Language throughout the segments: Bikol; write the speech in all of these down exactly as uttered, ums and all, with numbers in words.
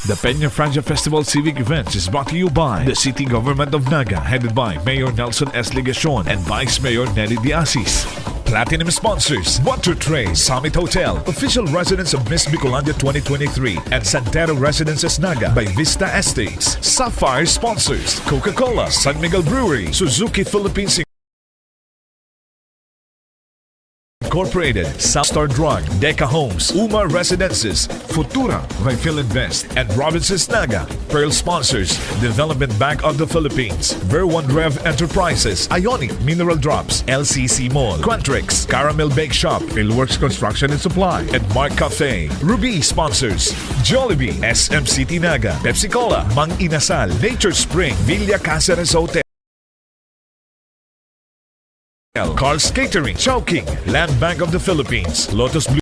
The Peña Francia Festival Civic Events is brought to you by the City Government of Naga, headed by Mayor Nelson S. Legacion and Vice Mayor Nelly De Asis. Platinum sponsors, Water Trade, Summit Hotel, official residence of Miss Bicolandia twenty twenty-three, and Santero Residences Naga by Vista Estates. Sapphire sponsors, Coca-Cola, San Miguel Brewery, Suzuki Philippines Incorporated, South Star Drug, Deca Homes, Uma Residences, Futura, Refill Invest, and Robinsons Naga. Pearl sponsors, Development Bank of the Philippines, Ver One Rev Enterprises, Ionic Mineral Drops, L C C Mall, Quantrix, Caramel Bake Shop, Philworks Construction and Supply, and Mark Cafe. Ruby sponsors, Jollibee, S M City Naga, Pepsi Cola, Mang Inasal, Nature Spring, Villa Caceres Hotel. Carl's Catering, Chowking, Land Bank of the Philippines, Lotus Blue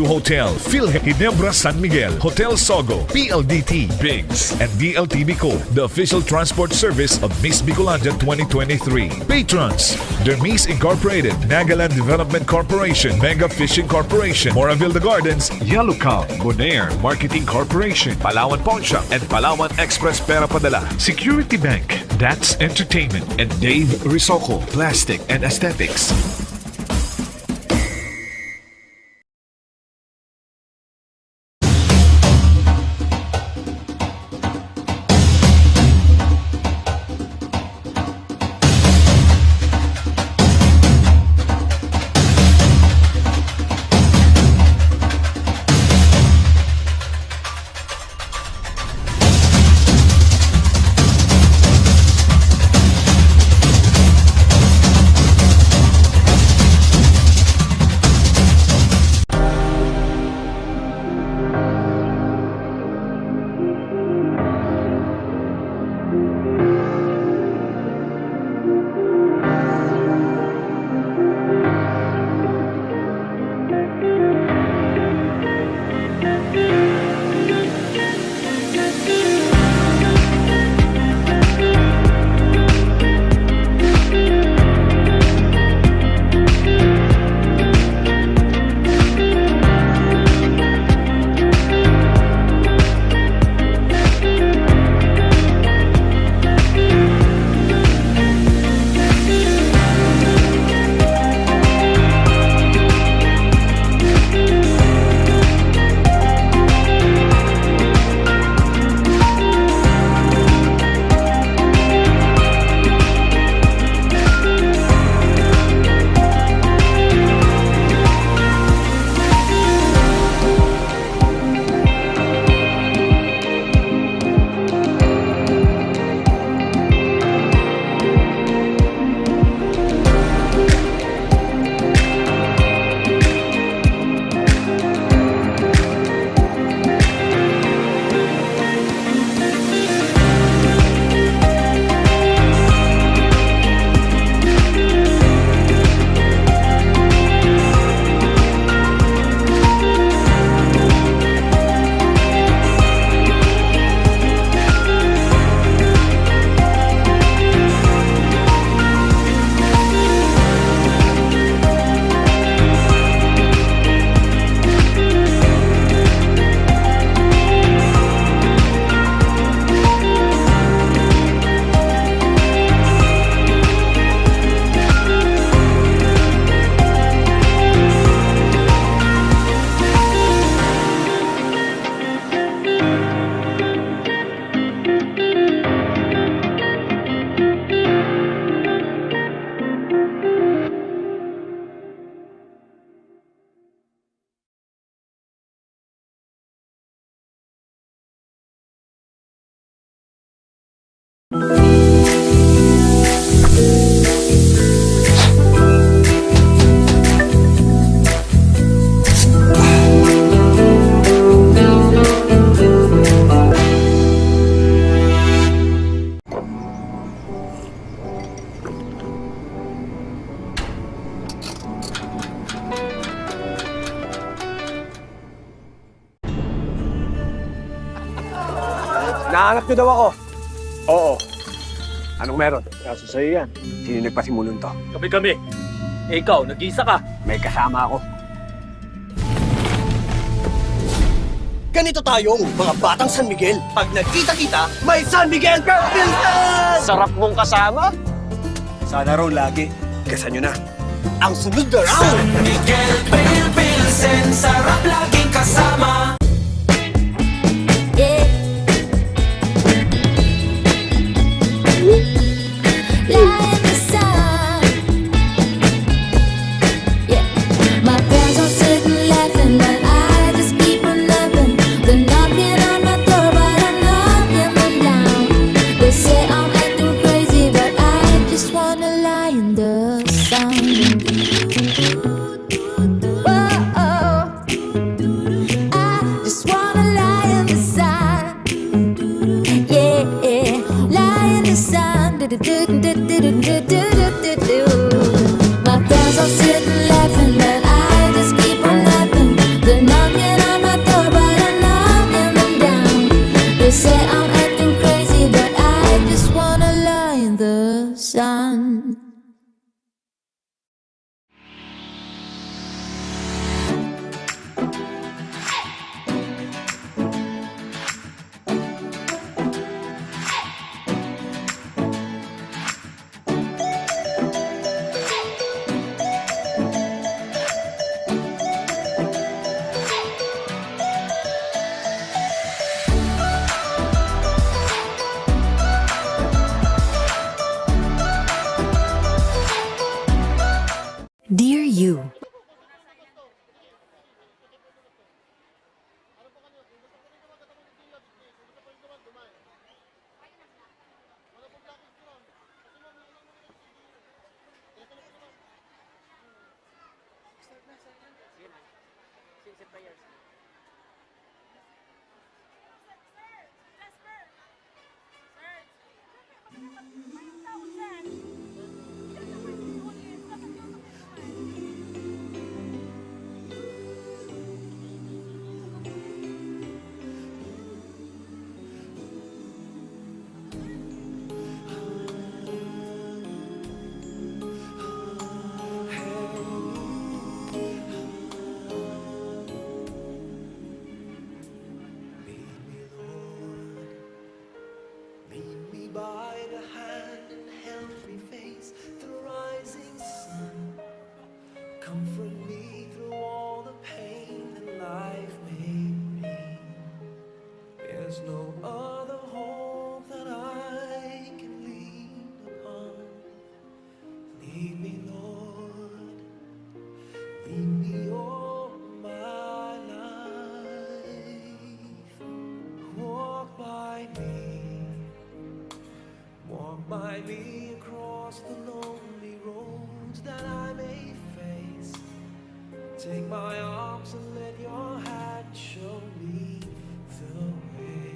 Hotel, Phil Ginebra San Miguel, Hotel Sogo, P L D T, Biggs, and D L T B Co, the official transport service of Miss Bicolandia twenty twenty-three. Patrons, Dermis Incorporated, Nagaland Development Corporation, Mega Fishing Corporation, Moraville The Gardens, Yellow Cow, Bonaire Marketing Corporation, Palawan Pawn Shop, and Palawan Express Pera Padala. Security Bank, That's Entertainment, and Dave Risocco, Plastic and Aesthetics. Nahanap niyo daw ako? Oo. Anong meron? Kaso sa'yo yan. Sino nagpasimulong to? Kami-kami. Eh, ikaw, nag-iisa ka. May kasama ako. Ganito tayong mga batang San Miguel. Pag nagkita-kita, may San Miguel Purple Fest! Sarap mong kasama. Sana raw lagi. Gasan nyo na. Ang sunod na round! San Miguel Pale Pilsen, sarap laging kasama. Yeah. Lie in the sun. Yeah. My friends are sitting laughing, but I just keep on loving. They're knocking on my door, but I'm knocking them down. They say I'm acting crazy, but I just wanna lie in the sun. Whoa, I just wanna lie in the sun. Yeah, lie in the sun. Do, do, do. My friends are sitting laughing, but I just keep on laughing. They're knocking on my door, but I'm knocking them down. They say I'm acting crazy, but I just wanna lie in the sun. Dear you. Lead me by the hand and help me face the rising sun. Comfort me through all the pain that life may bring. There's no other hope that I can lean upon. Lead me, Lord, lead me all my life. Walk by me, walk by me across the lonely roads that I may face. Take my arms and let your hand show me the way.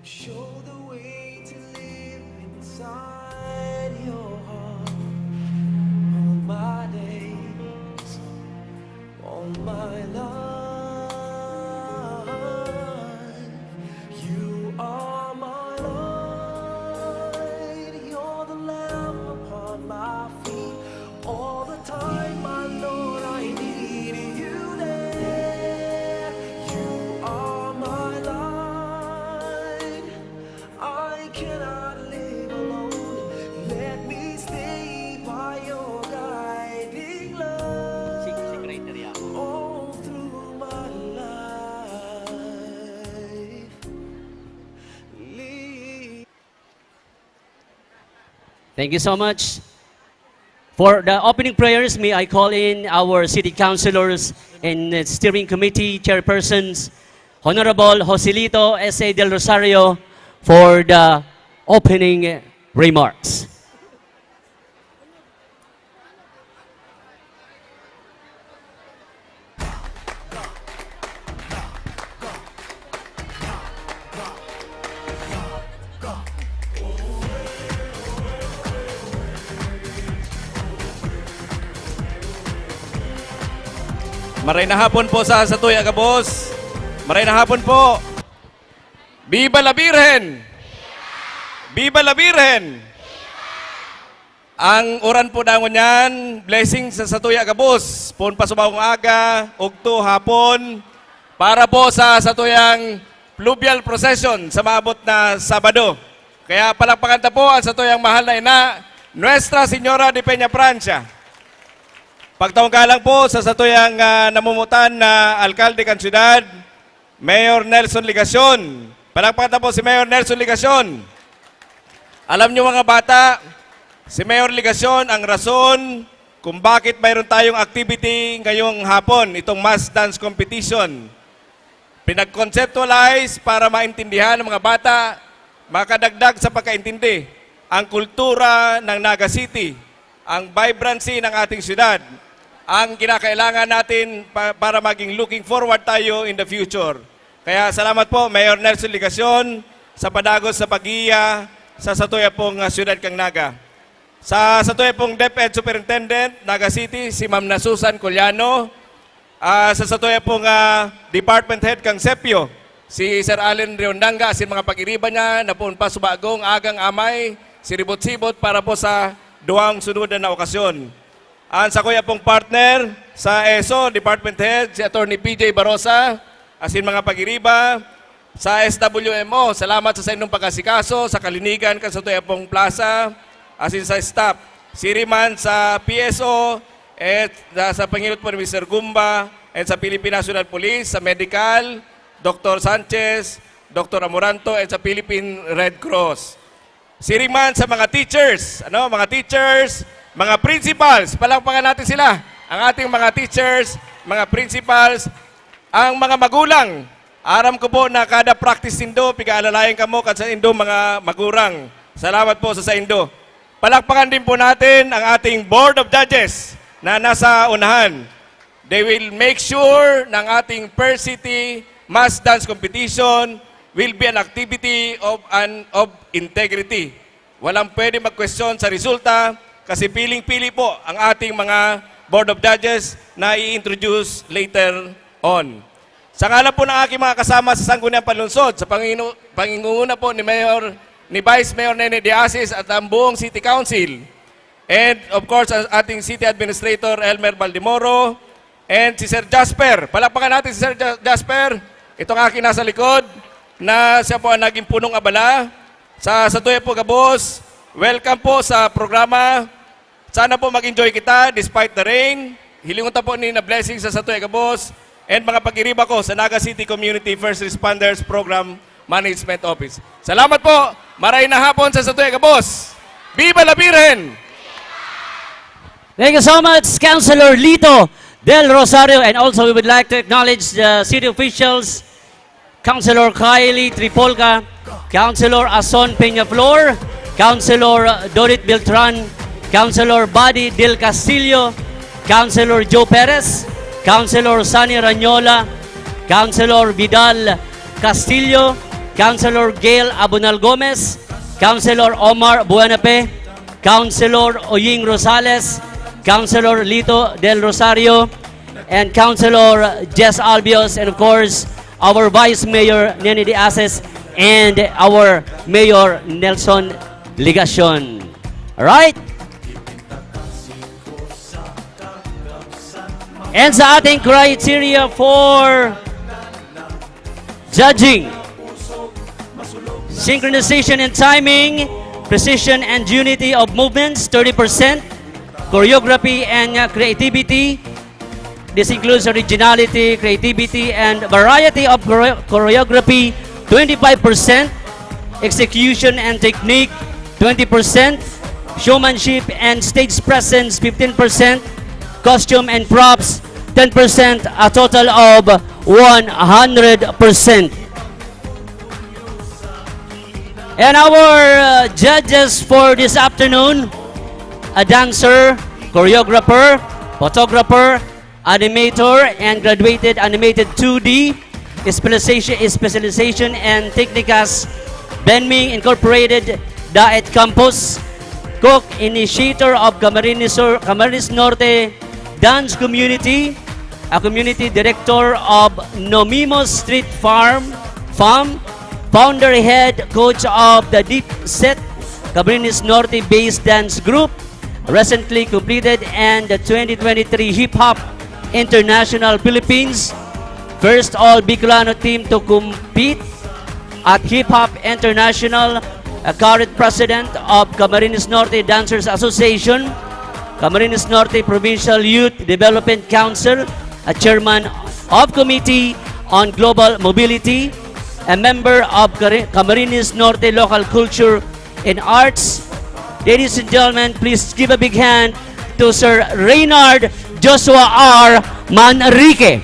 Show the way to live inside your heart. All my days, all my life, you are my light. You're the lamp upon my feet. All the time, my Lord, I need you there. You are my light. I cannot live alone. Let me stay by your guiding light. All through my life. Lead Thank you so much. For the opening prayers, may I call in our city councilors and, uh, steering committee chairpersons, Honorable Joselito S A Del Rosario, for the opening remarks. Maray na hapon po sa satuya gabos. Maray na hapon po. Viva la Virgen! Viva la Virgen! Ang uran po dangon yan, blessing sa satuya gabos. Poon pa subahong aga, ugto, hapon. para po sa satuyang fluvial procession sa maabot na Sabado. Kaya palakpakan ta po ang satuyang mahal na ina, Nuestra Señora de Peña Francia. Pagtaong galang po sa satuyang, ah, namumutan na alkalde kan syudad, Mayor Nelson Legacion. Palakpakan ta po si Mayor Nelson Legacion. Alam niyo, mga bata, si Mayor Legacion ang rason kung bakit mayroon tayong activity ngayong hapon, itong mass dance competition. Pinag-conceptualize para maintindihan ng mga bata, makadagdag sa pagkaintindi ang kultura ng Naga City, ang vibrancy ng ating syudad, ang kinakailangan natin pa-, para maging looking forward tayo in the future. Kaya salamat po, Mayor Nelson Legacion, sa padagos sa paggiya sa satuya pong, ah, syudad kang Naga. Sa satuya pong DepEd Superintendent, Naga City, si Ma'am na Susan Coliano. Ah, sa satuya pong, ah, Department Head kang Sepio, si Sir Allen Riondanga, asin mga pag-iriba niya, na poon pa subagong agang amay, siribot-sibot para po sa duwang sunod na okasyon. Ang sakuya pong partner sa ESO, Department Head, si Attorney P J Barosa, asin mga pag-iriba. Sa S W M O, salamat sa saindong pag-asikaso sa kalinigan kan satuya pong plaza, asin sa staff. Siriman sa P S O, at sa, sa pangilot po ni Mister Gumba, and sa Philippine National Police, sa medical, Doktor Sanchez, Doktor Amoranto, and sa Philippine Red Cross. Siring man sa mga teachers, ano, mga teachers, mga principals, palakpakan natin sila. Ang ating mga teachers, mga principals, ang mga magulang. Aram ko po na kada practice nindo, pig-aalalayan kamo kan saindong mga magurang. Salamat po sa saindo. Palakpakan din po natin ang ating Board of Judges na nasa unahan. They will make sure na ang ating First City Mass Dance Competition will be an activity of an, of integrity. Walang pwede magkwestiyon sa resulta kasi piling-pili po ang ating mga Board of Judges na i-introduce later on. Sa ngalan po ng aking mga kasama sa Sangguniang Panlungsod, sa panginu-, pangunguna po ni Mayor, ni Vice Mayor Nene De Asis at ang buong City Council, and of course, ang ating City Administrator Elmer Baldemoro, and si Sir Jasper. Palakpakan natin si Sir Ja-, Jasper. Itong aking nasa likod na siya po ang naging punong abala sa, satuya po gabos. Welcome po sa programa. Sana po mag-enjoy kita despite the rain. Hilingon ta po ni na blessing sa satuya gabos and mga pag-iriba ko sa Naga City Community First Responders Program Management Office. Salamat po! Maray na hapon sa satuya gabos! Viva la Virgen! Thank you so much, Councilor Lito Del Rosario. And also, we would like to acknowledge the city officials, Councilor Kylie Tripolca, Councilor Ason Peñaflor, Councilor Dorit Beltran, Councilor Buddy Del Castillo, Councilor Joe Perez, Councilor Sunny Ranyola, Councilor Vidal Castillo, Councilor Gail Abonal Gomez, Councilor Omar Buenape, Councilor Oying Rosales, Councilor Lito Del Rosario, and Councilor Jess Albios, and of course, our Vice Mayor Nene De Ases and our Mayor Nelson Legacion. Alright? And sa ating criteria for judging, synchronization and timing, precision and unity of movements, thirty percent, choreography and uh, creativity. This includes originality, creativity, and variety of chore- choreography, twenty-five percent, execution and technique, twenty percent, showmanship and stage presence, fifteen percent, costume and props, ten percent, a total of one hundred percent. And our uh, judges for this afternoon, a dancer, choreographer, photographer, animator, and graduated animated two D specialization, specialization and technicas, Benming Incorporated, Daet Campus, cook, initiator of Camarines, Sur- Camarines Norte Dance Community, a community director of Nomimos Street Farm, Farm, founder head coach of the Deep Set Camarines Norte based dance group, recently completed and the twenty twenty-three Hip Hop International Philippines First all Bicolano team to compete at Hip Hop International, a current president of Camarines Norte Dancers Association, Camarines Norte Provincial Youth Development Council, a chairman of Committee on Global Mobility, a member of Cari-, Camarines Norte Local Culture and Arts. Ladies and gentlemen, please give a big hand to Sir Reynard Joshua R. Manrique.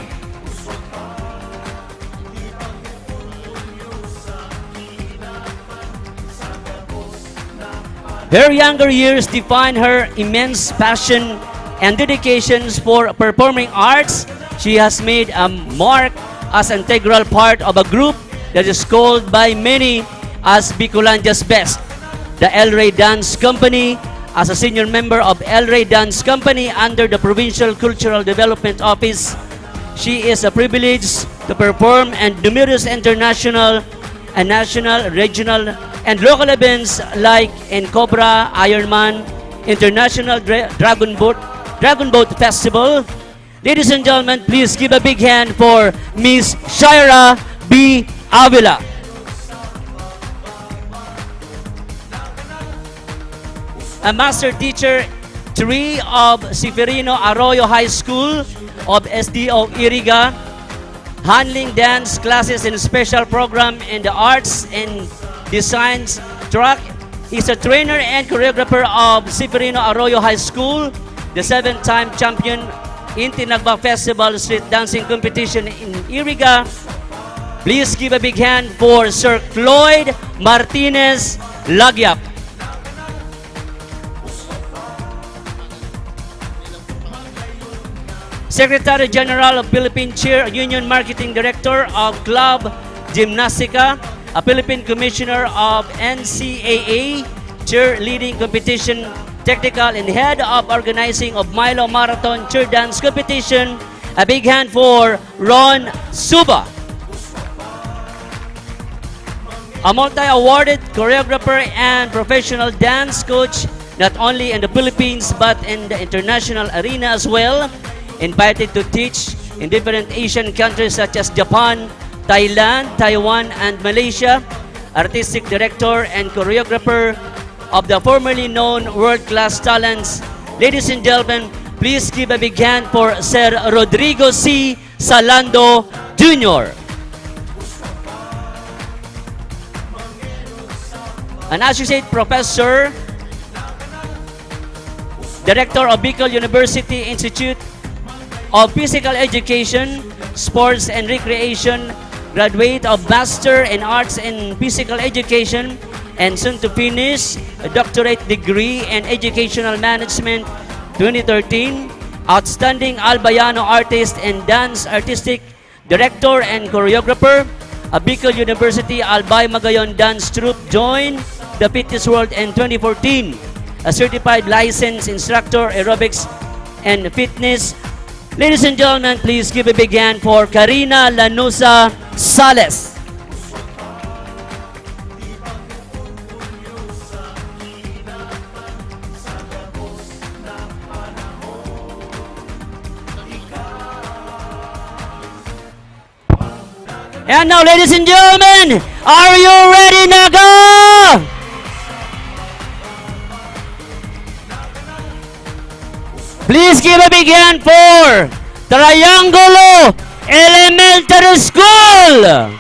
Her younger years define her immense passion and dedications for performing arts. She has made a mark as integral part of a group that is called by many as Bicolandia's best, the El Rey Dance Company. As a senior member of El Rey Dance Company under the Provincial Cultural Development Office, she is a privilege to perform and numerous international and national, regional, and local events like in Cobra, Ironman, International Dra-, Dragon Boat, Dragon Boat Festival. Ladies and gentlemen, please give a big hand for Miss Shaira B. Avila. A master teacher three of Seferino Arroyo High School of S D O Iriga, handling dance classes and special program in the arts and designs track. He's a trainer and choreographer of Seferino Arroyo High School, the seven-time champion in Tinagba Festival Street Dancing Competition in Iriga. Please give a big hand for Sir Floyd Martinez Lagyap. Secretary General of Philippine Cheer Union, Marketing Director of Club Gymnastica, a Philippine Commissioner of N C A A Cheerleading Competition Technical, and Head of Organizing of Milo Marathon Cheer Dance Competition. A big hand for Ron Suba. A multi-awarded choreographer and professional dance coach, not only in the Philippines but in the international arena as well. Invited to teach in different Asian countries such as Japan, Thailand, Taiwan, and Malaysia. Artistic director and choreographer of the formerly known world-class talents. Ladies and gentlemen, please give a big hand for Sir Rodrigo C. Salando Junior. An associate professor, director of Bicol University Institute of Physical Education, Sports and Recreation, graduate of Master in Arts in Physical Education, and soon to finish a doctorate degree in Educational Management, twenty thirteen, outstanding Albayano artist and dance artistic director and choreographer, a Bicol University Albay Magayon Dance Troupe joined the fitness world in twenty fourteen, a certified licensed instructor, aerobics and fitness. Ladies and gentlemen, please give a big hand for Karina Lanusa Sales. And now, ladies and gentlemen, are you ready, Naga? Please give a big hand for Triangulo Elementary School.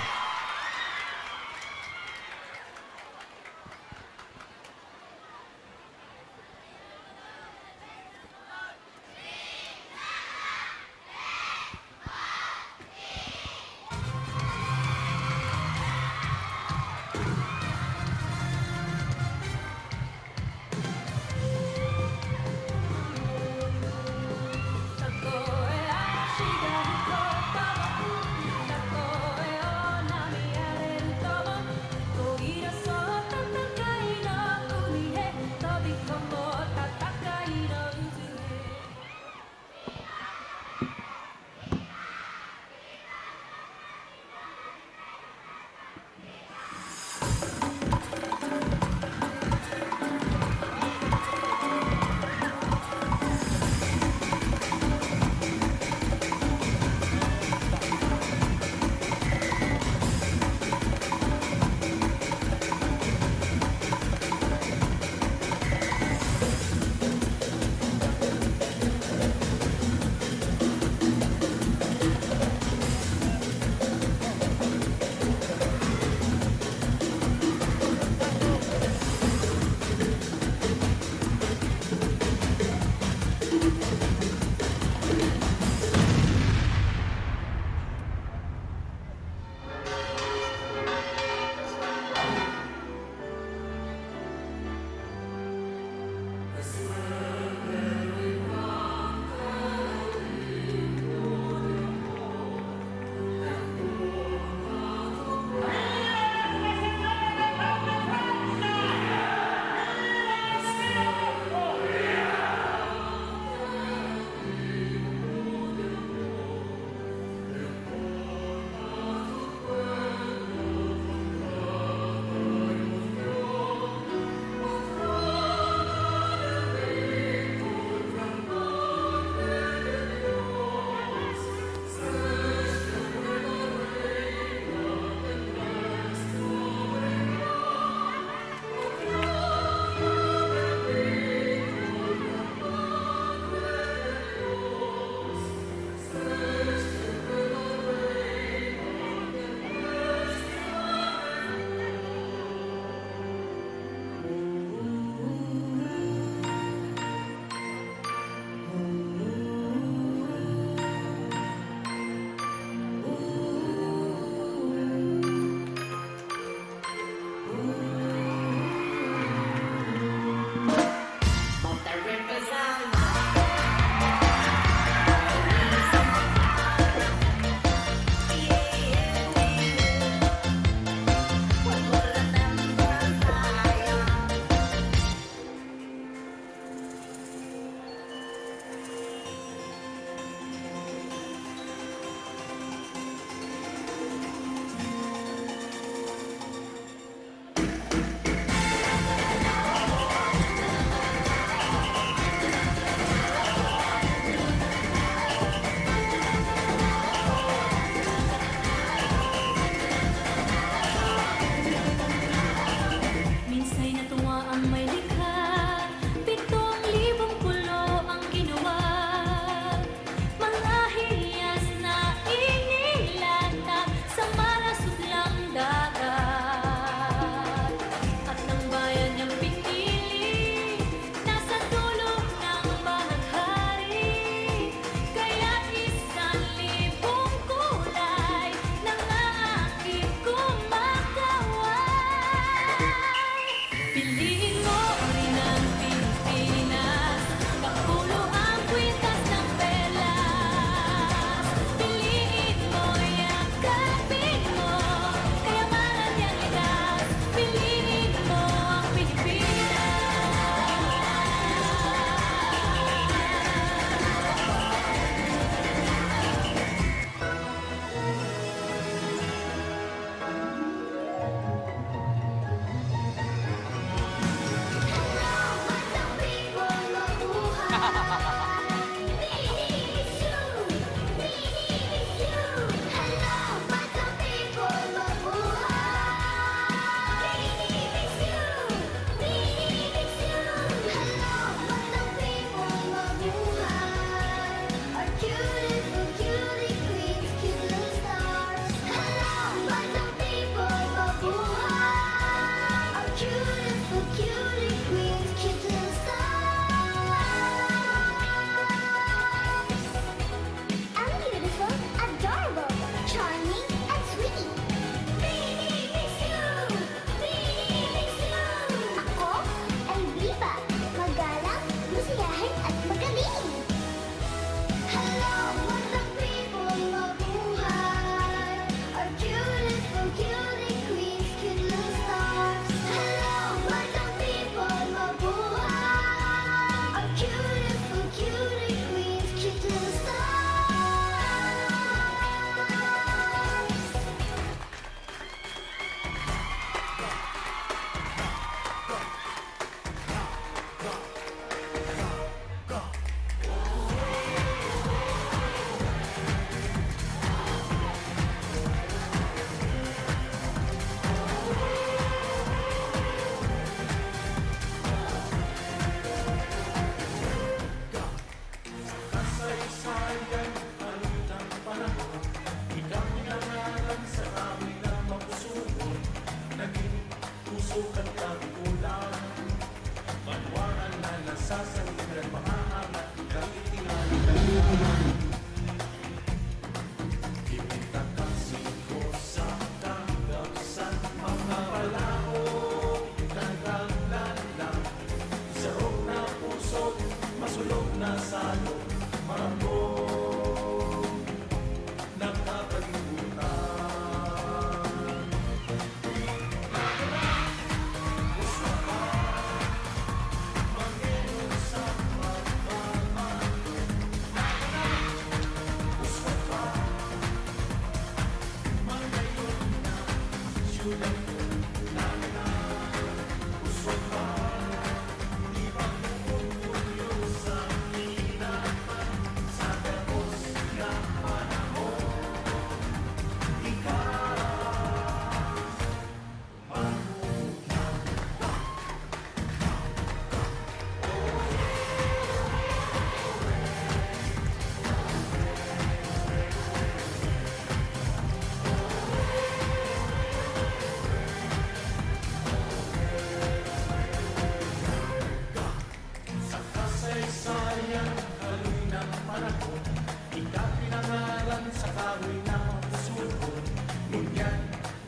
Kahoy na masugon, ngunyan,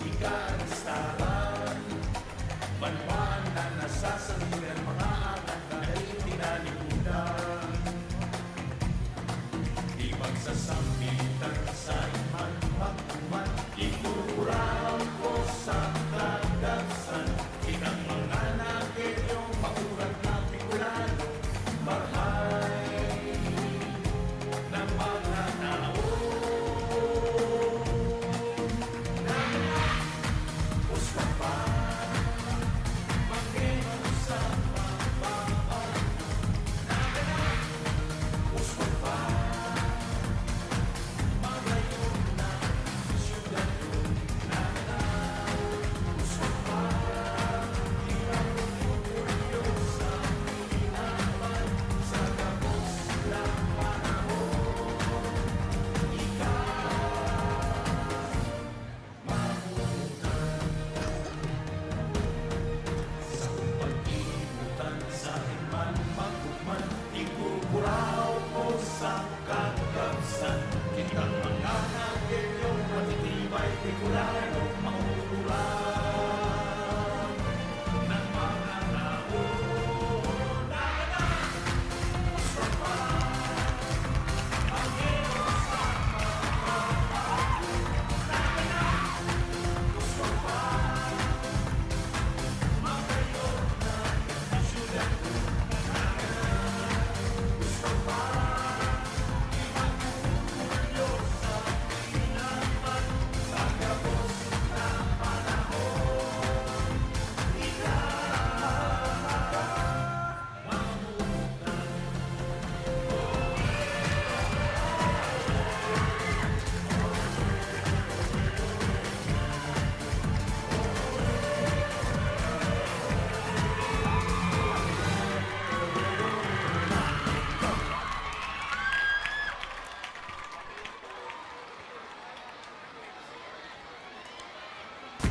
ika ang listahan. Banwaan na nasasaligan, mga angat na tinalikudan. Di magsasambitan sa iman, magkuman, ikurukuraw ko sa kagabsan. Kitang mga nagelyo, makurat na Bicolano, marhay na mga tao.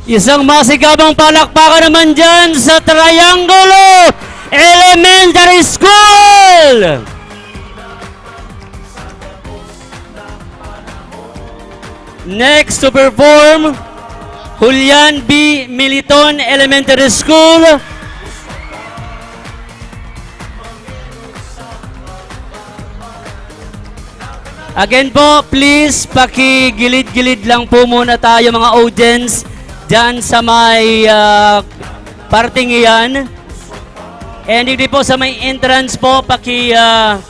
Isang masigabong palakpakan naman dyan sa Triangulo Elementary School! Next to perform, Julian B. Militon Elementary School. Again po, please, pakigilid-gilid lang po muna tayo, mga audience, dyan sa may, ah, parting iyan. And hindi po sa may entrance po, paki, ah,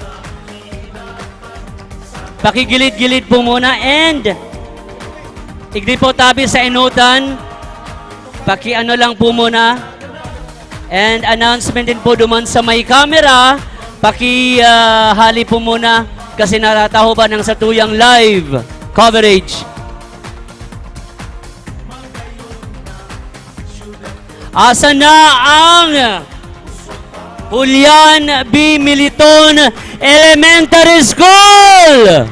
pakigilid-gilid po muna. And igdi po tabi sa inutan, pakiano lang po muna. And announcement din po duman sa may camera, paki, ah, hali po muna kasi natatahoban ang satuyang live coverage. Asa na ang Julian B. Militon Elementary School?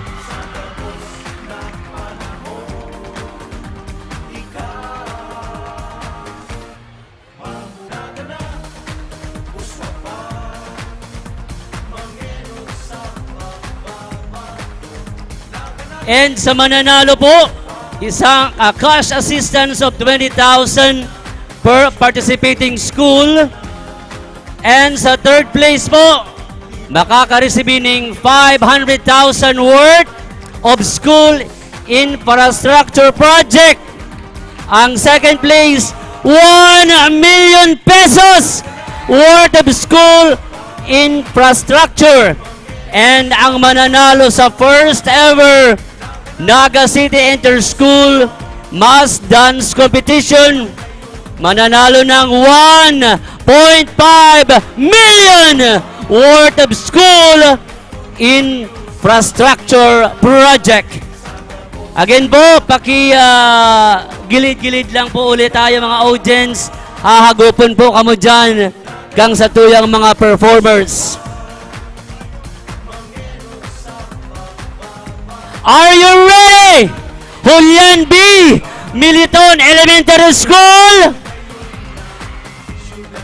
And sa mananalo po, isang, ah, cash assistance of twenty thousand per participating school. And sa third place po, makaka-receive ning five hundred thousand worth of school infrastructure project. Ang second place, one million pesos worth of school infrastructure. And ang mananalo sa first ever Naga City Inter-School Mass Dance Competition, mananalo ng one point five million worth of school infrastructure project. Again po, paki, ah, gilid-gilid lang po ulit tayo, mga audience. Hahagupon po kamo dyan kang satuyang mga performers. Are you ready? Julian B. Militon Elementary School.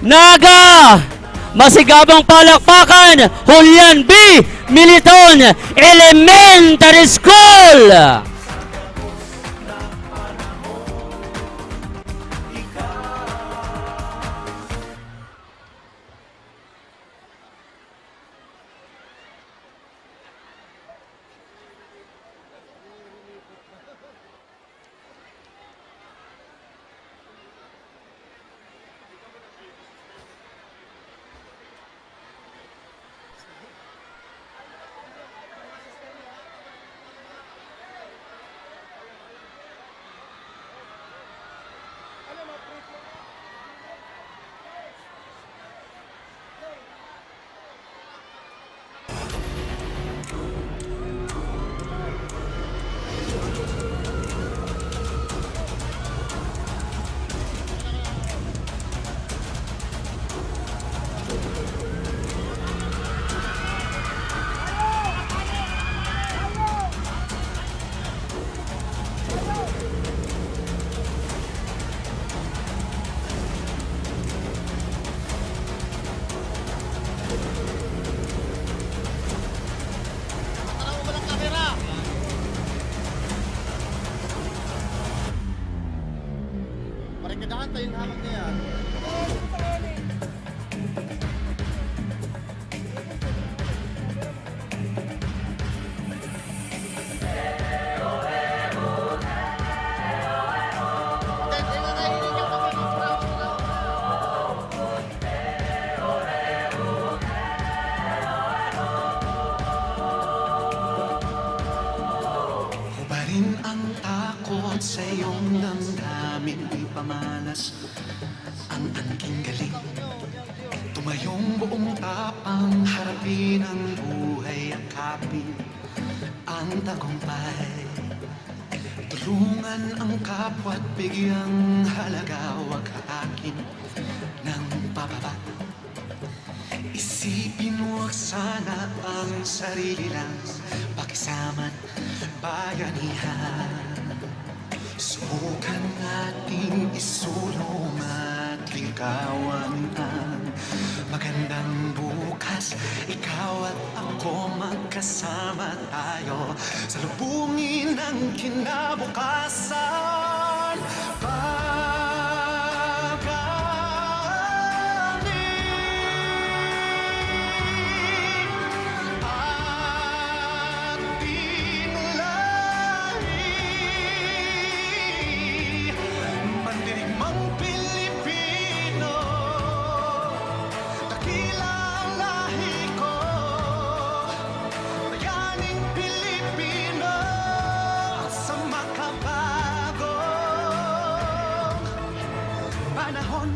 Naga, masigabong palakpakan, Julian B. Militon Elementary School. Diyan tayo, hawak niya yan. Hubarin ang takot sa iyong damdamin, ipamalas ang angking galing. Tumayong buong tapang, harapin ang buhay, yakapin ang tagumpay. Tulungan ang kapwa't bigyang halaga, huwag hatakin ng pababa. Isipin mo sana ang sarili lang, pakisama't bayanihan. Subukan nating isulong at likawan ang magandang bukas. Ikaw at ako, magkasama tayo, salubungin ang kinabukasan. Pag-aning ating lahi, pandirigmang Pilipino, dakila ang lahi ko, bayaning Pilipino, sa makabagong panahon.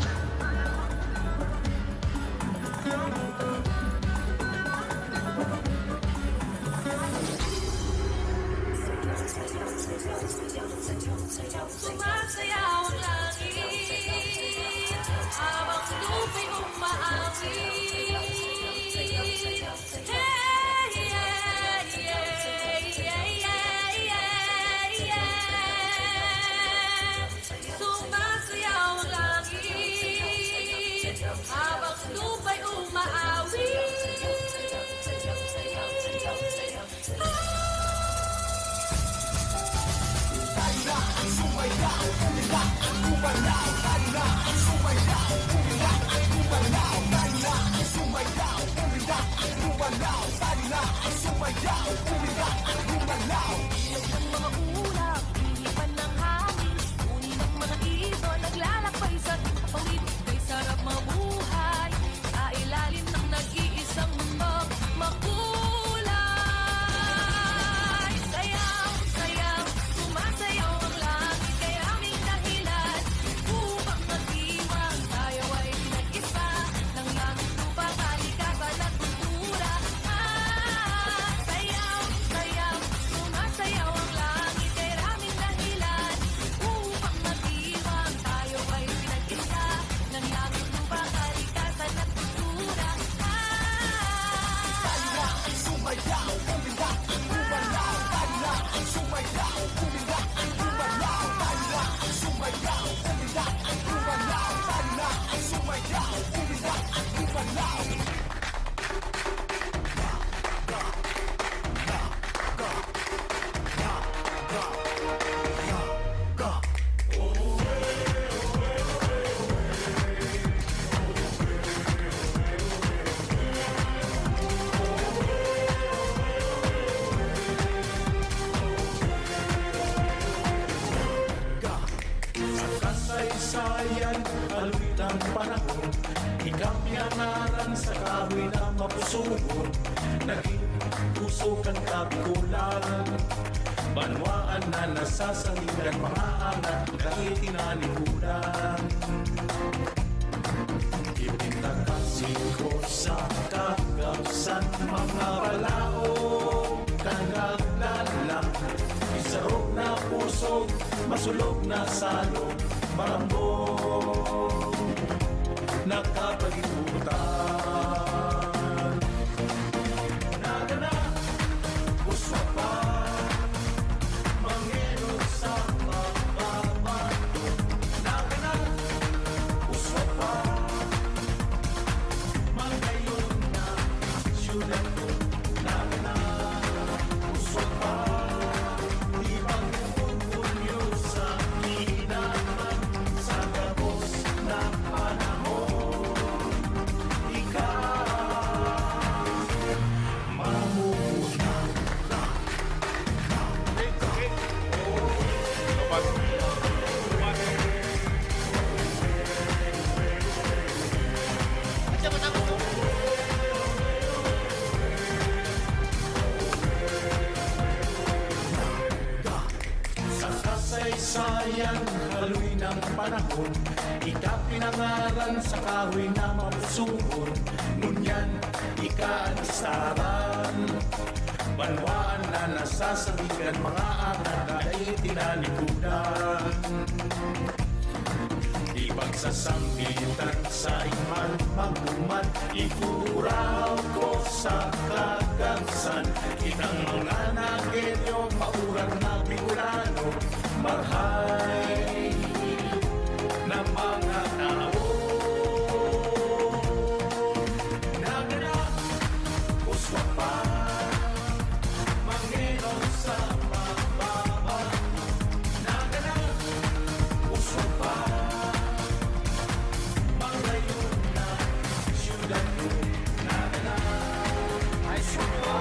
Sumasayaw ang langit, habang lupa'y umaawit. Hey, yeah, yeah, yeah, yeah, yeah, yeah. Sumasayaw ang langit, habang lupa'y umaawit. Ilog ng mga ulap, tinipan ng hangin, uni ng mga ibon, naglalakbay sa gitna pawid, kay sarap mabuhay sa ilalim ng nag-iisang mundo makulay. Sayaw, sayaw, sumasayaw ang langit, kay raming dahilan upang magdiwang. Tayo ay pinag-isa ng langit, lupa, kalikasan at kultura. Ah, sayaw, sayaw, sumasayaw ang langit, kay raming dahilan upang magdiwang. Tayo ay pinag-isa ng langit, lupa, kalikasan at kultura. Ah, Sa kasaysayan, haloy ng panahon, ikambi ang ngaran sa kahoy na mapusugon. Naging pusog kan Kabikulan, banwaan na nasasangigan, mga angat, dagiti nanikulan. Ipintakasiko sa kagabsan, mga balaog kan naglalang. Isarog na pusog, masulog na salog, marambong na kapalibutan. Nagana, uswag pa, mangenot sa pagbabago. Nagana, uswag pa, mangayon na syudad ko. Nagana, uswag pa, ipagpupulyo sa kinaman sa gabos. Sayang haloy ng panahon, ika pinangaran sa kahoy na mapusuhon. Ngunyan, ika an istaran. Banwaan na nasasabikan, mga angat na itinalikudan. Ipagsasambitan sa iman magduman, ikuraw ko sa kagansan. Kitang mga Nagueño, pauran na Bicolano, marhay na mga tao. Naganap, uswag pa, manginom sa mababa. Naganap, uswag pa, malayo na siyudad ko. Naganap, uswag pa,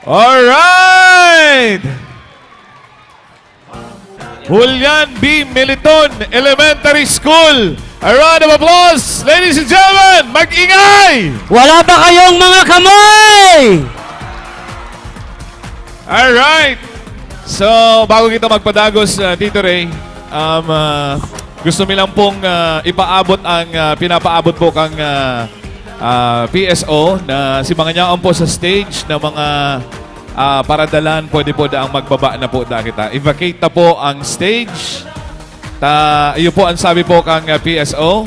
Alright! Julian B. Militon Elementary School. A round of applause, ladies and gentlemen! Mag-ingay! Wala ba kayong mga kamay? Alright! So, bago kita magpadagos, ah, Tito Ray, um, ah, gusto mi lang pong, ah, ipaabot ang, ah, pinapaabot po kang, ah, ah, P S O na si mga nyaon po sa stage na mga, ah, paradalan, pwede po daang magbaba na po da kita. I-vacate na po ang stage. Ta, iyo po ang sabi po kang, ah, P S O.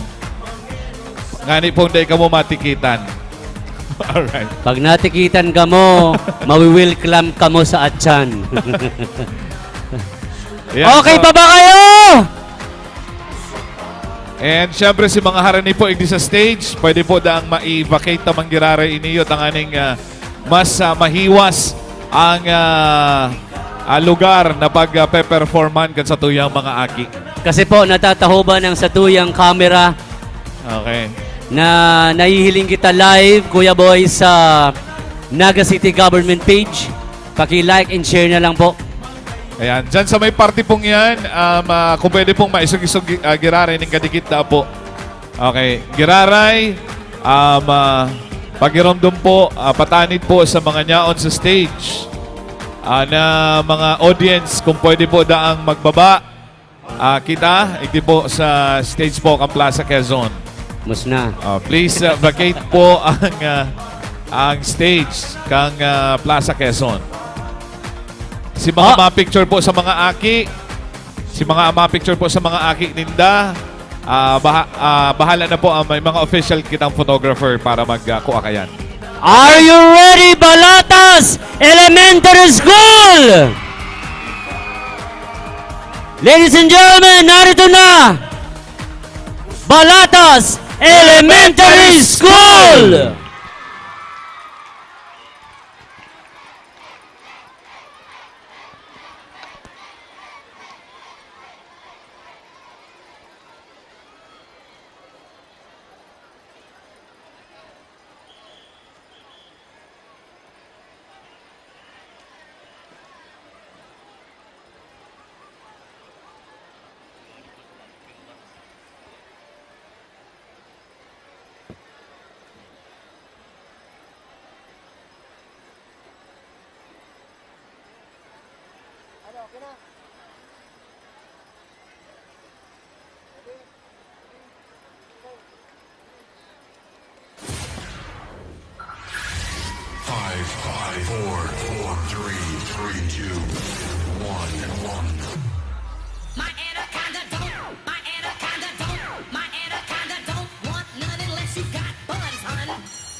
Ngani pong dai kamo matikitan. Alright. Pag natikitan kamo, mawi-wheel clamp kamo sa atyan. Yan, okay so, pa ba kayo? And syempre, si mga harani po igdi sa stage, pwede po daang ma-vacate ta man giraray ini, tanganing, ah, mas, ah, mahiwas ang, ah, ah, lugar na pag, ah, pe-performan kan satuyang mga aki. Kasi po, natatahoban ang satuyang camera. Okay. Na nahihiling kita live, Kuya Boy, sa Naga City Government page. Paki-like and share na lang po. Ayan. Diyan sa may party pong yan, um, ah, kung pwede pong maisog-isog, ah, giraray ning kadikit na po. Okay. Giraray, um, ah, pagiromdom po, ah, patanid po sa mga nyaon sa stage, ah, na mga audience, kung pwede po daang magbaba. Ah, kita, igdi po sa stage po kan Plaza Quezon. Mus na. Ah, please, ah, vacate po ang, ah, ang stage kang, ah, Plaza Quezon. Si mga Ah. ma-picture po sa mga aki, si mga ma-picture po sa mga aki ninda, ah, baha-, ah, bahala na po ang may mga official kitang photographer para mag, ah, kuha kayan. Are you ready, Balatas Elementary School? Ladies and gentlemen, narito na, Balatas Elementary School! Five, five, four, four, three, three, two, one, one. My anaconda don't, my anaconda don't, my anaconda don't want none unless you got buns, hun.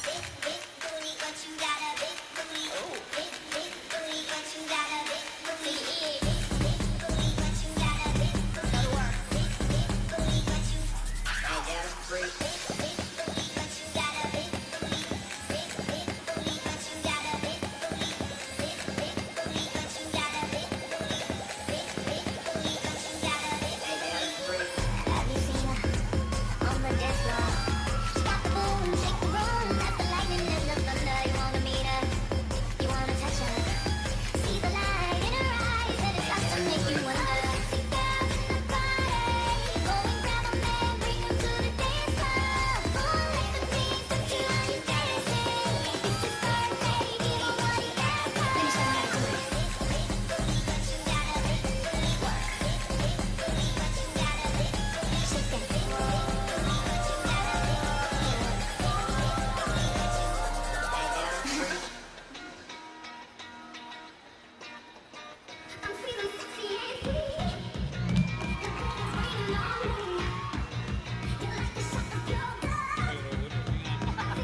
Big, big booty, but you got a big booty. Big, big booty, but you got a big booty. Big, big booty, but you got a big booty. Big, big booty, but you. I got a freak. Big, big booty, but you got a big booty. Big, big booty, but you got a big booty. Big, big booty, but you got a big booty. Big, big booty, but you got a big booty. Have you seen her? On the dance floor. She got the boom, shake the room. That's the lightning and the thunder. You wanna meet her? You wanna touch her? See the light in her eyes, and it's about to make you wonder. Sexy girls in the party, go and grab a man, bring him to the dance floor. Go and let the beat set you on your dancing. It's his birthday, give him what he asked for. Let me show you how to do it. Big booty, but you got a big booty. Big booty, but you got a big booty. Shake that. Big booty, but you got a big booty. Big booty, but you. I'm feeling sexy and free. The bed is waiting on me. You like the shape of your body. If I think about you, it's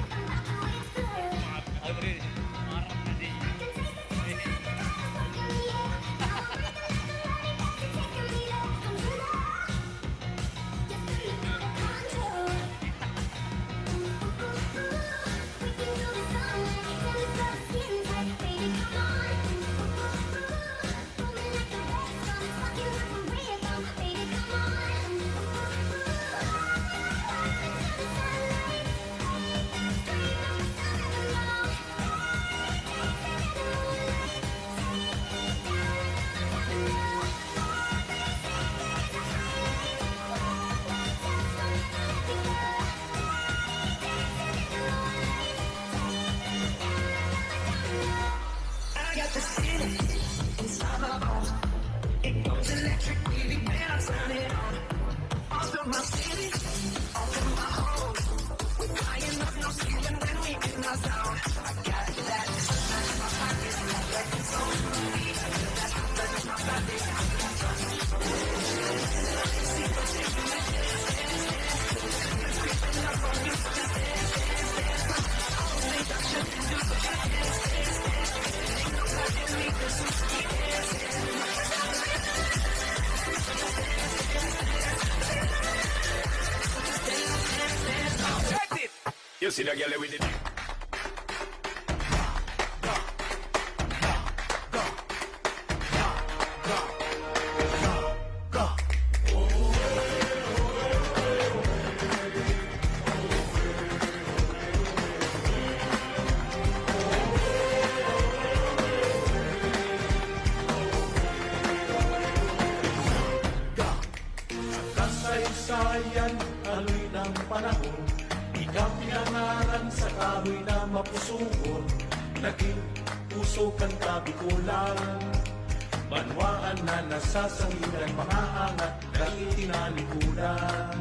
good. I can taste the tension at the glass look in the air. Now I'm breathing like a lolly, got you taking me there. Don't you know? Just feel it out of control. We can do this all night. Tell me so skin tight, baby, come on. Pull me like the rest from stuck in my rhythm, baby, come on. Ride me like a rock until the sun rays. Take that scream, don't stop at the road. Dancing in the moonlight, take me down another domino. You see the girl with it. Kasaysayan, haloy ng panahon, ikaw pinangaran sa kahoy na mapusuhon. Naging puso kan kabikulan, banwaan na nasasangitan, mga angat na itinalikudan.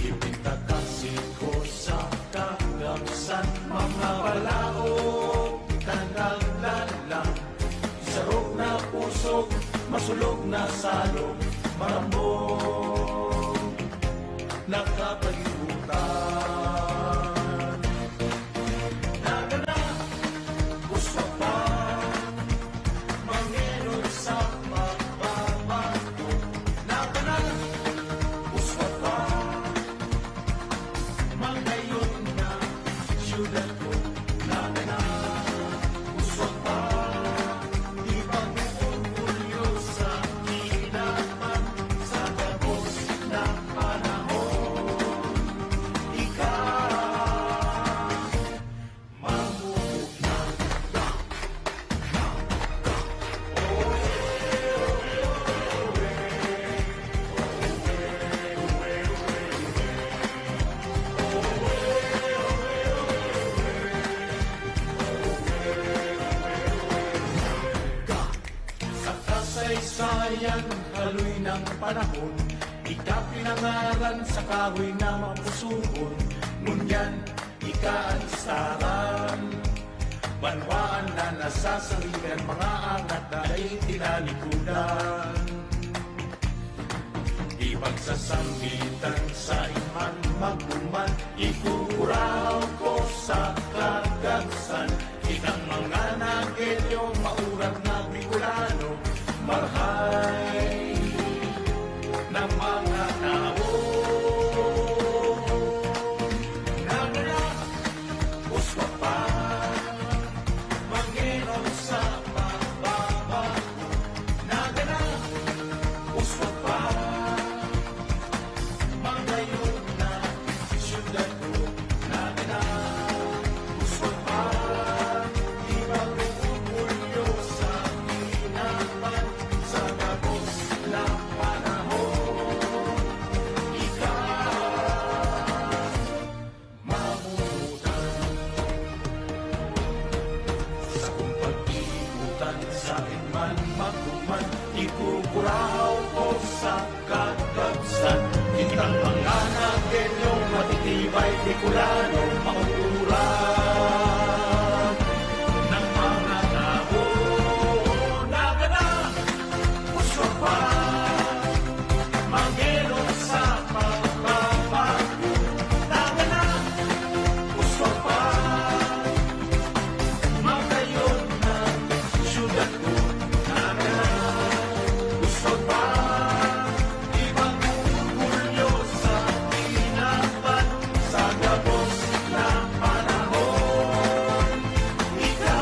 Ipinta kasi ko sa kagamsan, mga balaod, tanang lalang, sarog na pusog, masulog na salog, marambong nakapalibutan. Nagana, uswag pa, mangenod sa pagbabago. Nagana, uswag pa, mangayon na siyudad ko. Nagana, uswag pa, di ba orgulyo sa kinaban, sa panahon, ika pinangaran sa kahoy na mapusugon, ngunyan ika an istaran. Banwaan na nasasaligan, mga angat na dai tinalikudan. Ipagsasambitan sa iman magduman, ikuraw ko sa kagagsan. Kitang mga Nagueño, maurat na Bicolano, marhay na mga tawo. Nagana, uswa pa, manggenon sa pagbabago. Nagana, uswa pa, magayon na syudad ko. Nagana, uswa pa, di mag-uugulyo sa kinaban sa gabos na panahon. Ika, mamutan. Sa kung pag-iibutan, sa man magduman, ikukuraw ko sa kagabsan. Kitang mga Nagueño, matitibay, Bicolano, mauuran. Ng mga tao, nagana, uswa pa, manggenon sa pagbabago. Nagana, uswa pa, magayon na syudad ko. Nagana, uswa pa, di mag-uugulyo sa kinaban sa gabos na panahon. Ika,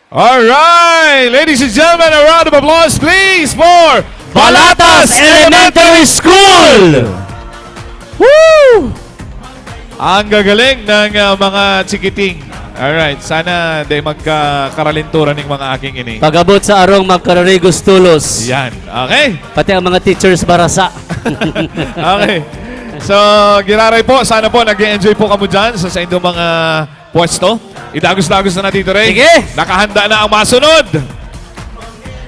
All right, ladies and gentlemen, a round of applause, please, for Balatas Elementary School! Woo! Ang gagaling ng, ah, mga chikiting. All right, sana di magkakaralinturan ning mga aking ini. Pag-abot sa arong magkararigos tulos. Yan, okay. Pati ang mga teachers barasa. Okay. So, giraray po, sana po nag-e-enjoy po kamo dyan sa, sa inyong mga pwesto. Idagos-dagos na na, Tito Ray. Sige. Nakahanda na ang masunod.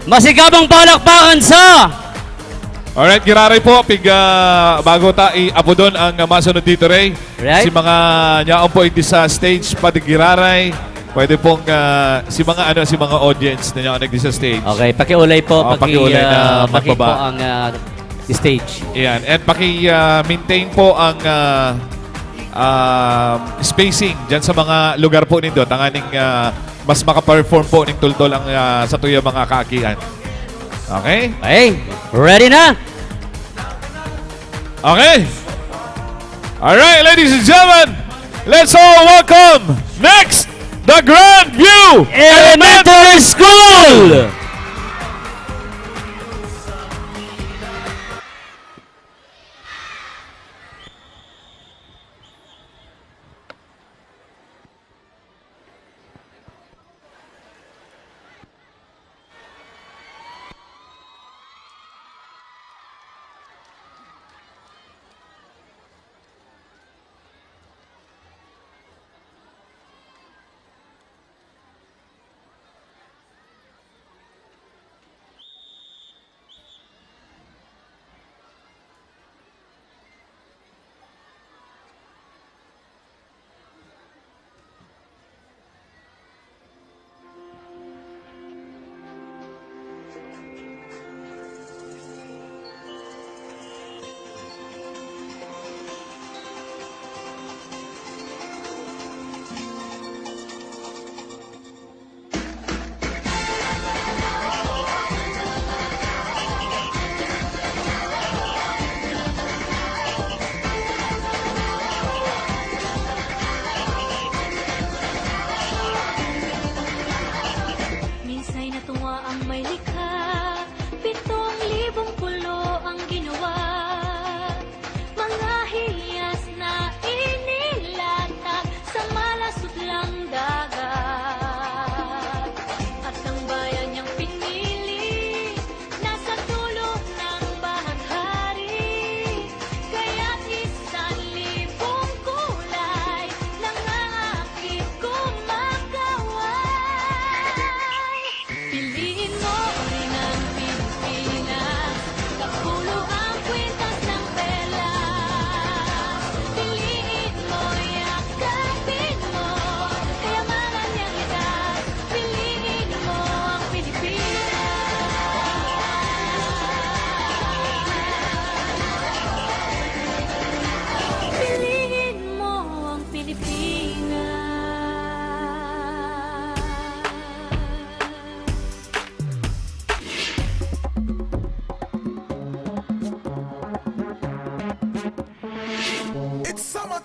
Masigabong palakpakan sa Alright, giraray po, pig, ah, bago ta iapodon ang, ah, masunod, Tito Ray. Right. Si mga nyaon po igdi sa stage, pati giraray. Pwede pong, ah, si mga, ano, si mga audience na nyaon igdi sa stage. Okay, pakiulay po, Oh, paki-, pakiulay na ah, paki magbaba. po ang, ah, stage. Ayan. And paki, ah, maintain po ang, ah, ah, spacing dyan sa mga lugar po nindo. Tanganing, ah, mas makaperform po ning tultol ang, ah, satuyang mga kaakian. Okay? Okay. Ready na? Okay. All right, ladies and gentlemen, let's all welcome next, the Grandview Elementary School!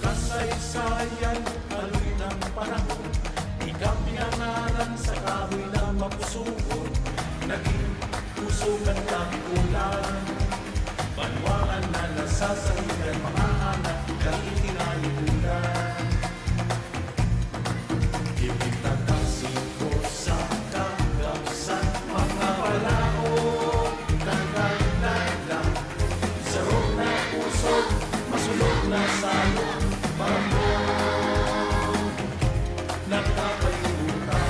Kasaysayan, haloy ng panahon, ikaw pinangalan sa kahoy na mapusugon, naging puso kan kapikulan. Banwaan na nasasahigan, mga anak, dagiti naibulan. Ipintatasig ko sa kakabsan, mga balaog, tanggal na lang. Sarong na puso, masulog na salog, parang nakapayutan.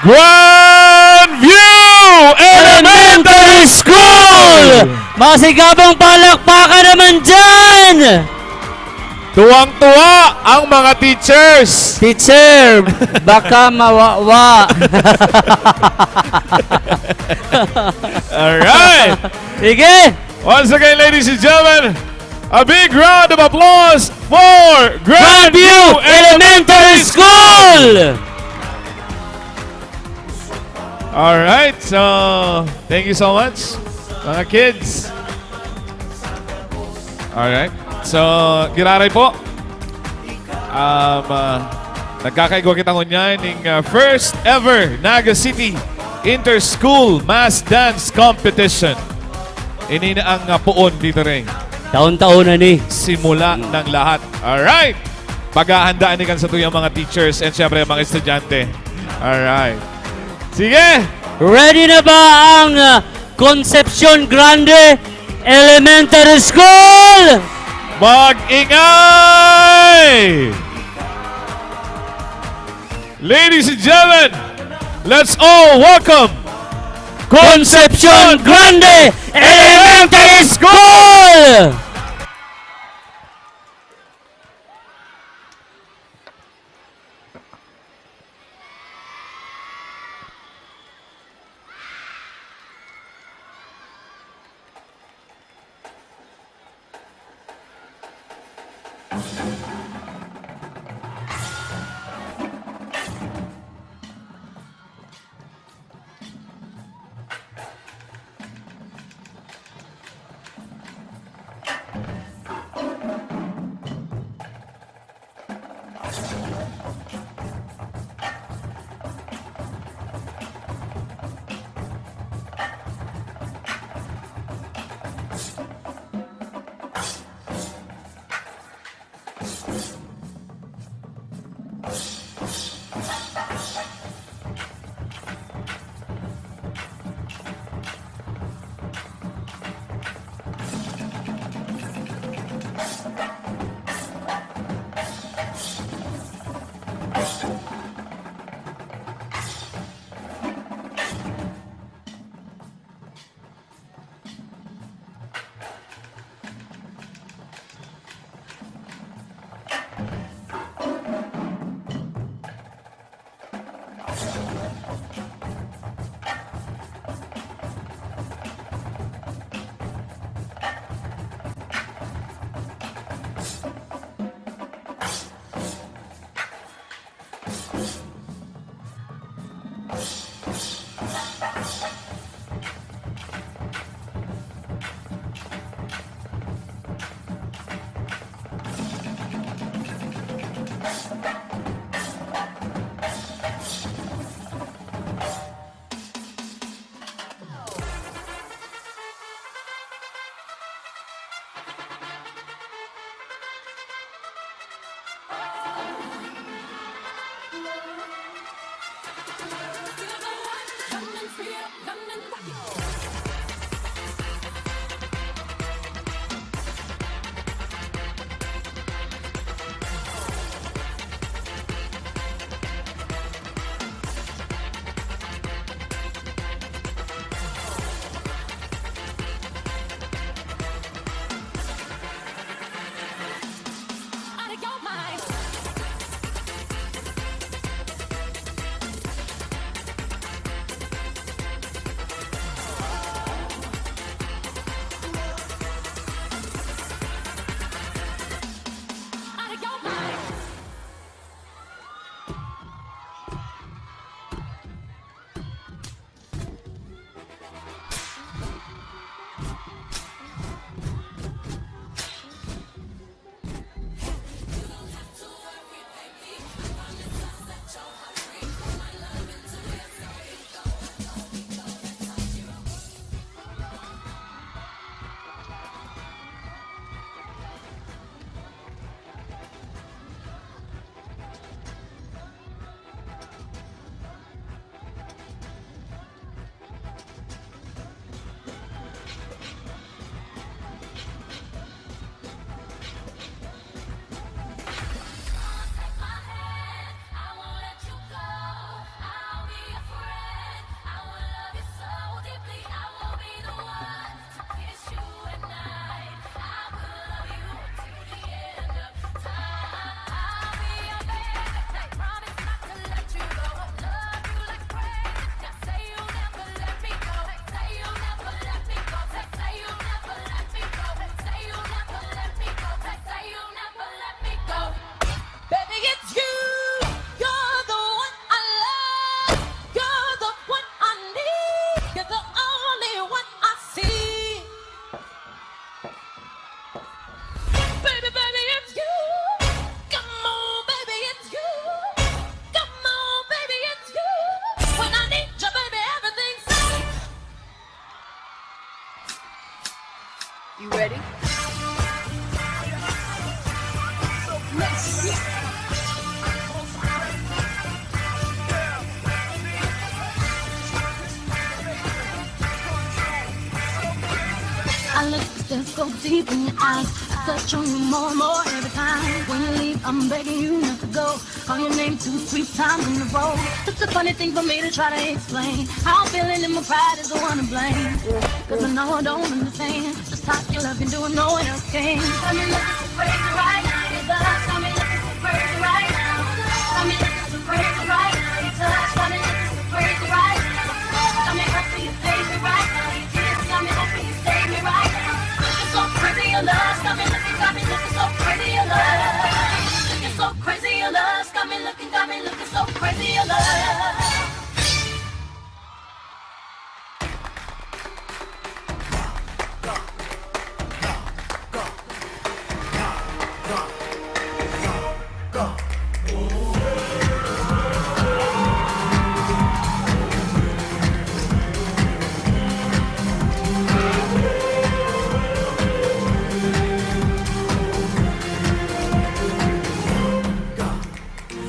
Grand View Elementary School! Masigabong palakpakan naman dyan! Tuwang-tuwa ang mga teachers! Teacher, baka mawawa. Alright! Sige! Once again, ladies and gentlemen, a big round of applause for Grand View Elementary School! Alright, so thank you so much, mga kids. Alright, so giraray po. Um, ah, nagkakaigwa kita ngunyan ning, ah, first ever Naga City Inter-School Mass Dance Competition. Ini na ang, ah, poon dito rin. Taon-taon na ni. Simula ng lahat. Alright! Paghahandaan ni kan sa tuyang mga teachers and syempre ang mga estudyante. Alright. Sige! Ready na ba ang, ah, Concepcion Grande Elementary School! Mag-ingay! Ladies and gentlemen, let's all welcome Concepcion Grande Elementary School! I look so deep in your eyes. I touch on you more and more every time. When you leave, I'm begging you not to go. Call your name two, three times in a row. It's a funny thing for me to try to explain. How I'm feeling and my pride is the one to blame. Cause I know I don't understand just how your love can do what no one else can. Got me looking so crazy right now. Your love got me looking so crazy right now. Got me looking so crazy right now. Your touch got me looking so crazy right now. Got me up to your face right now. Your kiss got me hoping you save me right now. Looking so crazy, your love got me looking, got me looking so crazy, your love. Looking so crazy, your love got me looking, got me looking so crazy, your love.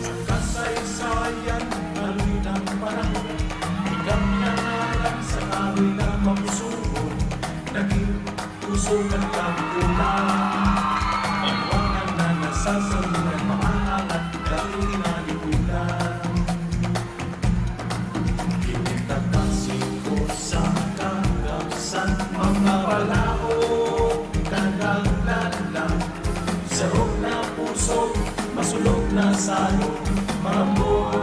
Sa kasaysayan, haloy ng panahon, ikaw pinangalan sa kahoy na mapusuon, naging puso ng kabigulan. Banwaan na nasasalunan, mga angat, dahil tinalikudan. Pinagtatansi ko sa kagabsan, mga balaod, kagaglan lang. Sarog na puso, masulog na salog, marambong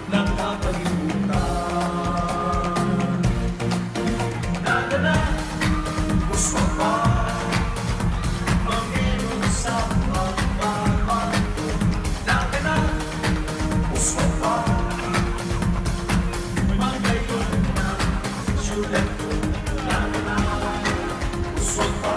nakapalibutan. Nagana, uswag pa, manginom sa pagbabago. Nagana, uswag pa, magayon na siyudad ko. Nagana, uswag pa,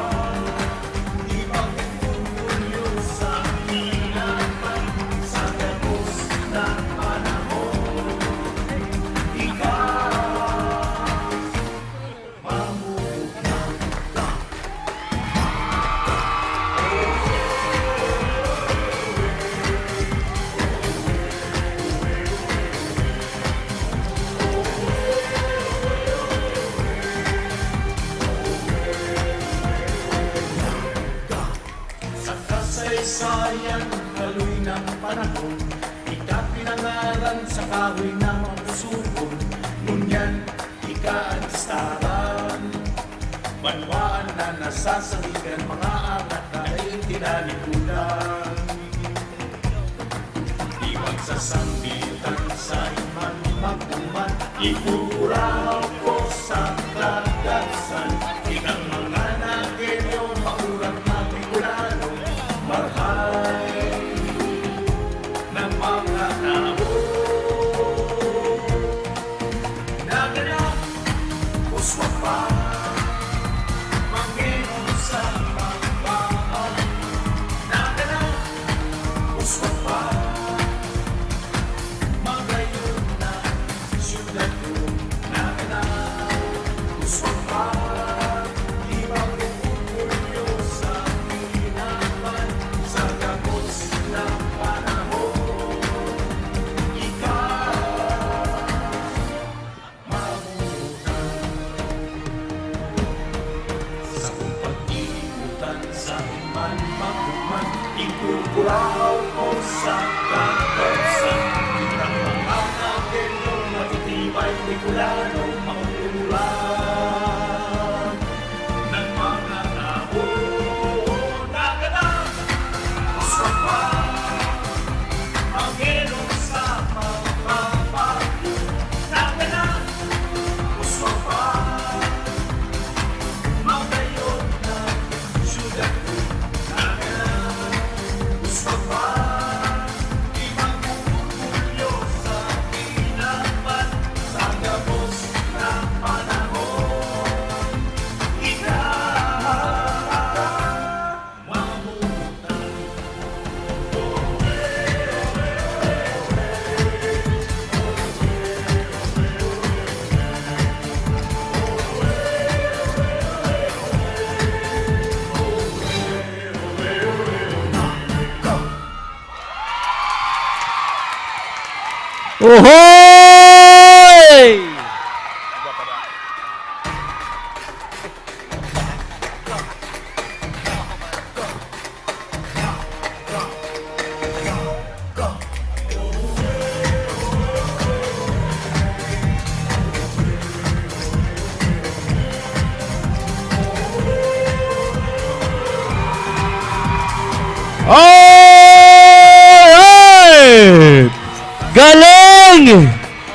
Sa kasaysayan, haloy ng panahon, ika pinangalan sa kahoy na mapusuon. Ngunyan, ika an listahan. Banwaan na nasasabigan, mga angat na dahil tinalikudan. Di magsasambitan sa iman, magduman, ipururaw ko sa kagabsan. Ikang mga Nagueño, maurat na Bicolano, marhay ng mga tao. Naganap, uswag pa, manginom sa pagbabago. Naganap, uswag pa, magayon na siyudad ko. Naganap, uswag pa, ibang orgulyo sa kinaban, sa gabos na panahon. Ikaw, mabuhay. Sa kong pag-iiputan sa iman magduman, ikukurahaw ko sa kagabsan. Kitang mga Nagueño, matitibay, Bicolano, mauuran ng mga tao. Naganap, uswag pa, manginom sa pagbabago. Naganap, uswag pa, magayon na siyudad ko. Naganap, uswag pa, ibang Uhoy! Alright! Galing!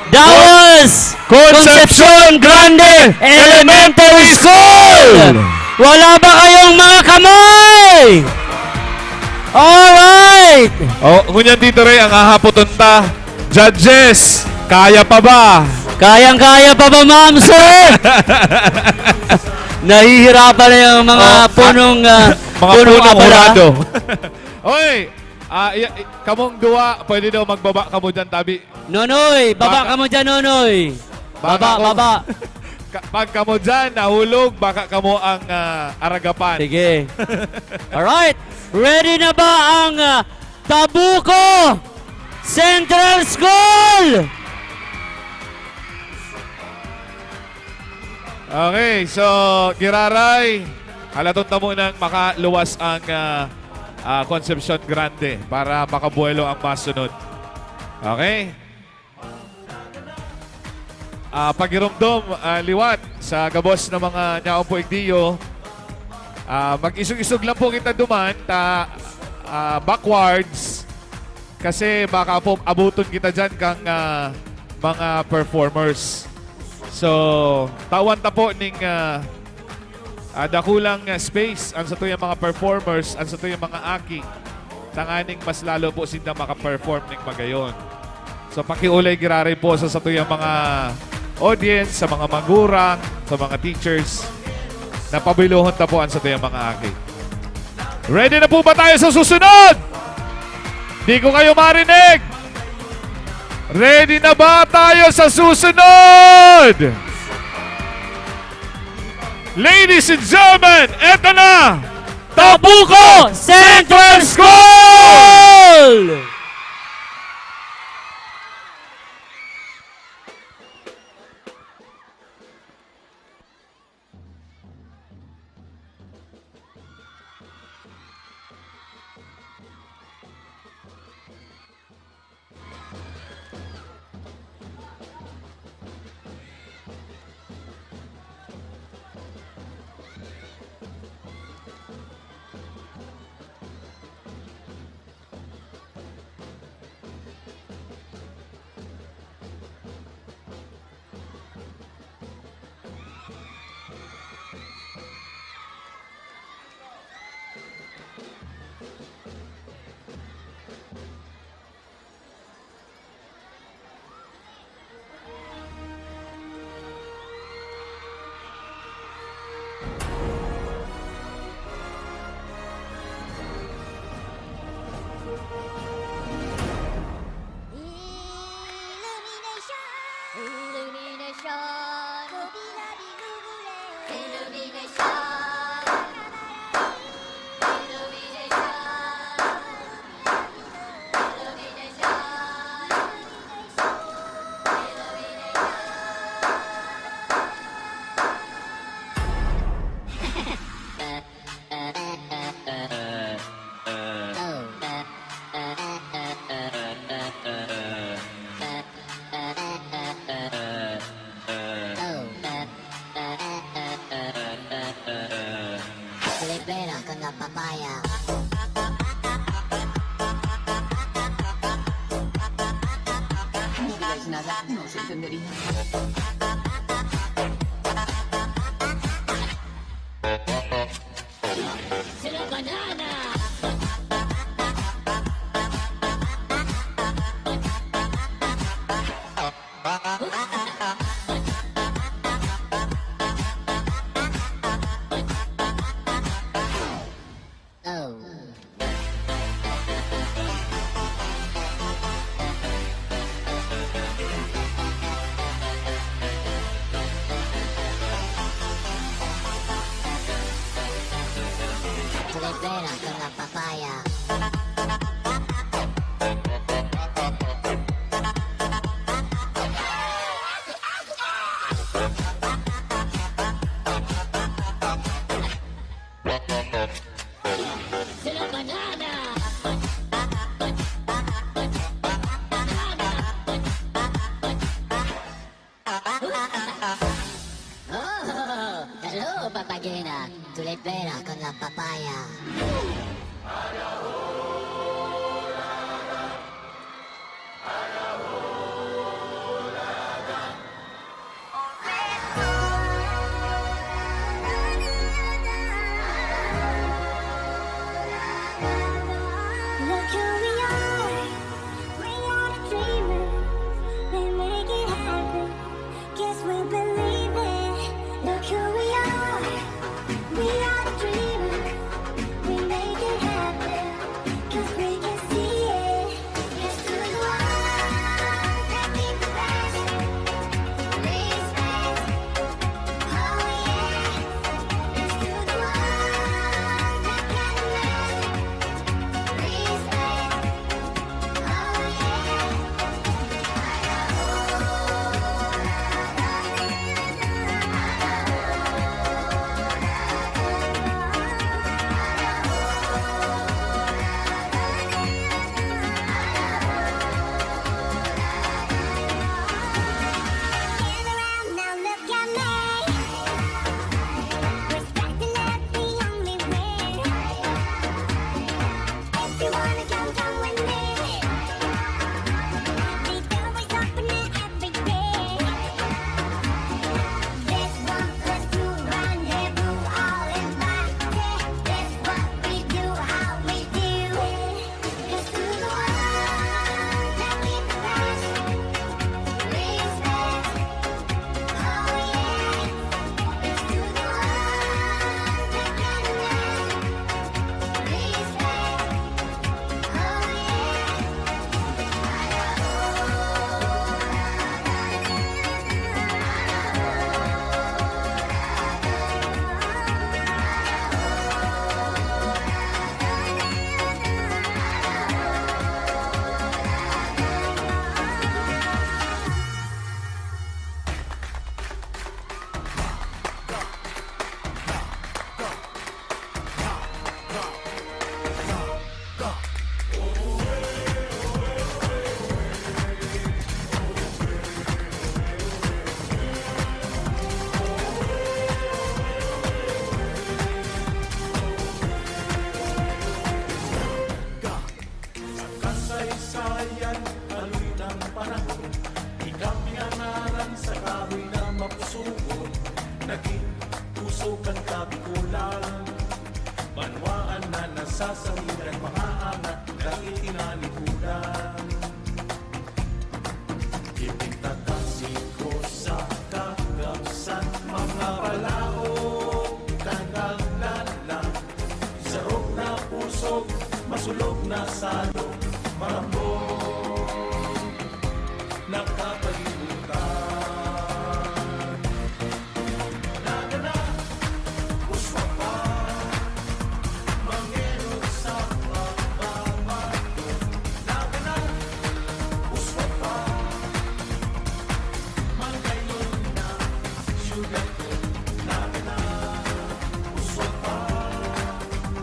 That was Concepcion Grande Elementary School! Wala ba kayong mga kamay? Alright! Oh, ngunyan dito, Ray, ang hahapoton ta. Judges, kaya pa ba? Kayang-kaya pa ba, ma'am, sir? Nahihirapan na yung mga Ah, punong, ah, mga punong punong abala. Hurado. Oy, ah, iya- i- kamong duwa, pwede daw magbaba kamo dyan, tabi. Nonoy, baba Baka- kamo dyan, Nonoy. Baka Baba, kung- baba. Ka- pag kamo dyan, nahulog, baka kamo ang, ah, aragapan. Sige. Alright, ready na ba ang, ah, Tabuco Central School? Okay, so, giraray, halaton ta munang makaluwas ang, ah, ah, Concepcion Grande para makabuelo ang masunod. Okay? Ah, pagiromdom, ah, liwat sa gabos na mga nyaong puigdiyo. Ah, mag-isog-isog lang po kita duman, ta, ah, backwards. Kasi baka po abuton kita dyan kang, ah, mga performers. So, tawan ta po ning, ah, ah, dakulang, ah, space ang satuyang mga performers, ang satuyang mga aki, tanganing mas lalo po sinda makaperform ning magayon. So, pakiolay giraray po sa satuyang mga audience, sa mga magurang, sa mga teachers, na pabilohon ta po ang satuyang mga aki. Ready na po ba tayo sa susunod? Di ko kayo marinig. Ready na ba tayo sa susunod? Ladies and gentlemen, eto na! Tabuco Central School! Illumination. Illumination. Illumination. Libre lang ka nga papaya. Hindi guys, nasa, ano, sa sandali. Sila banana! Wanna come, come with me. We can always open it every day. This one plus two rendezvous all invited. This what we do, how we do it. It's to the world that we pass. Respect. Oh yeah. It's to the world that we pass. Respect. Sa kasaysayan, haloy ng panahon, ika pinangaran sa kahoy na mapusugon, naging pusog kan Kabikolan. Banwaan na nasasangilan, mga angat na itinalikudan. Ipintatasik ko sa kagabsan, mga balaog, kagaglan lang. Sarog na pusog, masulog na salog, marambong nakapalibutan. Nagana, uswa pa, mangenot sa pagmamato. Nagana, uswa pa, magayon na syudad ko. Nagana, uswa pa,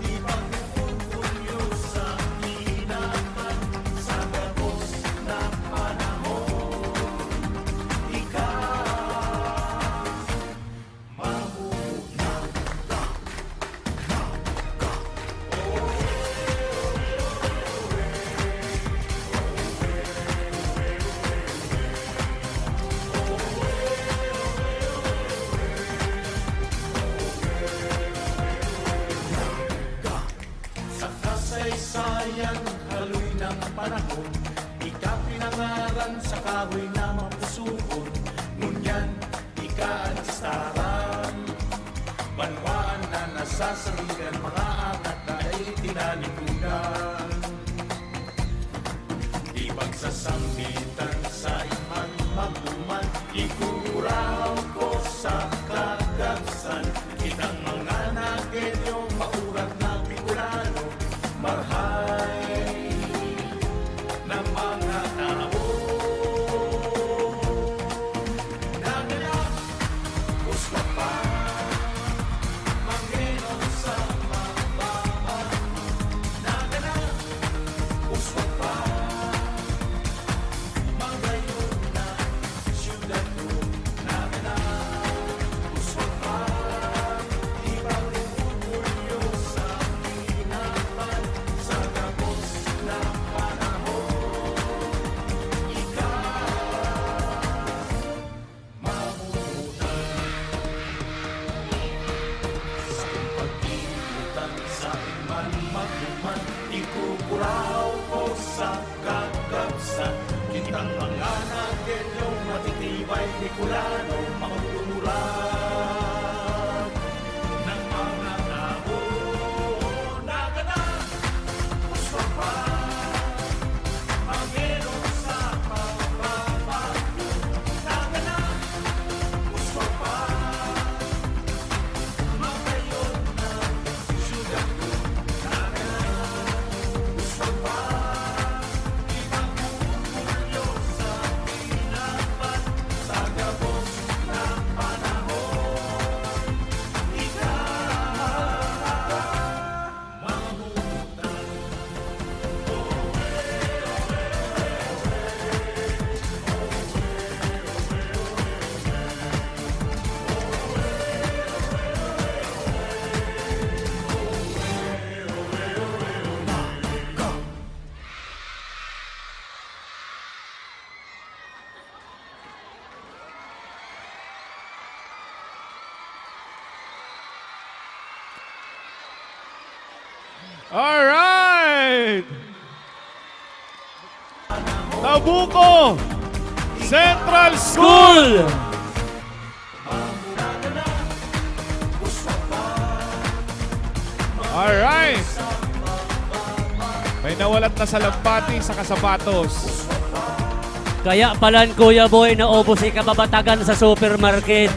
di pag-uulyo sa kahinapan, sa gabos na panahon. Ika, mamuhay na, na, na. Sa kasaysayan, haloy ng panahon, ika pinangaran sa kahoy na mapusugon. Ngunyan, ika an istaran. Banwaan na nasasangilan, mga angat na itinalikudan. Di pagsasambitan sa iman magduman, ikukuraw ko sa kagabsan. Kitang mga Nagueño, maurat na Bicolano, marhay na mga tao. Nagana, uswa pa, mangenot sa pagmamato. Nagana, uswa pa, magayon na syudad ko. Nagana, uswa pa, di pag-uulyo sa kahinapan, sa gabos na panahon. Ika, mamuhay. Sa pag-iitan, sa iman magduman, ikukuraw ko sa kagabsan. Kitang mga Nagueño, matitibay, Bicolano, magdudulag ng mga tao. Nagana, uswa pa, mangenot sa pagmamato. Nagana, uswa pa, magayon na syudad ko. Nagana, uswa pa, Alright! Tabuco Central School! School! Alright! May nawalat na salampati saka sapatos. Kaya palan, Kuya Boy, naubos si kababatagan sa supermarket.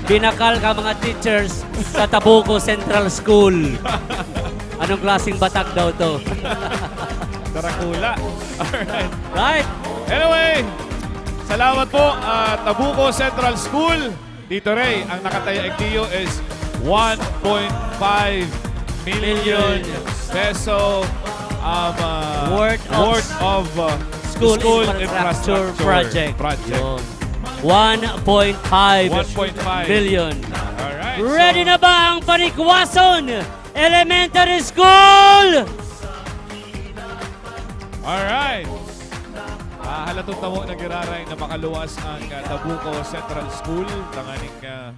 Binakal ka mga teachers sa Tabuco Central School. Anong klaseng batag daw 'to? Dracula. Alright. Right. Anyway, salamat po, ah, Tabuco Central School. Tito Ray, ang nakataya igdiyo is one point five million peso, um, ah, Worth of worth of, ah, school infrastructure infrastructure project. Project. Yun. One point five million. One point five. Alright, Ready so na ba ang Panikwason Elementary School? Alright. Ah, halaton ta mo na giraray na makaluwas ang, ah, Tabuco Central School. Tanganing, ah,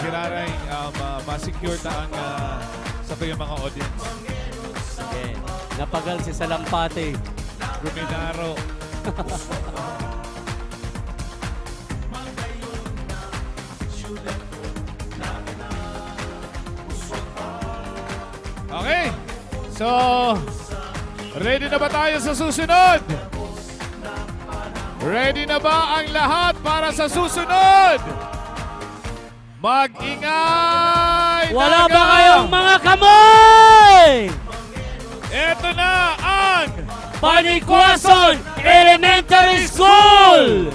giraray, ah, ma-, ma-secure ta ang, ah, satuyang mga audience. Yeah. Napagal si Salampati. Guminaro. Okay. So, ready na ba tayo sa susunod? Ready na ba ang lahat para sa susunod? Mag-ingay Wala talaga! ba kayong mga kamay? Eto na ang Panikwason Elementary School!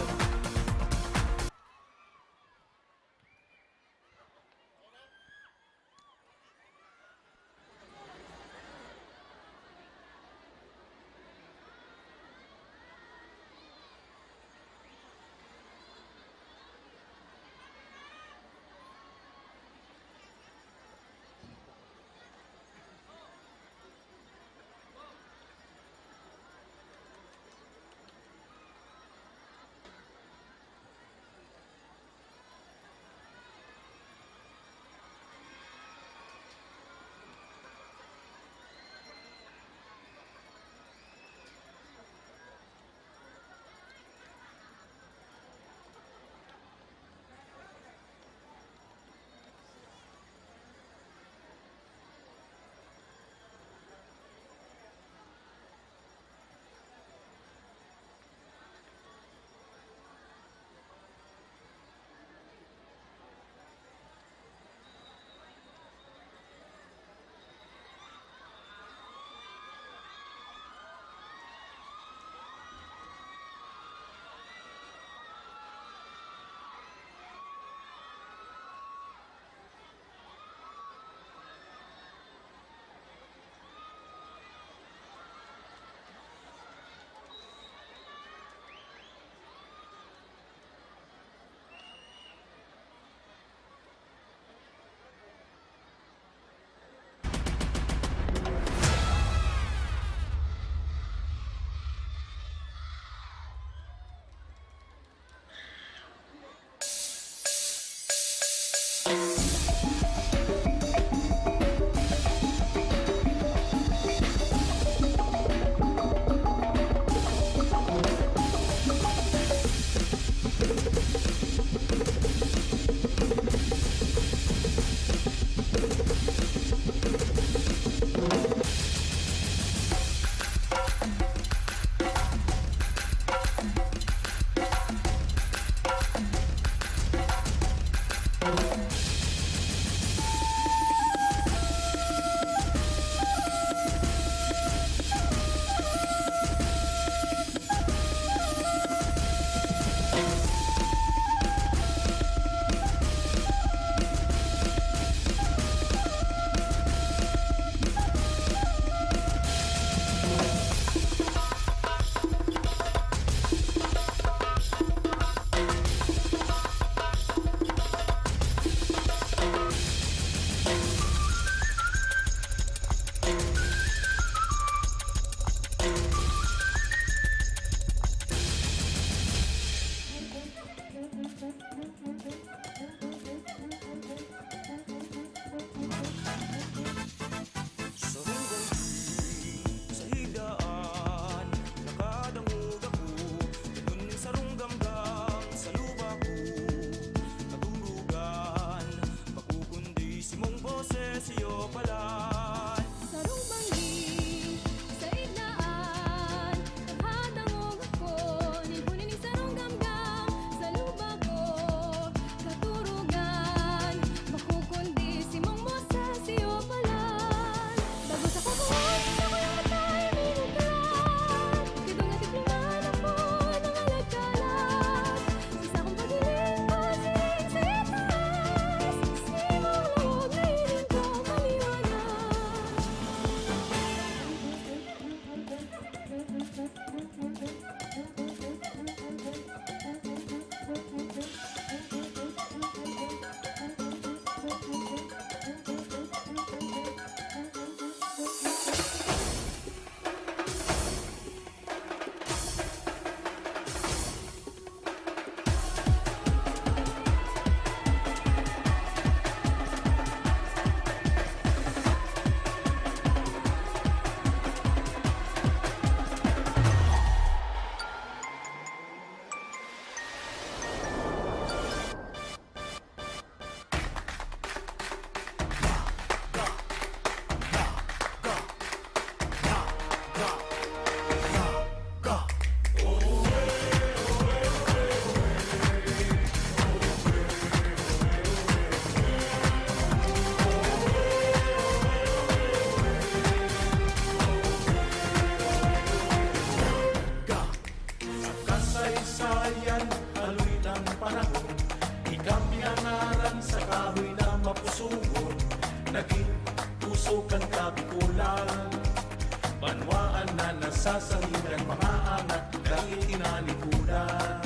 na nasasangigan, mga angat, dai tinalikudan.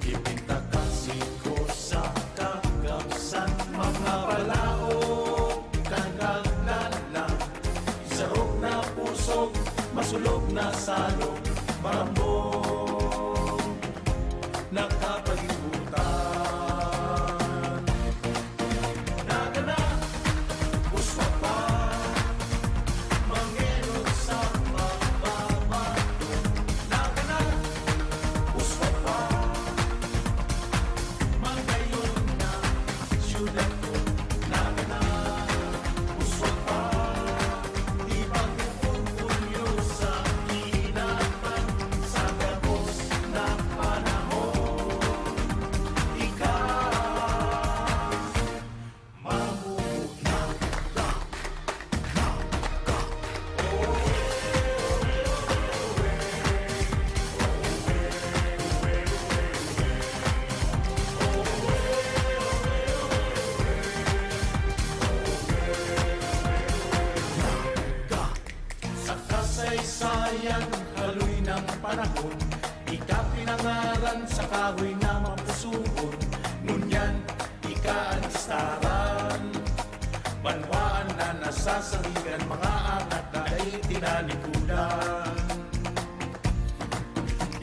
Ipintakasi ko sa kagabsan, mga palaog, kagaglalang, isarog na pusog, masulog na salog, marambong, nakapalibutan. Nagana, uswa pa, mangenot sa pagbabago. Nagana, uswa pa, mangayon na syudad ko. Nagana, uswa pa, di pagpupulyo sa kinaban, sa gabos na panahon. Ika, mamuta. Sa kasaysayan, haloy ng panahon, ika pinangaran sa kahoy na mapusuhon. Ngunyan, ika an istaran. Banwaan na nasasangigan, mga angat na dai tinalikudan.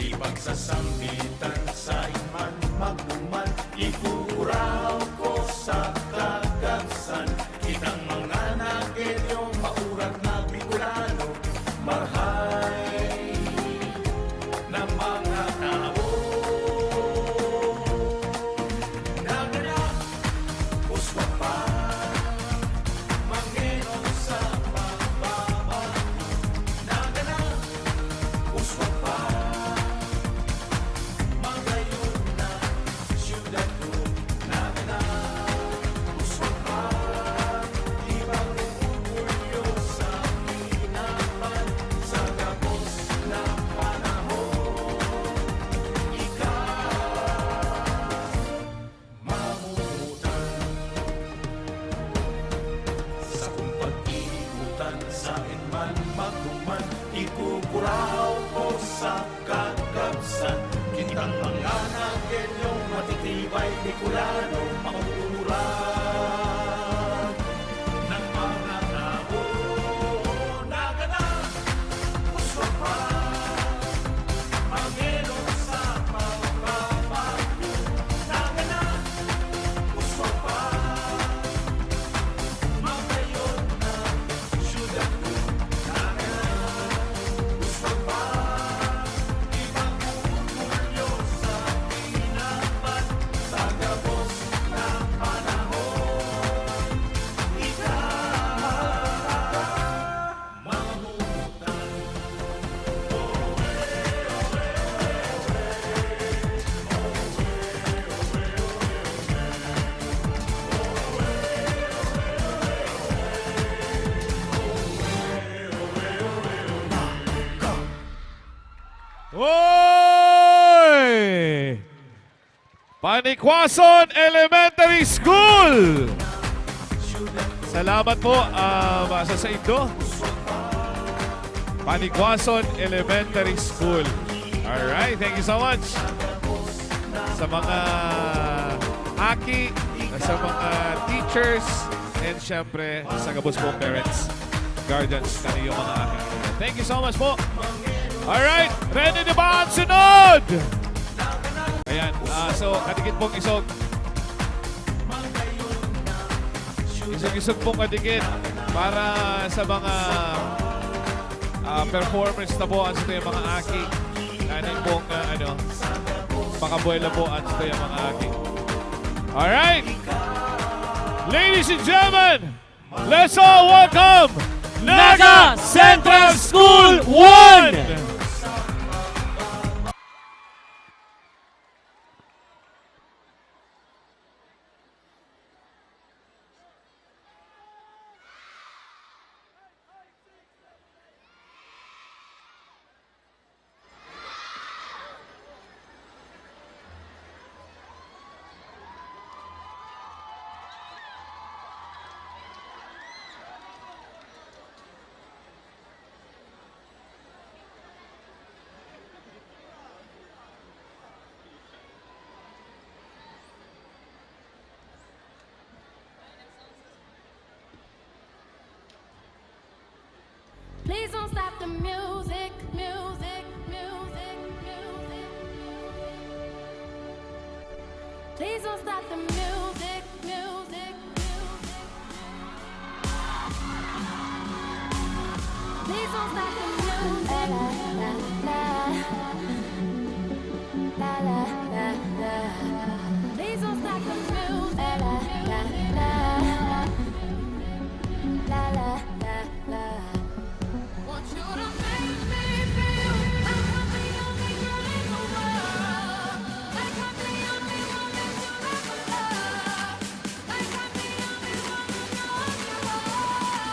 Ipagsasambitan sa iman magduman, ikukuraw ko sa kagabsan. Kitang mga nagenyo, maurat na Bicolano, marhay na mga tao. Nagana, uswa pa, mangenot sa pagbabago. Nagana, uswa pa, mangayon na syudad ko. Nagana, uswa pa, di pagpupulyo sa kinaban, sa gabos na panahon. Ika, mamutan. Sakong pag-iigutan, saen man magduman, ikukuraw ko sa kagabsan. Kitang mga nagenyo, matitibay, Bicolano, mauuran ng mga tao. Nagana, uswa pa, mangenot sa pagbabago. Nagana, uswa pa, mangayon na syudad ko. Nagana, uswa pa, di pagpupulyo sa kinaban, sa gabos na panahon. Ika, mamutan. Oy! Panikwason Elementary School! Salamat po, ah, sa saindo. Panikwason Elementary School. Alright, thank you so much. Sa mga aki, sa mga teachers, and syempre, sa gabos po parents, guardians, kaninyo mga aki. Thank you so much po. Alright, ready na ba ang sunod? Ayan, ah, so, kadikit pong isog. Isog-isog pong kadikit para sa mga, ah, performance na po ang satuyang mga aki. Kaning pong, ah, ano, pakabuela po ang satuyang mga aki. Alright! Ladies and gentlemen, let's all welcome Naga Central School one! Please don't stop the music, music, music, music, music. Please don't stop the music, music, music, music. Please don't stop the music. Please don't stop the music. Want you to make me feel like I'm the only girl in the world, like I'm the only woman you'll ever love, like I'm the only woman you'll ever love.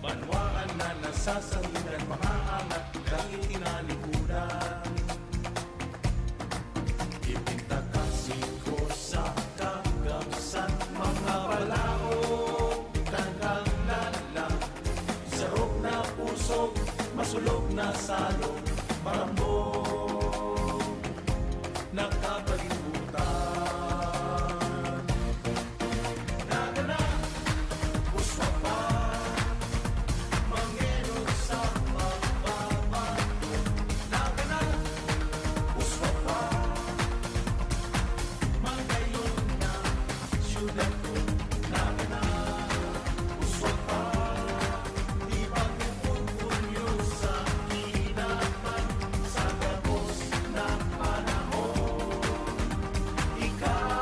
Banwaan na nasasangitan, mga angat dai tinalikudan. Ipinta ka singko sa kagabsan, mga balaog, tangkang lalang. Sarog na pusog, masulog na salog, marambog, nakapalibutan. Nagana, uswa pa, mangenot sa pagbabago. Nagana, uswa pa, magayon na syudad ko. Nagana, uswa pa, di mag-orgulyo sa kinaban sa gabos na panahon. Ikaw,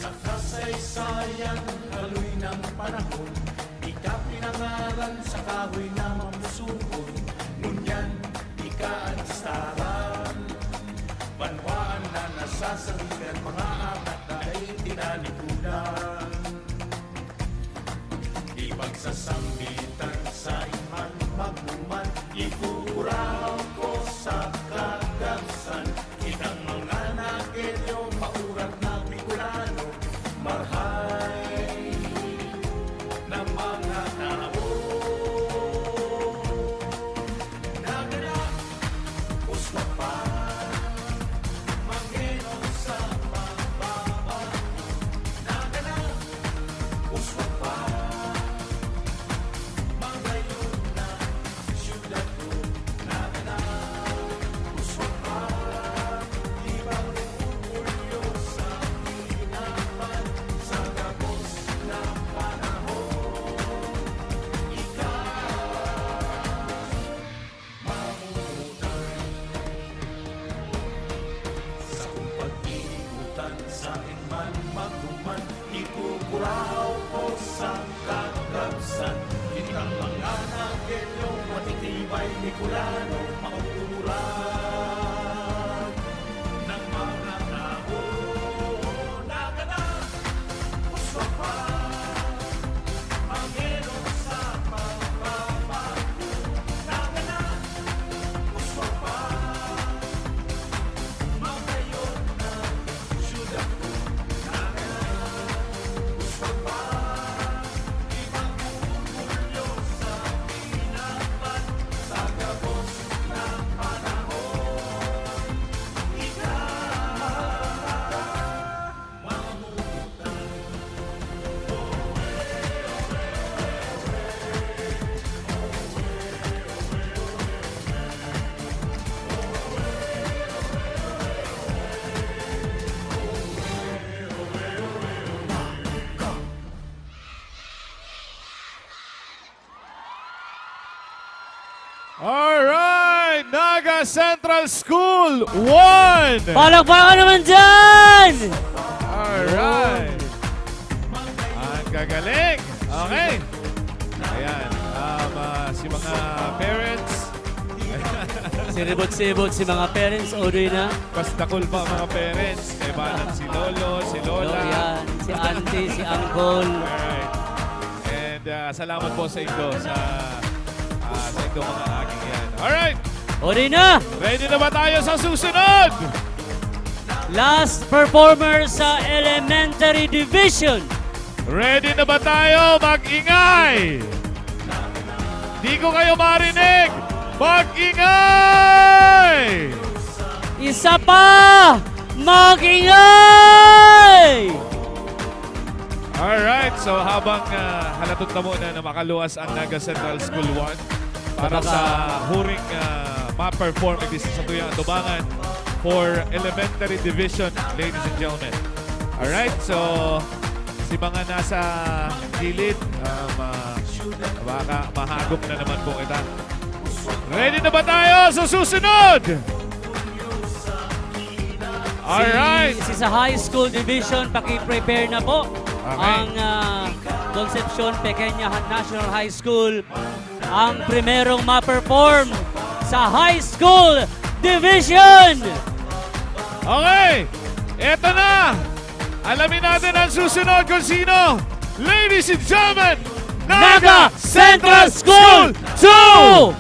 sa kasaysayan, haloy ng panahon, ika pinangaran sa kahoy na mamusugon. Ngunyan, ika an staran. Banwaan na nasasangitan, mga angat dai tinalikudan. Ipagsasambitan sa iman magduman, ikukuraw ko sa kagabsan. Kitang mga Nagueño, paurat na Bicolano, marhay na mga tao. Nagana, uswa pa, mangenot sa pagbabago. Nagana, uswa pa, magayon na syudad ko. Nagana, uswa pa, di mag-orgulyo sa kinaban sa gabos na panahon. Ikaw, sa kung pag-iibutan, saen man magduman, ikukuraw ko sa kagabsan. Kitang mga Nagueño, matitibay Bicolano, mauuran ng mga tao. Nagana, uswa pa, mangenot sa pagbabago. Nagana, uswa pa, magayon na syudad ko. Nagana, uswa pa, di mag-orgulyo sa kinaban sa gabos na panahon. Ikaw, Alright! Naga Central School, one! Palakpakan naman dyan! Alright! Ang gagaling! Okay! Ayan, um, ah, si mga parents. Siribot-sibot si mga parents, Odoy na. Mas dakul pa ang mga parents. Kaibanan si lolo, si lola. Yan, si auntie, si uncle. Alright. And, ah, salamat po sa inyo, sa, ah, sa inyong mga aging yan. Alright! Odoy na! Ready na ba tayo sa susunod? Last performer sa elementary division. Ready na ba tayo? Mag-ingay! Di ko kayo marinig! Mag-ingay! Isa pa! Mag-ingay! Alright, so habang, ah, halatod na muna na makaluwas ang Naga Central School one para Baka sa huring, ah, ma-perform, ito sa satuyang atubangan for elementary division, ladies and gentlemen. Alright, so si mga nasa gilid, um, ah, baka mahagok na naman po kita. Ready na ba tayo sa susunod? Alright. Si, si sa high school division, paki-prepare na po. Okay. Ang, ah, Concepcion Pequeña National High School, ang primerong ma-perform sa high school division. Okay. Eto na. Alamin natin ang susunod kung sino. Ladies and gentlemen, Naga Central School two!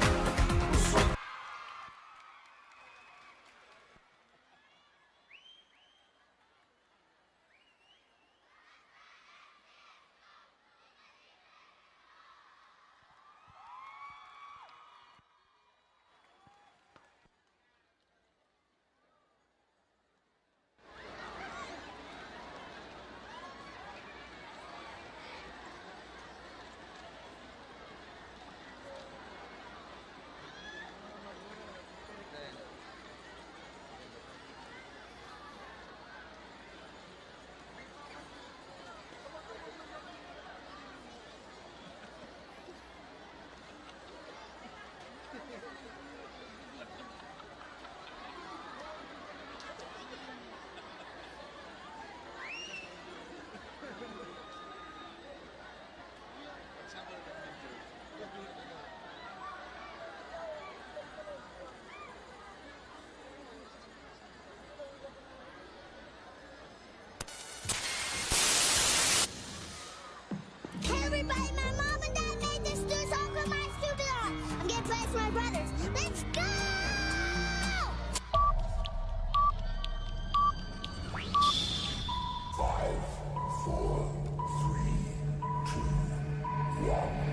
Everybody, my mom and dad made this juice all from my stupid heart. I'm gonna play with my brothers. Let's go! Five, four, three, two, one.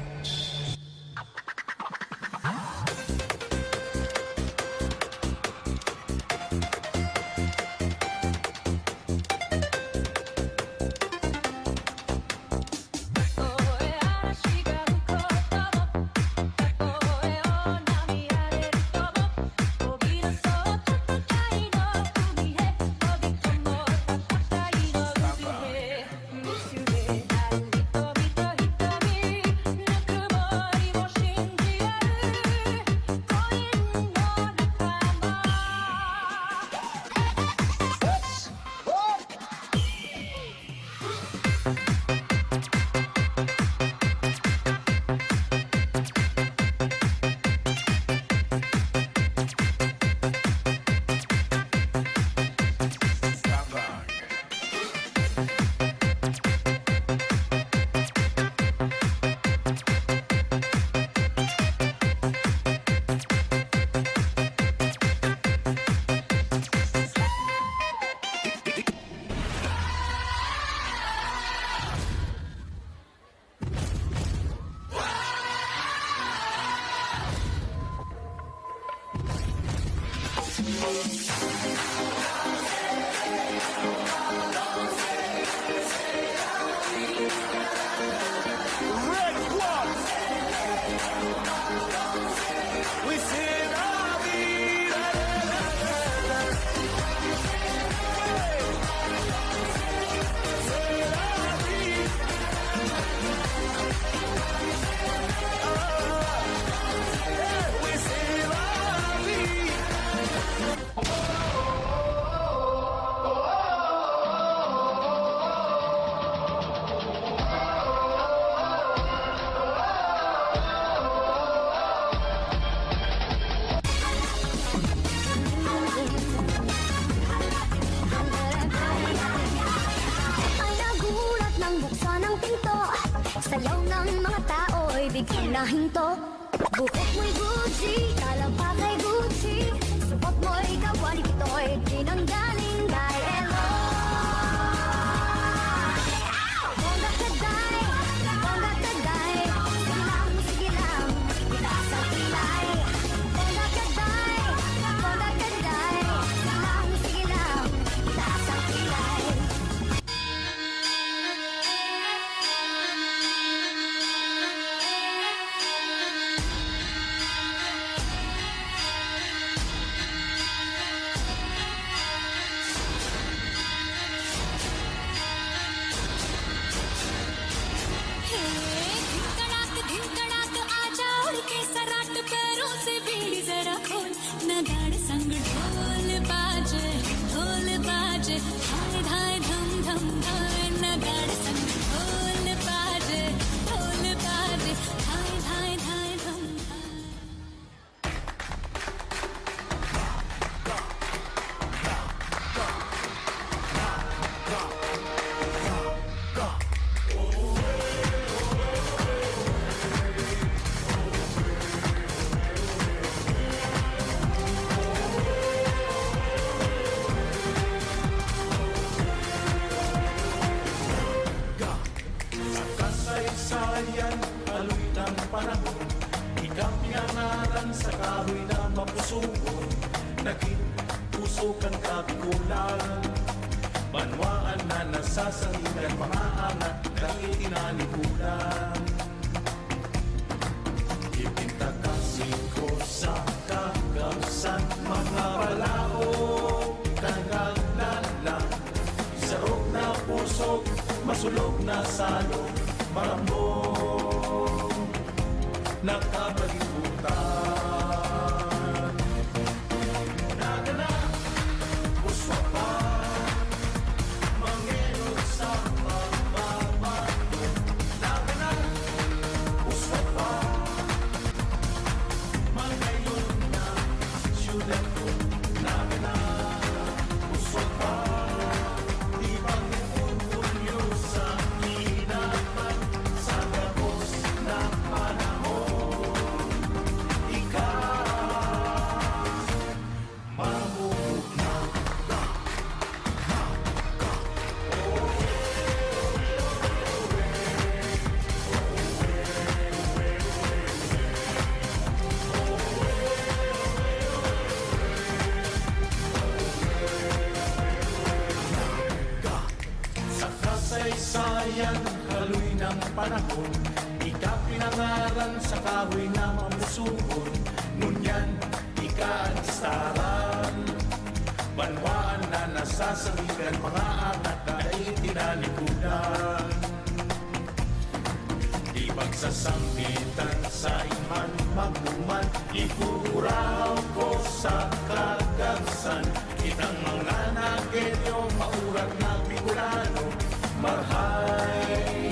Ay, nagulat nang buksan ang pinto. Sayaw ng mga tao'y biglang nahinto. Buhok mo'y Gucci, talaba kay Gucci. Suot mo'y kawali, pito'y pinanggaling kay Elon. Bongga ka, day! Bongga ka, day! Sige lang, sige lang, itaas ang kilay. Bongga ka, day! Bongga ka, day! Sige lang, sige lang, itaas ang kilay. हे, धिनकड़ाक, धिनकड़ाक, आजा उड़ के सराट, पैरों से बीड़ी जरा खोल, नगाड़े संग ढोल बाजे, ढोल बाजे। धाय धाय धम धम धाय, नगाड़े संग ढोल बाजे, ढोल बाजे। धाय धाय धाय धम धाय। Sa kasaysayan, haloy ng panahon, ika pinangaran sa kahoy na mapusugon, naging puso kan Kabikulan. Banwaan na nasasangigan, mga angat na itinanikulan. Ipintakasi ko sa kagawsan, mga balaog, kagaglalang, sarog na pusog, masulog na salog, marambong, nakapalibutan. Nagana, uswa pa, mangenot sa pagbabago. Nagana, uswa pa, mangayon na syudad ko. Nagana, uswa pa, di ba orgulyo sa kinaban sa gabos na panahon? Ika Sa kasaysayan, haloy ng panahon, ika pinangaran sa kahoy na mamusugon. Ngunyan, ika an istaran. Banwaan na nasasangigan, mga angat na itinalikudan. Di pagsasambitan sa iman magduman, igugurao ko sa kagabsan. Kitang mga Nagueño, maurat na Bicolano, marhay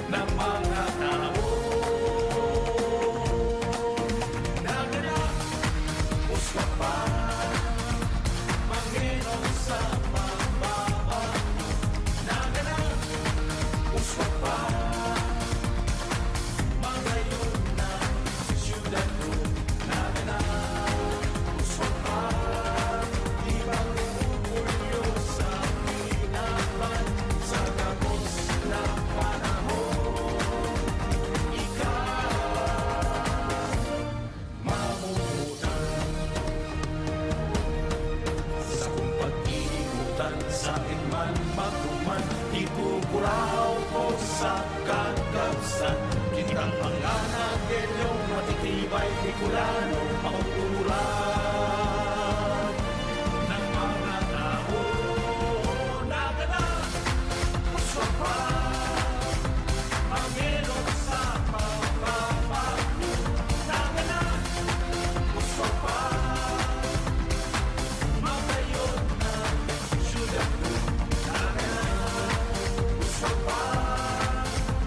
na mga tao. Nagana, uswa pa, mangenot sa pagbabago. Nagana, uswa pa, mangayon na syudad ko. Nagana, uswa pa, di ba orgulyo sa kinaban sa gabos na panahon? Ika mamutan. Sakong pag-iigutan, saen man magduman, igugurao ko sa kagabsan. Kitang mga Nagueño, matitibay Bicolano, mauuran ng mga tao. Nagana, uswa pa, mangenot sa pagbabago. Nagana, uswa pa, mangayon na syudad ko. Nagana, uswa pa,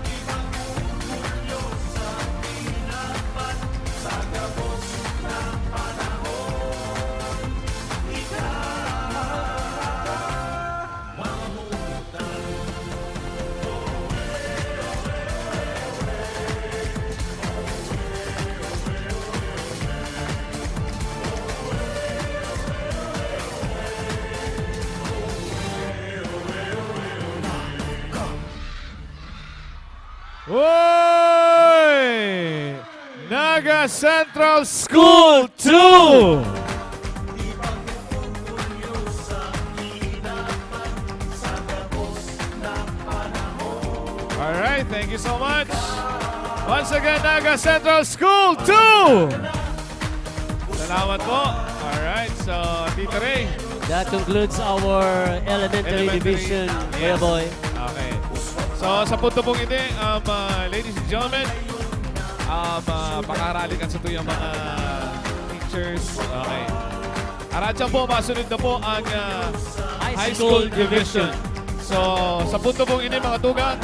di ba orgulyo sa kinaban sa gabos na panahon? Ika Uy! Naga Central School two! Alright, thank you so much. Once again, Naga Central School two! Salamat po. Alright, so, Tito Ray. That concludes our elementary Elementary. division, Kuya Yes. Boy. Okay. So, sa punto pong ini, um, uh, ladies and gentlemen, um, uh, pakaarali kan satuyang mga teachers. Okay. Aratsa po, masunod na po ang, ah, High High School School Division. Division. So, sa punto pong ini, mga tugang,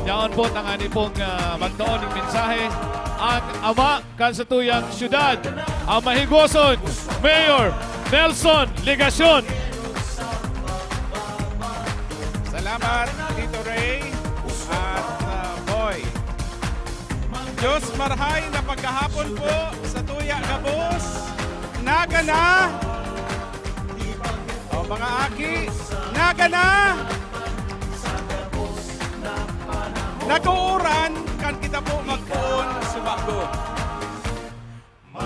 yaon po, tangani pong, ah, magtaon ng mensahe ang ama kan satuyang syudad, ang mahigwoson, Mayor Nelson Legacion. Salamat, Tito Ray at, ah, Boy. Diyos marhay na pagkahapon po sa tuya gabos. Naga na! O, mga aki, naga na! Nag-uuran kan kita po magpoon subago.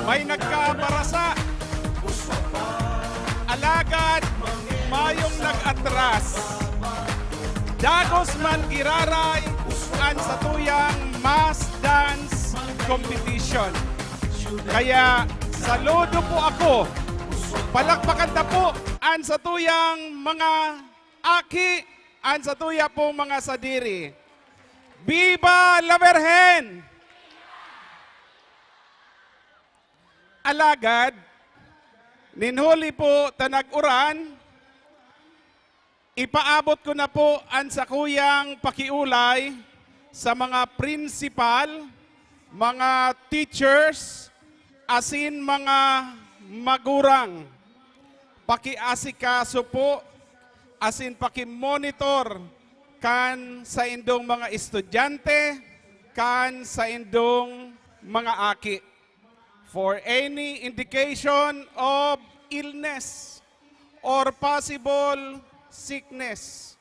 May nagkabarasa. Alagad mayong nag-atras. Dagos man giraray an satuyang mass dance competition. Kaya saludo po ako. Palakpakan ta po an satuyang mga aki, an satuya pong mga sadiri. Viva la Virgen! Alagad, nin huli po ta nag-uran, ipaabot ko na po an sakuyang pakiolay sa mga prinsipal, mga teachers, asin mga magurang. Pakiasikaso po asin pakimonitor kan saindong mga estudyante, kan saindong mga aki. For any indication of illness or possible sickness,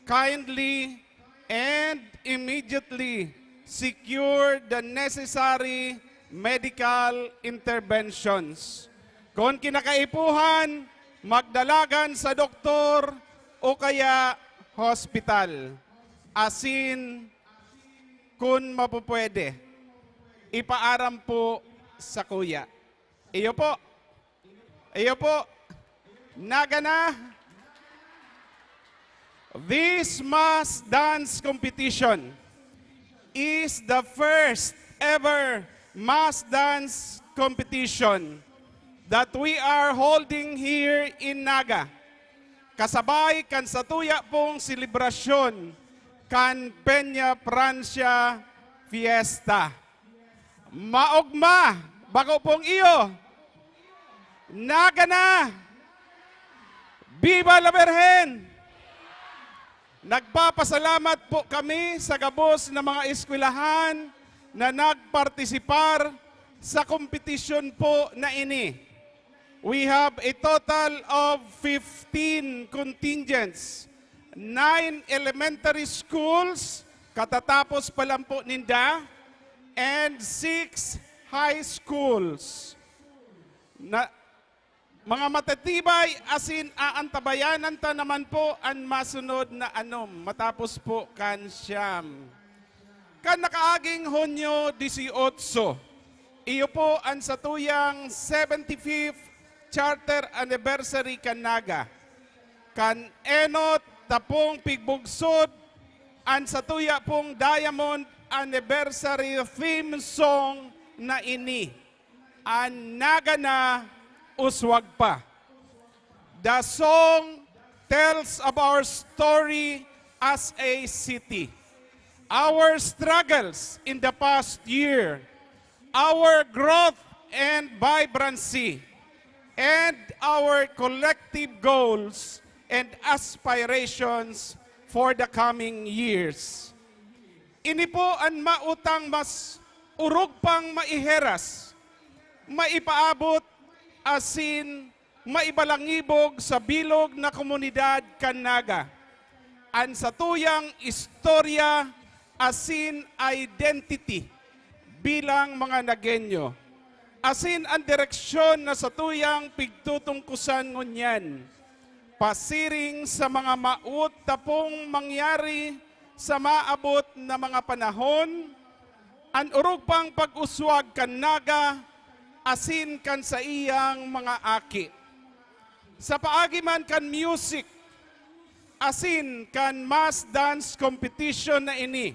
kindly and immediately secure the necessary medical interventions. Kung kinakaipuhan, magdalagan sa doktor o kaya hospital. Asin, kun mapupwede, ipaaram po sakuya. Iyo po. Iyo po. Naga na. This mass dance competition is the first ever mass dance competition that we are holding here in Naga, kasabay kan satuya pong selebrasyon kan Peña Francia Fiesta. Maogma, bako pong iyo. Naga na! Viva la Virgen! Nagpapasalamat po kami sa gabos na mga eskwelahan na nagpartisipar sa kompetisyon po na ini. We have a total of fifteen contingents, nine elementary schools, katatapos pa lang po ninda, and six high schools. Na, mga matatibay, asin aantabayanan ta naman po an masunod na anom, matapos po kan siyam. Kan nakaaging Hunyo dieciocho, iyo po an satuyang seventy-fifth Charter Anniversary kan Naga. Kan enot ta pong pigbugsod an satuya pong Diamond Anniversary theme song na ini, an Naga na, Uswag Pa. The song tells of our story as a city, our struggles in the past year, our growth and vibrancy, and our collective goals and aspirations for the coming years. Ini po an mao tang mas orog pang maiheras, maipaabot asin maibalangibog sa bilog na komunidad kan Naga an satuyang istorya asin identity bilang mga Nagueño, asin an direksyon na satuyang pigtutungkosan ngunyan. Pasiring sa mga mawot ta pong mangyari sa maabot na mga panahon, an orog pang pag-uswag kan Naga asin kan saiyang mga aki. Sa paagi man kan music asin kan mass dance competition na ini,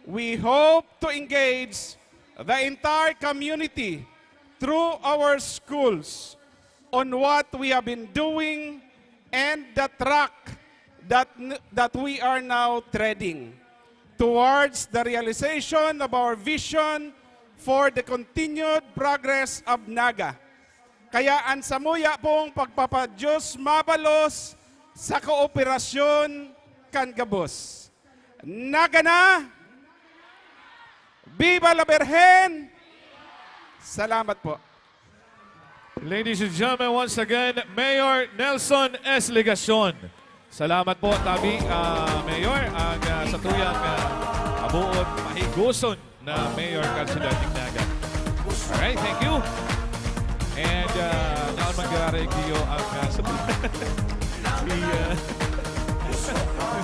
we hope to engage the entire community through our schools on what we have been doing and the track that, that we are now treading towards the realization of our vision for the continued progress of Naga. Kaya an samuya pong pagpapadiyos mabalos sa kooperasyon kan gabos. Naga na! Viva la Virgen! Salamat po. Ladies and gentlemen, once again, Mayor Nelson S. Legacion. Salamat po, tabi, ah, Mayor, ang ah, sa tuyang ah, abuot, mahigoson na Mayor Kansudating Naga. Alright, thank you. And uh, naon man giraray iyo ang uh, sa si, uh, si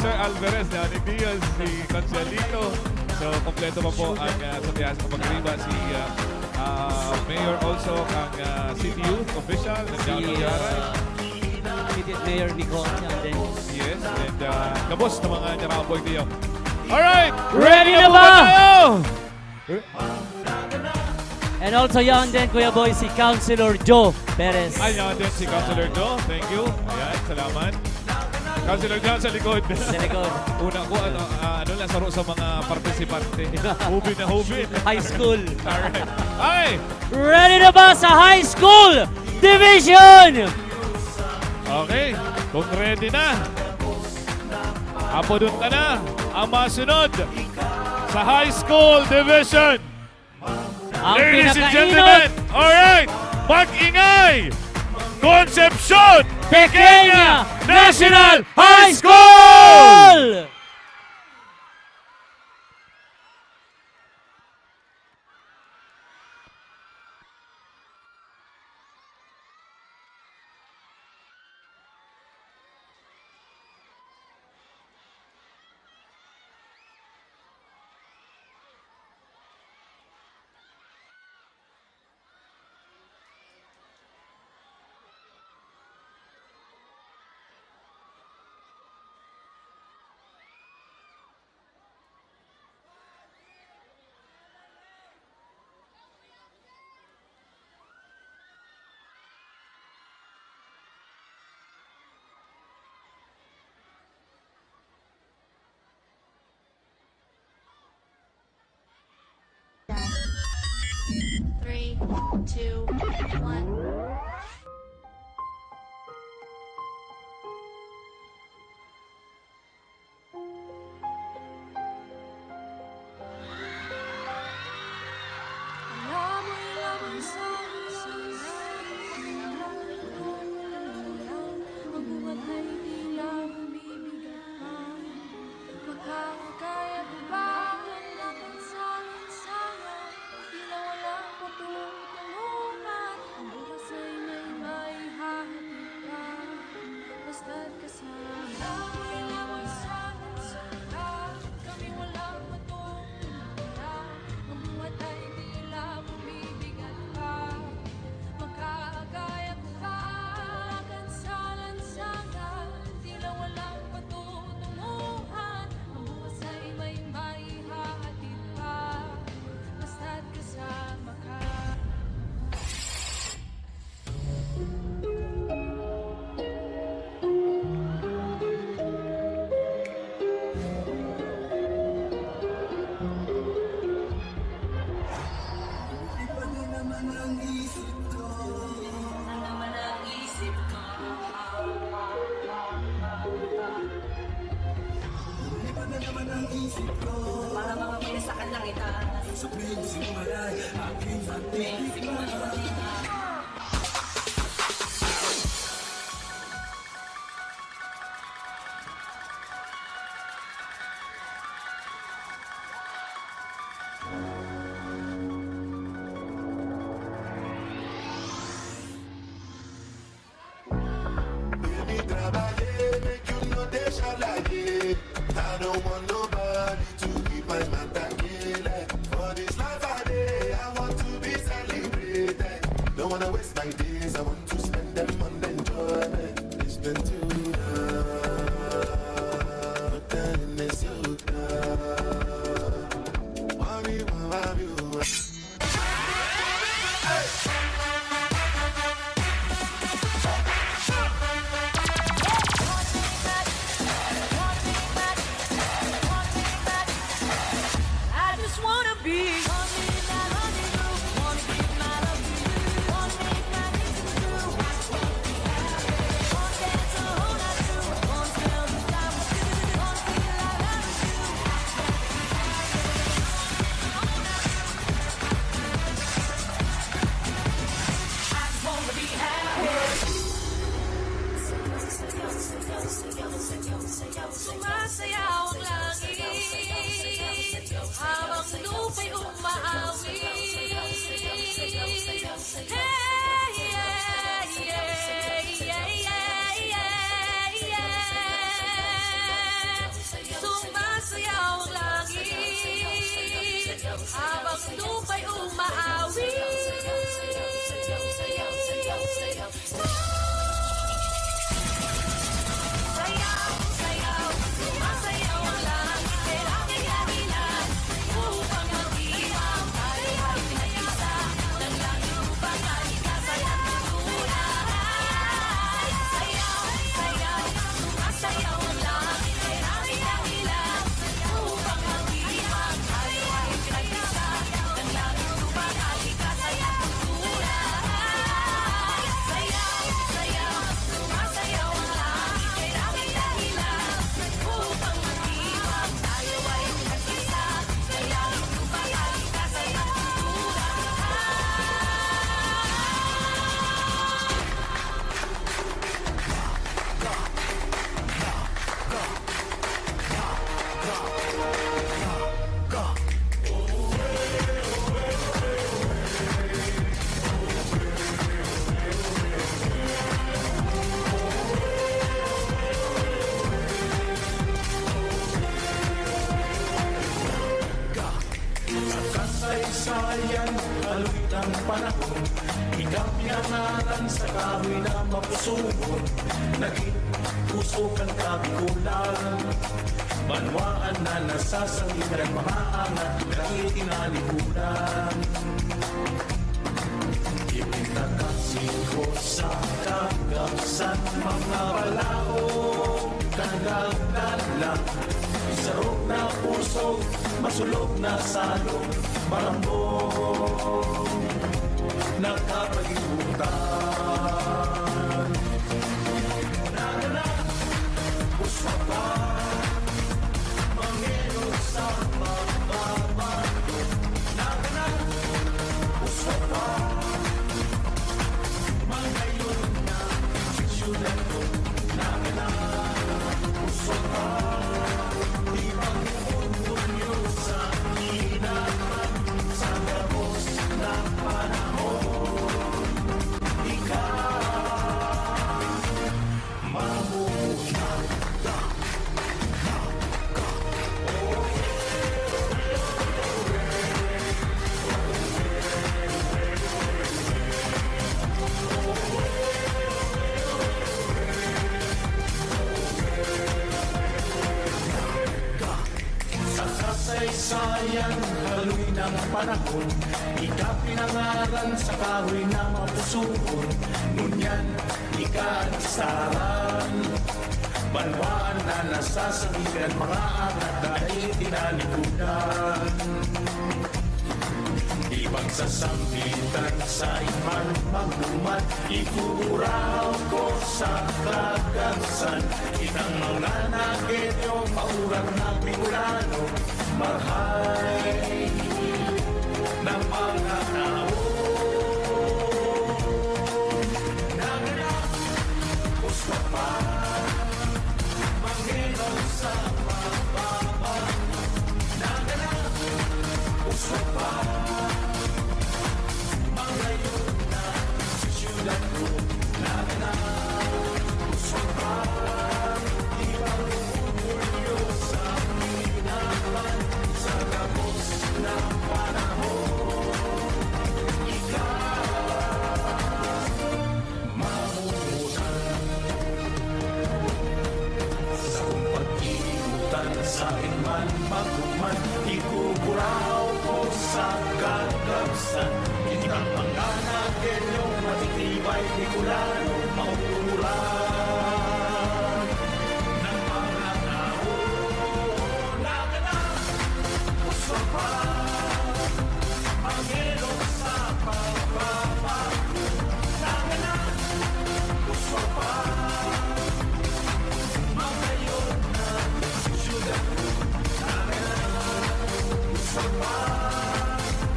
Sir Alvarez na ni Diaz, si Consuelito. So, kompleto pa po ang uh, sa tiyas ng pagriba. Si uh, uh, Mayor also ang uh, City Youth Official na si, uh, City Mayor Nicole Chanden. Yes, and uh, gabos na mga nyaraboy diyo. Alright! Ready na ba? Tayo! And also yan din, Kuya Boy, si Councilor Joe Perez. Ay, yan din si Councilor Joe. Thank you. Ayan, salamat. Councilor Joe sa likod. Sa likod. Una ko, ano, uh, ano lang, saro sa mga partisipante. Hubin na hubin. High school. Alright. Ay! Ready na ba sa high school division? Okay, kung ready na, apodon ka na ang masunod sa High School Division. Ang Ladies and gentlemen, alright, mag-ingay! Concepcion Pequeña National High School! Three, two, one. Ngaran sa kahoy na mapusugon, naging puso kan Kabikulan. Banwaan na nasasangigan, mga angat na itinalikudan. Ipintakas ko sa kagabsan, mga balaog, kagagdan lang. Isarog na puso, masulog na salog, marambong nakapalibutan. Nagana, uswa pa, mangero sa pagbabago. Nagana, uswa pa, mangayon na, syudad ko. Nagana, uswa pa, di mag-uunyo sa kinaban, sa gabos na panahon. Ikaw, mamuhay. Sa kasaysayan, haloy ng panahon, ika pinangaran sa kahoy na mapusuon. Ngunyan, ika an saran. Banwaan na nasasangigan, mga angat na itinalikudan. Ipagsasambitan sa iman magduman, ikukuraw ko sa kagabsan. Kitang mga Nagueño, paurang na Bicolano, marhay na mga tao. Naganap, uswa pa, mangero sa pagbabago. Naganap, uswa pa, mangayon na syudad ko. Naganap, uswa pa, di mag-uunyo sa kinaban, sa gabos na panahon. Ikaw, mamuhay. Sa kung pag-iimutan, sa man magduman, ikukuraw ko sa kagabsan. Kitang mga Nagueño, matitibay, Bicolano, mauuran ng mga tao. Naganap, uswa pa, mangero sa pagbabago. Naganap, uswa pa, mangayon na syudad ko. Naganap, uswa pa,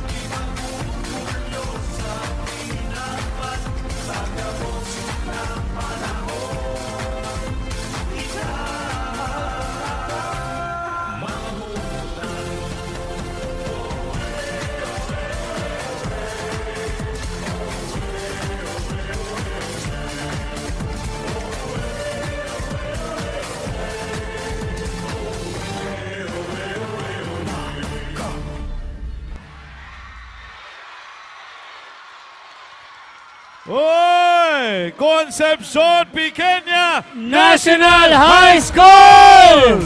di mag-uunyo sa kinaban, sa gabos na panahon. Ikaw, Oy! Concepcion Pequeña National High School!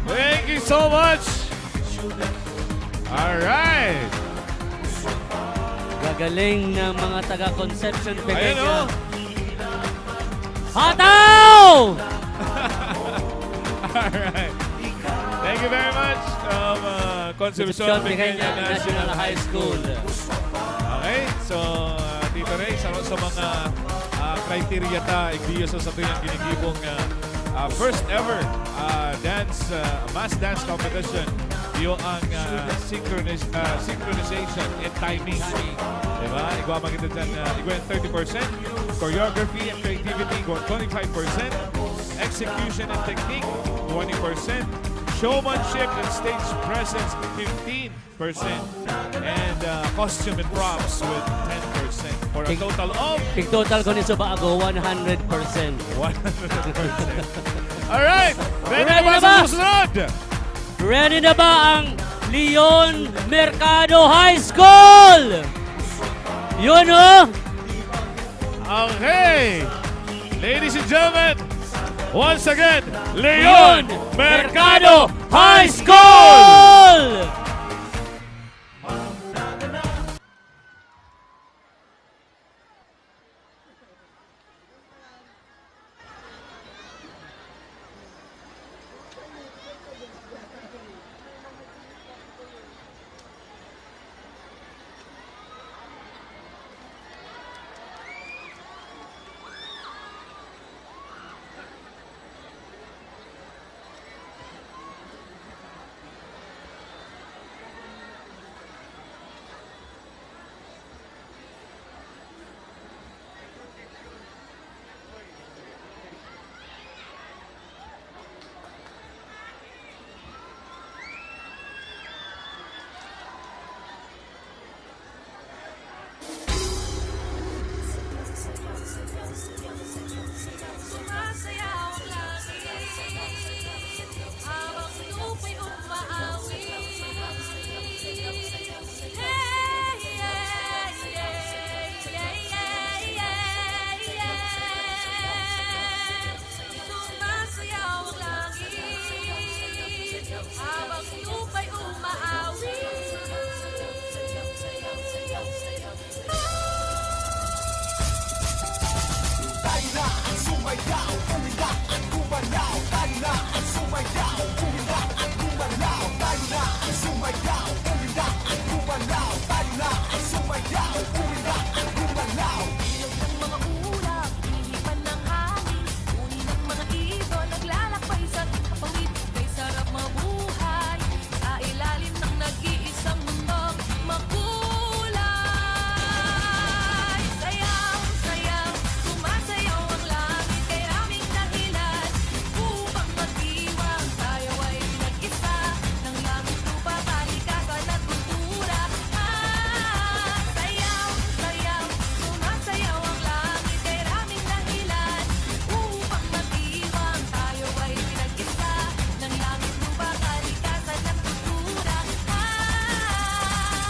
Thank you so much! Alright! Gagaling ng mga taga Concepcion Ayan, Pequeña. Oh! Hataw! Alright. Thank you very much, um, uh, Concepcion Concepcion Pequeña Pequeña National National High High School. School. Okay, so, uh, Tito Ray, sa, sa mga, uh, criteria ta, igdiyo sa satuyang ginigibong, uh, uh, first ever, uh, dance, uh, mass dance competition. Iyo ang, uh, synchronis-, uh, synchronization and timing. Timing. Diba? Igwa man kita dyan, uh, igwa yung thirty percent. Choreography and creativity, igwa twenty-five percent. Execution and technique, twenty percent. Showmanship and stage presence, fifteen percent. And, uh, costume and props with ten percent. For a Tig-, total of tig-total ko ni Subago, one hundred percent. One hundred percent. Alright! Ready Ready na ba na sa ba? Susunod? Ready na ba ang Leon Mercado High School? Yun, oh! Okay. Ladies and gentlemen, once again, Leon Mercado High School! Sumasayaw ang langit, habang lupa'y umaawit. Tayo na ang sumayaw, uminda at gumalaw. Tayo na ang sumayaw, uminda at gumalaw. Tayo na ang sumayaw, uminda at gumalaw. Tayo na ang sumayaw, uminda at gumalaw. Bilog ng mga ulap, hinipan ng hangin, uni ng mga ibon, naglalakbay sa kapawid, kay sarap mabuhay sa ilalim ng nag-iisang mundong makulay. Sayaw, sayaw, sumasayaw ang langit, kay daming dahilan upang magdiwang. Tayo ay pinag-isa ng langit, lupa, kalikasan at kultura. Ah, sayaw, sayaw, sumasayaw ang langit, kay daming dahilan upang magdiwang. Tayo ay pinag-isa ng langit, lupa, kalikasan at kultura. Ah!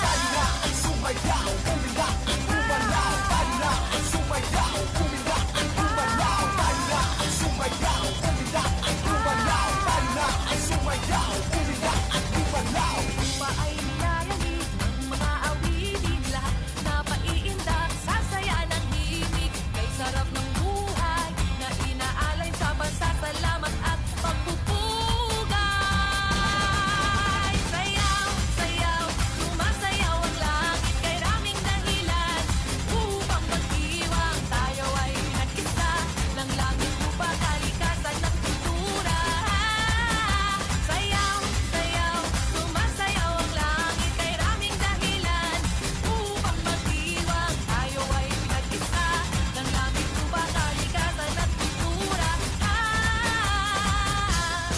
Tayo na ang sumayaw, uminda at gumalaw. Tayo na ang sumayaw, uminda at gumalaw. Tayo na ang sumayaw, uminda at gumalaw. Tayo na ang sumayaw, uminda at gumalaw. Lupa ay nilalamig ng mga awitin, lahat napaiindak sa saya ng himig. Kay sarap ng buhay na inaalay sa pasasalamat at pagpupugay. Sayaw, sayaw, sumasayaw ang langit, kay daming dahilan upang magdiwang. Tayo ay pinag-isa ng langit, lupa, kalikasan at kultura. Sayaw, sayaw, sumasayaw ang langit, kay daming dahilan upang magdiwang. Tayo ay pinag-isa ng langit, lupa, kalikasan at kultura. Ah!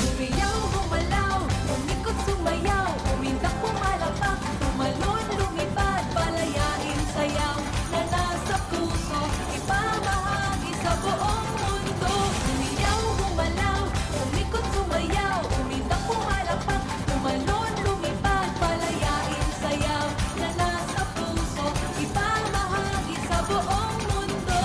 Sumiyaw, gumalaw, umikot, sumayaw, umindak, pumalakpak, tumalon, lumipad, palayain, sayaw na nasa puso, ipamahagi sa buong mundo. Sumiyaw, gumalaw, umikot, sumayaw, umindak, pumalakpak, tumalon, lumipad, palayain, sayaw na nasa puso, ipamahagi sa buong mundo.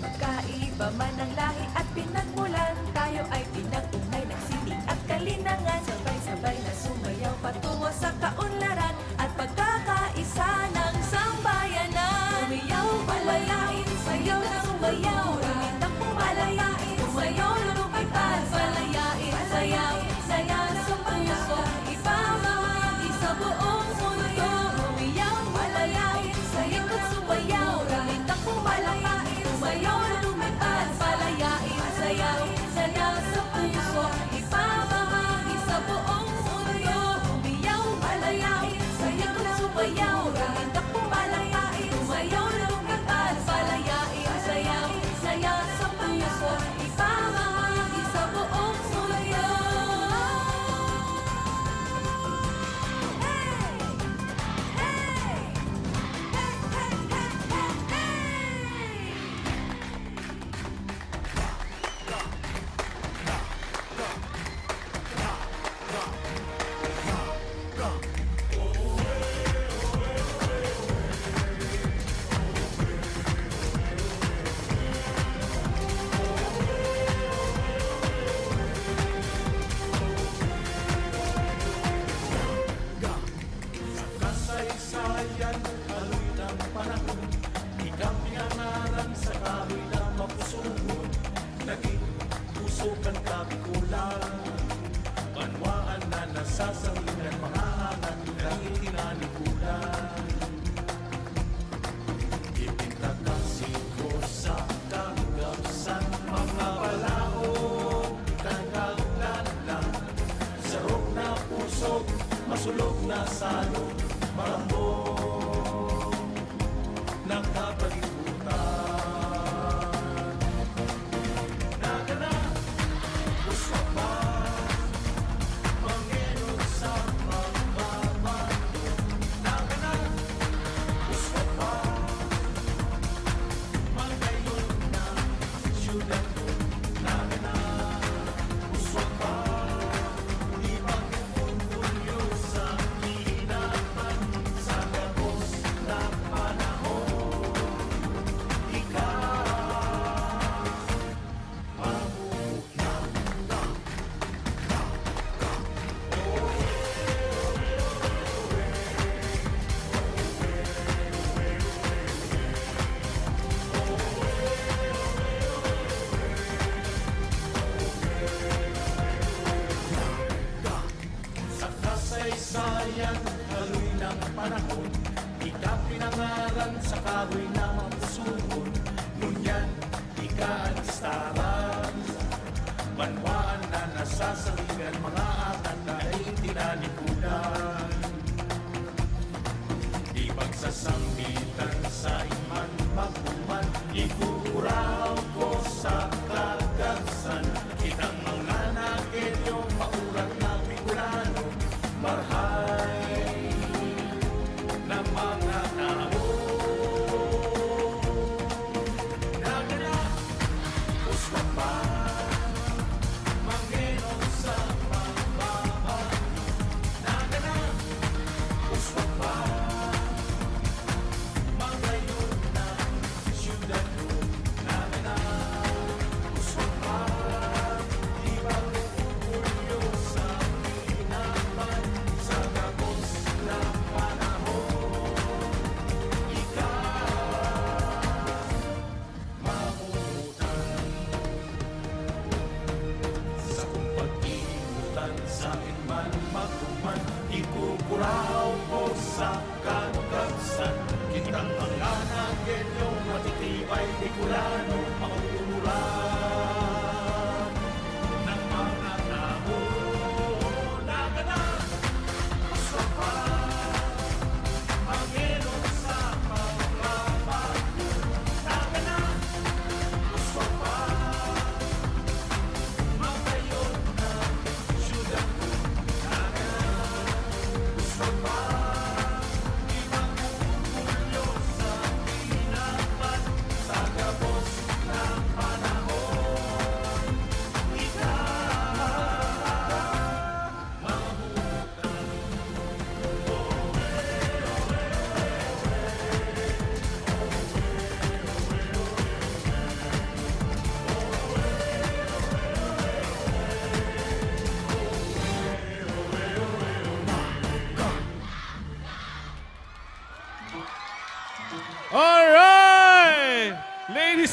Magkaiba man ang lahi at pinagmulan, tayo ay pinag-ugmay, nagsining at kalinangan. Sabay-sabay na sumayaw patungo sa kaunlaran at pagkakaisa ng sambayanan. Sumayaw, palayain, sayaw na sumayaw. Umindak, palayain, sayaw na lumipad. Palayain, sayaw, saya na sa puso, ipamahagi sa buong mundo. Sumayaw, palayain, sayaw na sumayaw. Umindak, palayain, sayaw na lumipad. Palayain,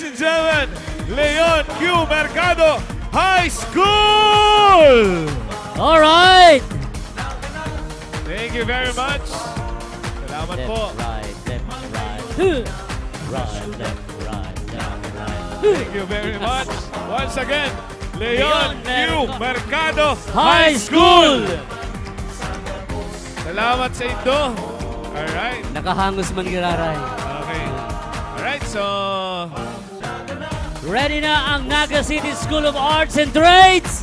and gentlemen, Leon Q Mercado High School! Alright! Thank you very much. Salamat po. Left, right, left, right. Right, left, right, left, right. Thank you very much. Once again, Leon Q Mercado High School! Salamat sa indo. Alright. Nakahangos man giraray. Okay. Alright, so Ready na ang Naga City School of Arts and Trades!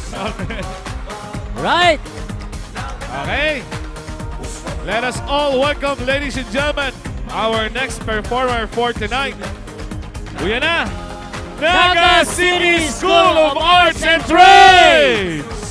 Okay. Right! Okay. Let us all welcome, ladies and gentlemen, our next performer for tonight. Uyan na, Naga City School of Arts and Trades!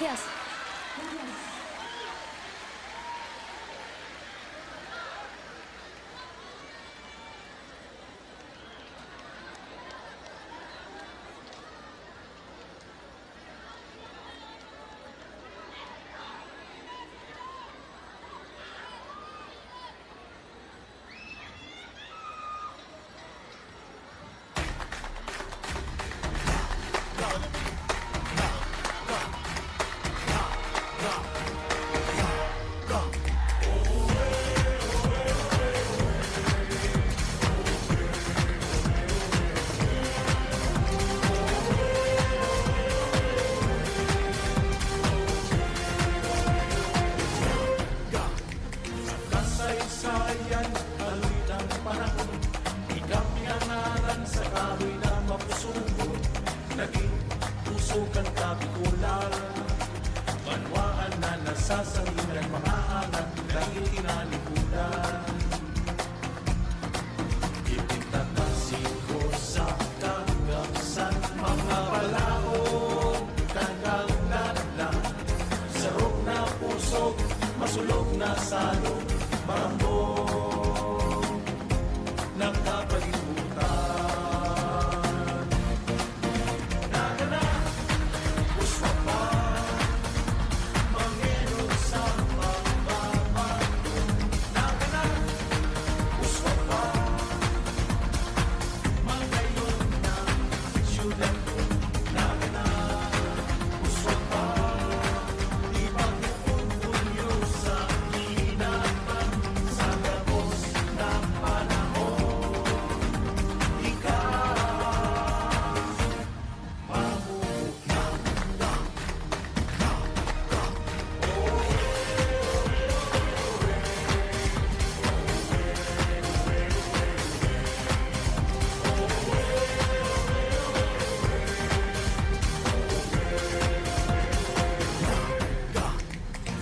Yes. Kasaysayan, haloy ng panahon, ikaw pinangalan sa kahoy na mapusugon. Naging puso kan Kabikulan, banwaan na nasasangilan, mga angat na itinalikudan. Ipintatasig ko sa kagabsan, mga balaog, kagagnanan, sarog na pusog, masulog na salog, marambong nakapalibutan.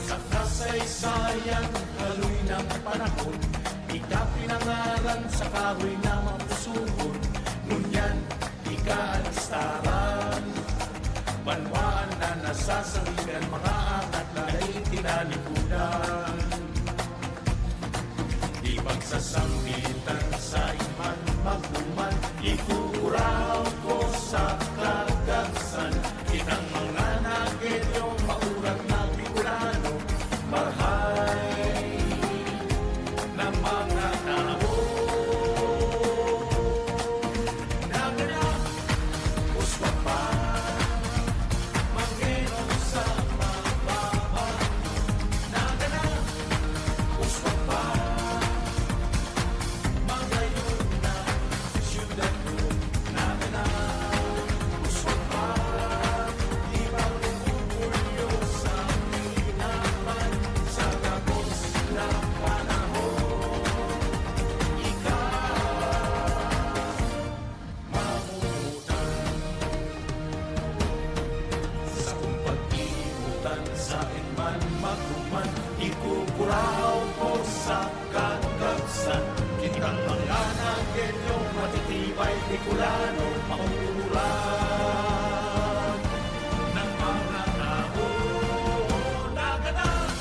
Sa kasaysayan, haloy ng panahon, ika pinangalan sa kahoy na mapusugon. Ngunyan, ika an listaran. Banwaan na nasasangilan, mga angat na itinalikudan. Di pagsasambitan sa iman magduman, ikukurahaw ko sa kagabsan. Kitang mga nagelyo, maurag na Bicolano, marhay na mga tao. Naganap, uswag pa, mangenon sa pagbabago. Naganap, uswag pa, magayon na siyudad ko. Naganap, uswag pa, di magpupulyo sa hinapan, sa gabos na panahon. Ika, mamutan. Sa kong pag-iimutan, saen man magduman, ikukurahaw ko sa kagabsan. Kitang mga nagelyo, matitibay, Bicolano, mauuran ng mga tao. Naganap,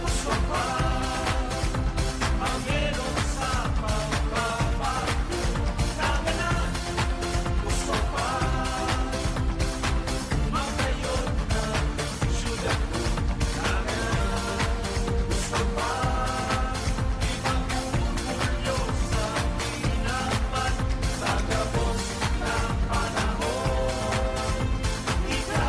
uswag pa, mangenon sa pagbabago. Naganap, uswag pa, magayon na siyudad ko. Naganap, uswag pa, di mag-uurgulyo sa hinapan, sa gabos na panahon. Ika,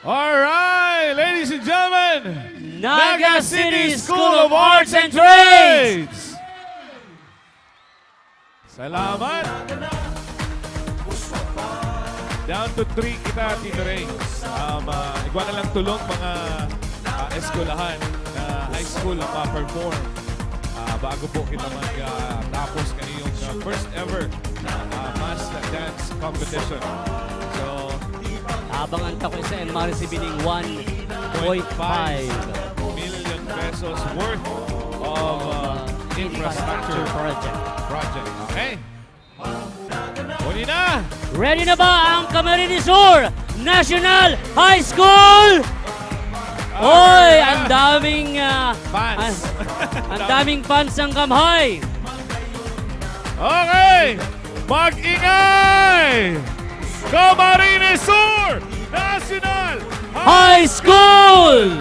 All right, ladies and gentlemen, Naga City School of Arts and Trades. Salamat. Down to three kita, Tito Ray. Um, ah, igwa na lang tulong, mga, ah, eskwelahan na high school na ma-perform, ah, bago po kita mag, ah, tapos kaniyong, ah, first ever, ah, mass dance competition. So, Abangan ta ko sa M R C B ning one point five million pesos worth of, ah, infrastructure project. Project. Okay. Huli na! Ready na ba ang Camarines Sur National High School? Oy, ang daming, ah, Fans. ang, ang daming fans ng Kamhay. Okay! Mag-ingay! Camarines Sur National High School!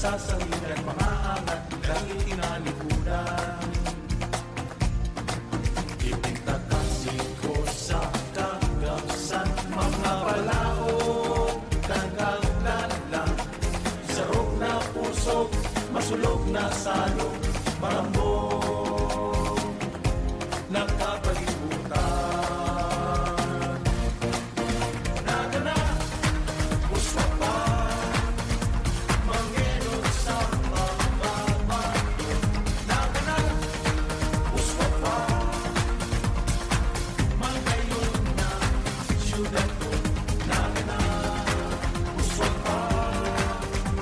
Sasangigan mga angat dahil tinalikudan. Ipintakasi ko sa kagabsan mga balaog, kagagdan lang. Sarog na puso, masulog na salog, marambong nakapalibutan. Nagana, uswa pa, mangenon sa pagbabago. Nagana, uswa pa, mangayon na siyudad ko. Nagana, uswa pa,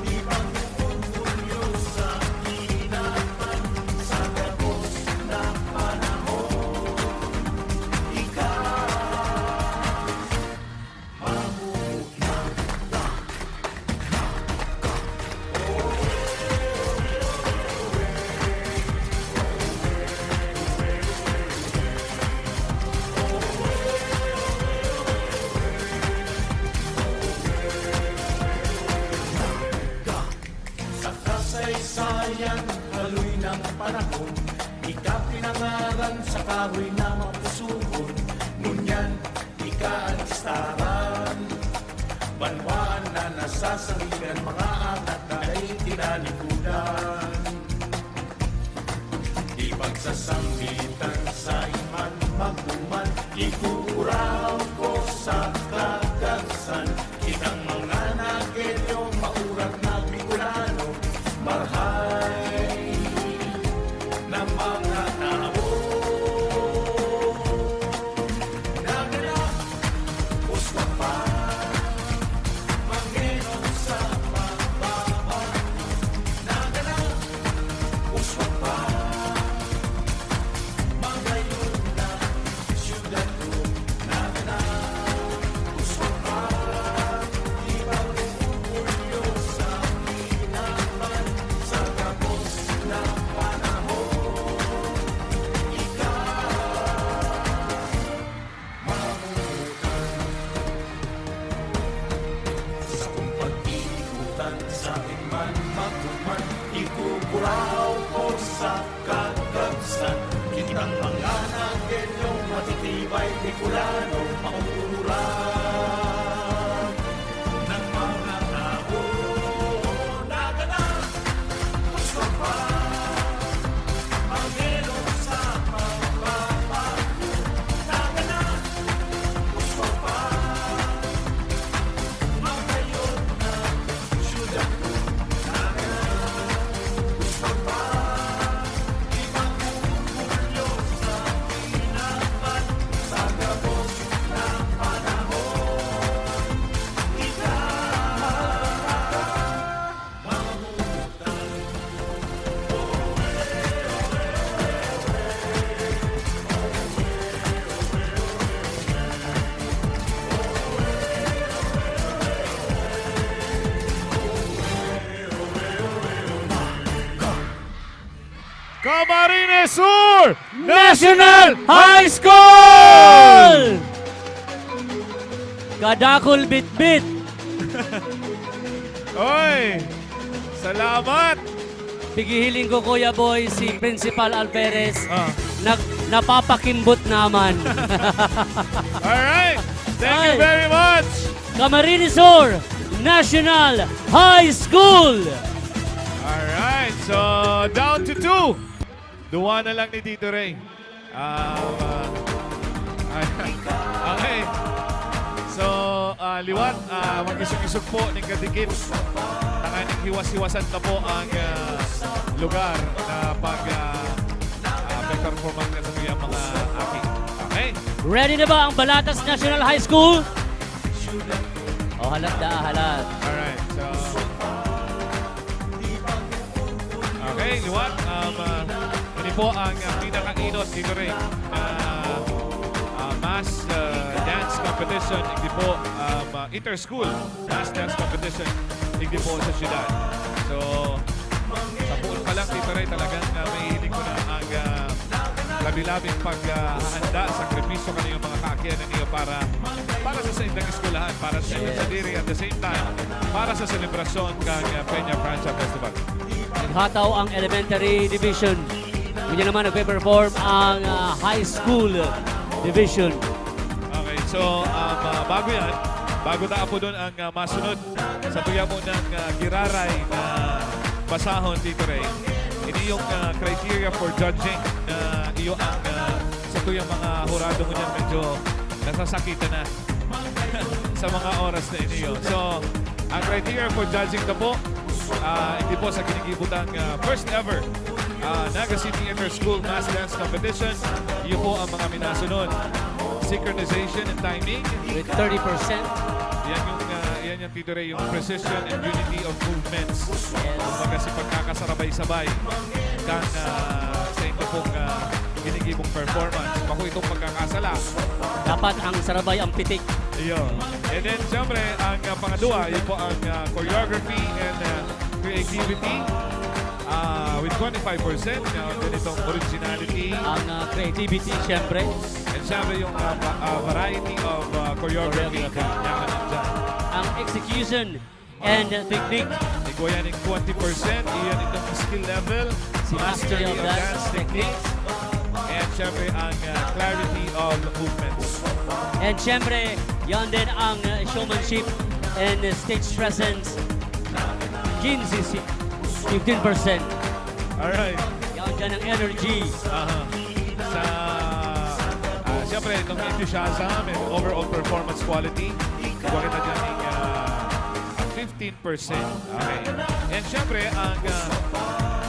di pag-uulyo sa kinaban, sa gabos na panahon. Ikaw, sa kasaysayan, haloy ng panahon, ika pinangaran sa kahoy na mapusugon. Ngunyan, ika an listahan. Banwaan na nasasangigan, mga angat na dai tinalikudan. Di pagsasambitan sa iman magduman, ikukuraw ko sa kagabsan. Kitang mga Nagueño, maurat na Bicolano, marhay na mga tao. Nagana, uswa pa, mangenon sa pagbabago. Nagana, uswa pa, mangayon na siyudad ko. Nagana, uswa pa, di pag-uulyo sa kinaban, sa gabos na panahon. Ika, mamutan. Sa kung pag-iikutan, sa akin man magduman, ikukuraw ko sa kagabsan. Kitang mga Nagueño, matitibay, Bicolano, mauuran ng mga tao. Nagana, uswa pa, mangenon sa pagbabago. Nagana, uswa pa, mangayon na siyudad ko. Nagana, uswa pa, di pag-uulyo sa kinaban, sa gabos na panahon. Ika, Camarines Sur National High School! Kadakul bitbit! Oy! Salamat! Pighihiling ko, Kuya Boy, si Principal Alferez. Ah. Nag-, napapakimbot naman. Alright! Thank you Ay. very much! Camarines Sur National High School! Alright, so down to two. Duwa na lang ni Tito Ray. Ah, ah, okay. So, ah, liwat, ah, mag-isog-isog po ning katikip. Tanganing hiwas-hiwasan ta po ang, ah, lugar na pag, ah, ah, performance na sa mga, mga aki. Okay? Ready na ba ang Balatas National High School? Oh, halat da, halat. Alright, so, okay, liwat. Um, ah, ini po ang, ah, pinakainot dito rin na, ah, mass, ah, dance competition. Hindi po, um, ah, inter-school mass dance competition. Hindi po sa syudad. So, sa buon pa lang, Tito Ray, talagang, ah, mahihiling ko na ang, ah, labi labing paghahanda, sakripisyo kaninyo mga kaakianan niyo para, para sa saindang eskwelahan, para sa inyong Yes. sadiri, at the same time, para sa selebrasyon kan, ah, Peña Francia Festival. Naghataw ang elementary division. Ngunyan naman, nagpe-perform ang, ah, high school division. Okay, so, um, ah, bago yan, bago ta apodon ang, ah, masunod, sa tuya mo ng, ah, giraray na basahon, Tito Ray. Ini yung, ah, criteria for judging na iyo ang, ah, sa tuyang mga hurado ngunyan medyo nasasakitan na sa mga oras na iniyo. So, ang criteria for judging na po, ah, hindi po sa ginigibo tang, ah, first ever, ah, Naga City Inter-School Mass Dance Competition. Iyo po ang mga minasunod. Synchronization and timing. With thirty percent. Yan yung, ah, yan yung, Tito Ray, yung precision and unity of movements. Yes. Kumbaga, si pagkakasarabay-sabay kan, ah, sa inyo pong, ah, ginigibong performance. Bako itong pagkakasala. Dapat ang sarabay ang pitik. Iyo. And then, siyempre, ang, ah, pangadwa, yun po ang, ah, choreography and, ah, creativity. Ah, with twenty-five percent, ah, ganitong originality. Ang, ah, creativity, siyempre. And siyempre, yung, ah, va-, ah, variety of, ah, choreography. Choreography. Yan, nandyan. Ang execution and, uh, technique. Igwa yan yung twenty percent. Iyan itong skill level. Si mastery of dance techniques. And syempre, ang, uh, clarity of movements. And syempre, yan din ang, uh, showmanship and, uh, stage presence. Quince, si-, fifteen percent. Alright. Yan dyan ang energy. Aha. Sa, ah, syempre, itong enthusiasm and overall performance quality. Igwa kita dyan yung, ah, fifteen percent. Okay. And syempre, ang, ah,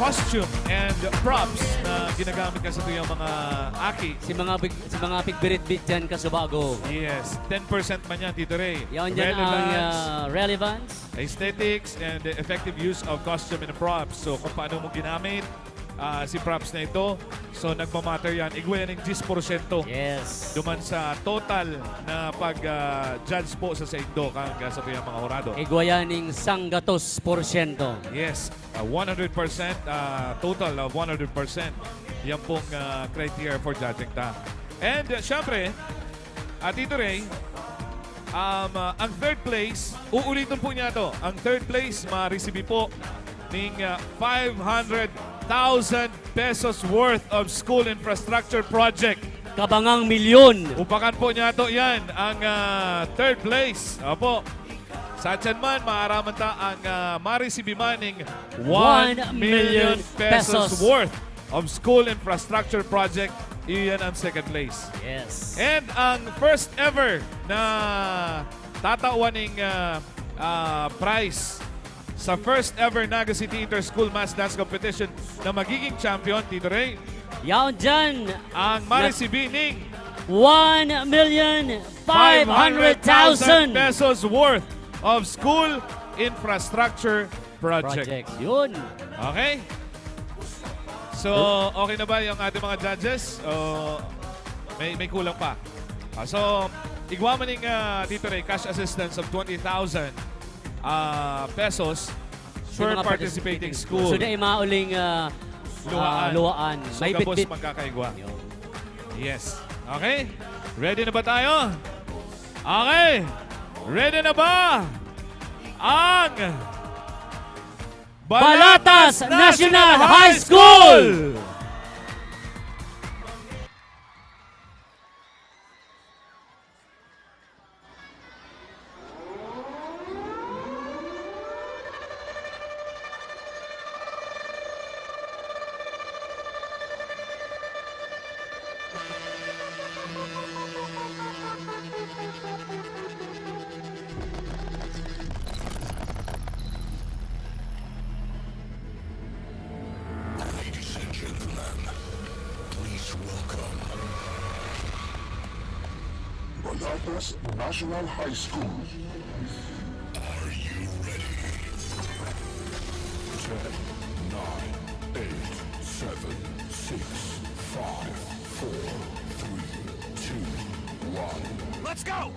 costume and props na ginagamit ka sa tuyang mga aki. Si mga big, si mga pigbirit-bit dyan, kasubago. Yes. Ten percent man yan, Tito Ray. Yan dyan ang, Relevance, ah, relevance. Aesthetics, and the effective use of costume and props. So, kung paano mo ginamit, ah, si props na ito. So, nagmamatter yan. Igwa yan ng diyes porsyento. Yes. Duman sa total na pag, ah, judge po sa saindo, kan, ah, sa tuyang mga hurado. Igwa yan ng sanggatos porsyento. Yes. Ah, one hundred percent, ah, total of one hundred percent. Yan pong, ah, criteria for judging ta. And, ah, syempre, ah, Tito Ray, um, ah, ang third place, uulitin po niya to. Ang third place, maresibi po ning, ah, five hundred thousand pesos worth of school infrastructure project. Kabangang milyon. Upakan po niya to yan, ang, ah, third place. Opo. Sa atyan man, maaraman ta ang, ah, maresibi man ning one million pesos worth of school infrastructure project. Iyan ang second place. Yes. And ang first ever na tatawan ning, ah, ah, prize sa first ever Naga City Inter-School Mass Dance Competition na magiging champion, Tito Ray. Yaon dyan. Ang maresibi ning one million five hundred thousand pesos worth of school infrastructure project. Projects. Yun. Okay? So, okay na ba yung ating mga judges? O may, may kulang pa? Ah, so, igwa man ning, ah, Tito Ray, cash assistance of twenty thousand, ah, pesos per participating school. So, dai mauling, ah, luhaan. So, gabos magkakaigwa. Yun. Yes. Okay? Ready na ba tayo? Okay. Ready na ba ang Balatas National High School? Ladies and gentlemen, please welcome Balatas National High School. Are you ready? Ten, nine, eight, seven, six, five, four, three, two, one. Let's go!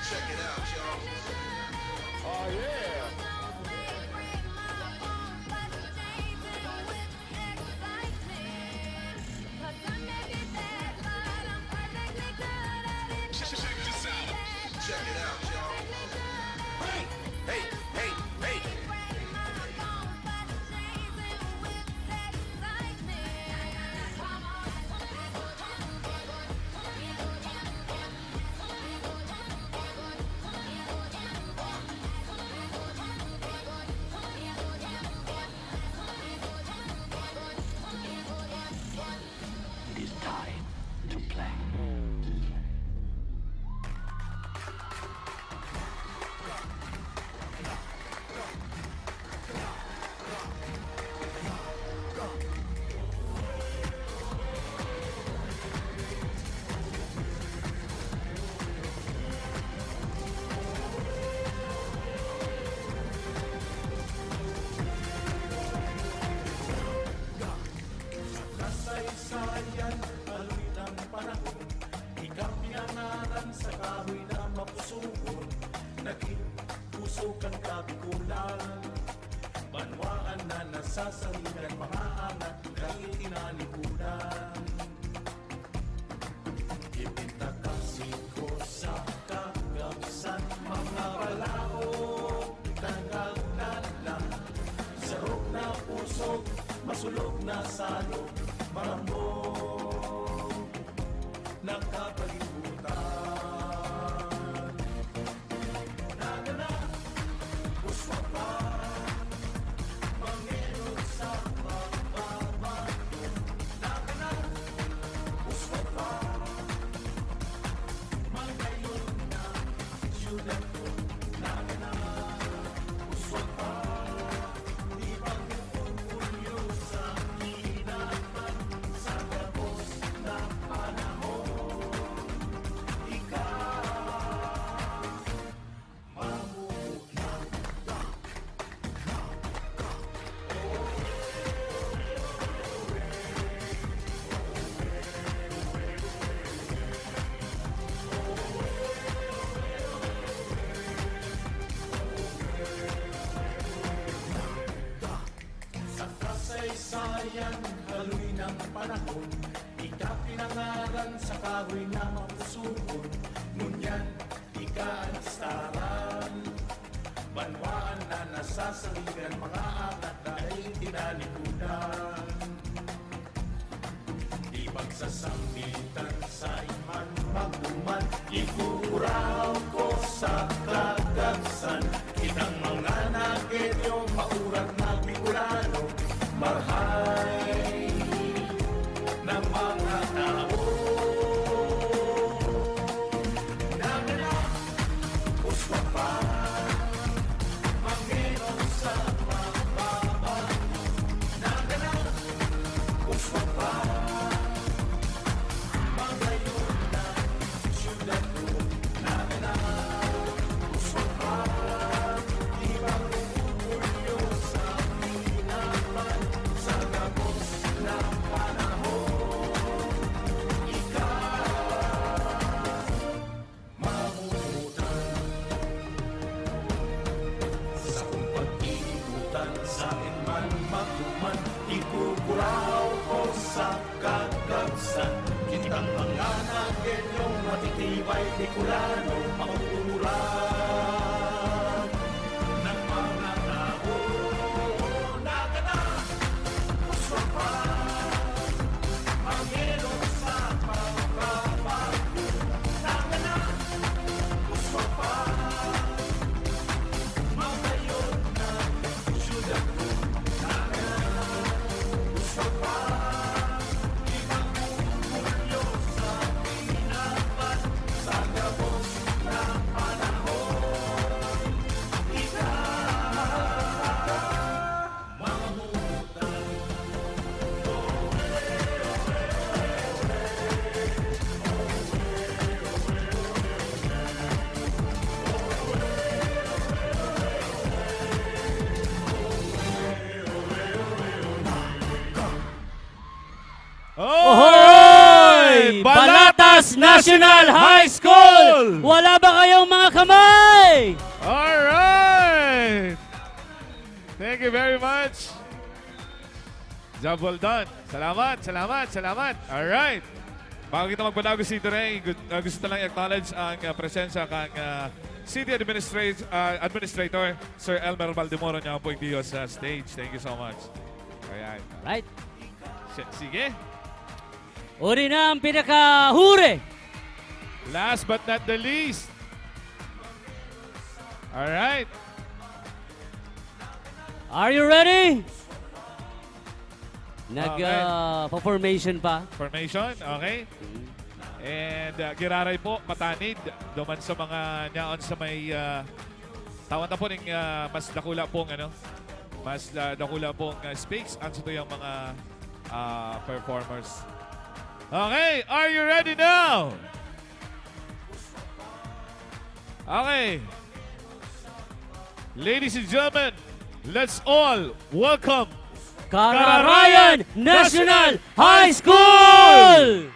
Check it out, y'all. Oh, yeah. Check this out. Check it out, y'all. Hey, hey, hey, hey. It is time to play. Kasaysayan, haloy ng panahon, ikaw pinangalan sa kahoy na mapusugon, naging pusog kan Kabikulan. Banwaan na nasasaligan, mga anak dahil tinanibulan. Ipintakasi ko sa kagabsan, mga balaog, tagal na lang. Sarog na pusog, masulog na salog, marambog na kapalibutan. Nagana, uswa pa, mangenot sa pagbabago. Nagana, uswa pa, magayon na siyudad ko. Nagana, uswa pa, di pag-orgulyo sa kinaban sa gabos na panahon. Ikaw, sa kasaysayan, haloy ng panahon, ika pinangalan sa kahoy na mapusugon. Ngunyan, ika ang listaran Sanggan mga angat na ay tinalikudan. Di pagsasambitan sa iman magduman, ikuraw ko sa kagabsan. Kitang mga Nagueño, maurat na Bicolano, marhay na mga tao. Nagana, uswa pa, mangeno sa mababa. Nagana, uswa pa, magayon na syudad ko. Nagana, uswa pa, di ba orgulyo sa pinapan sa gabos na panahon? Ikaw, mahuhutan. Sakong pag-iibutan, sa man magduman, ikukuraw ko sa kagabsan. Kitang mga Nagueño, matitibay, Bicolano, mauuran ng mga tao. Nagana, uswa pa, mangeno sa pagbabago. Nagana, uswa pa, magayon na syudad ko. Nagana, uswa pa, di mag-uumulyo sa pinapan sa gabos na panahon. Ika, Ohoy! Balatas National High School! Wala ba kayong mga kamay? Alright! Thank you very much. Job well done. Salamat, salamat, salamat. Alright. Bago kita magpadagos dito, Ray, gu-, ah, gusto lang i-acknowledge ang, ah, presensya kang, ah, City Administra-, ah, Administrator, Sir Elmer Baldemoro, niya po yung sa stage. Thank you so much. Ayan. Right. Si-, sige. Uri na ang pinakahuri. Last but not the least. Alright. Are you ready? Nag, Okay. ah, pa-formation pa. Formation, okay. Mm. And, ah, giraray po, matanid, duman sa mga nyaon sa may, ah, tawan ta po ning, ah, mas dakula pong, ano, mas, ah, dakula pong, ah, space ang satuyang mga, ah, performers. Okay, are you ready now? Okay. Ladies and gentlemen, let's all welcome Kararayan National High School!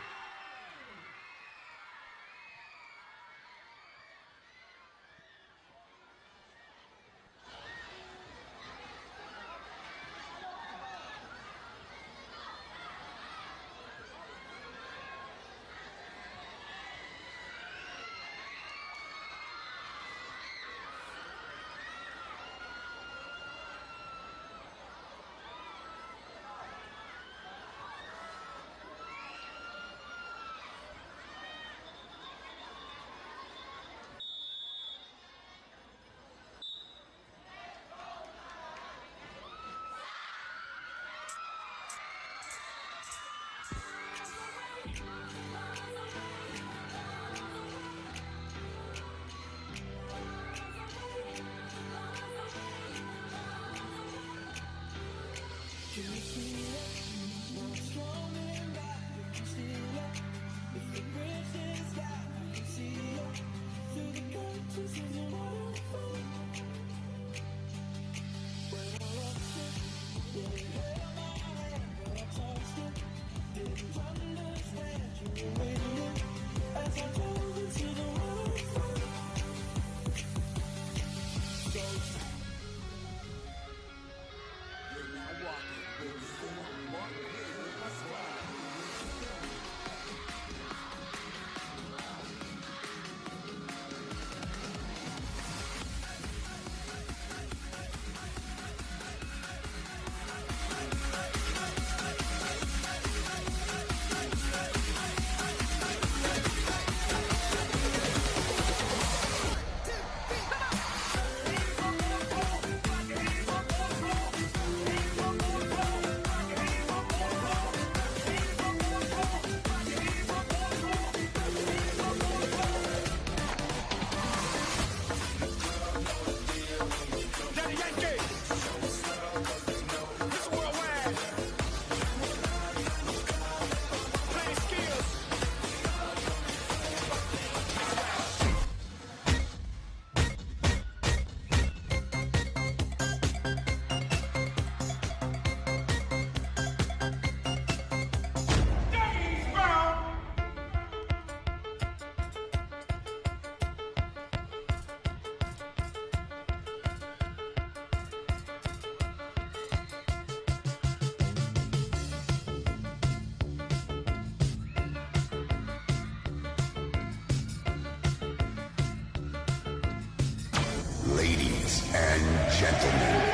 Ladies and gentlemen.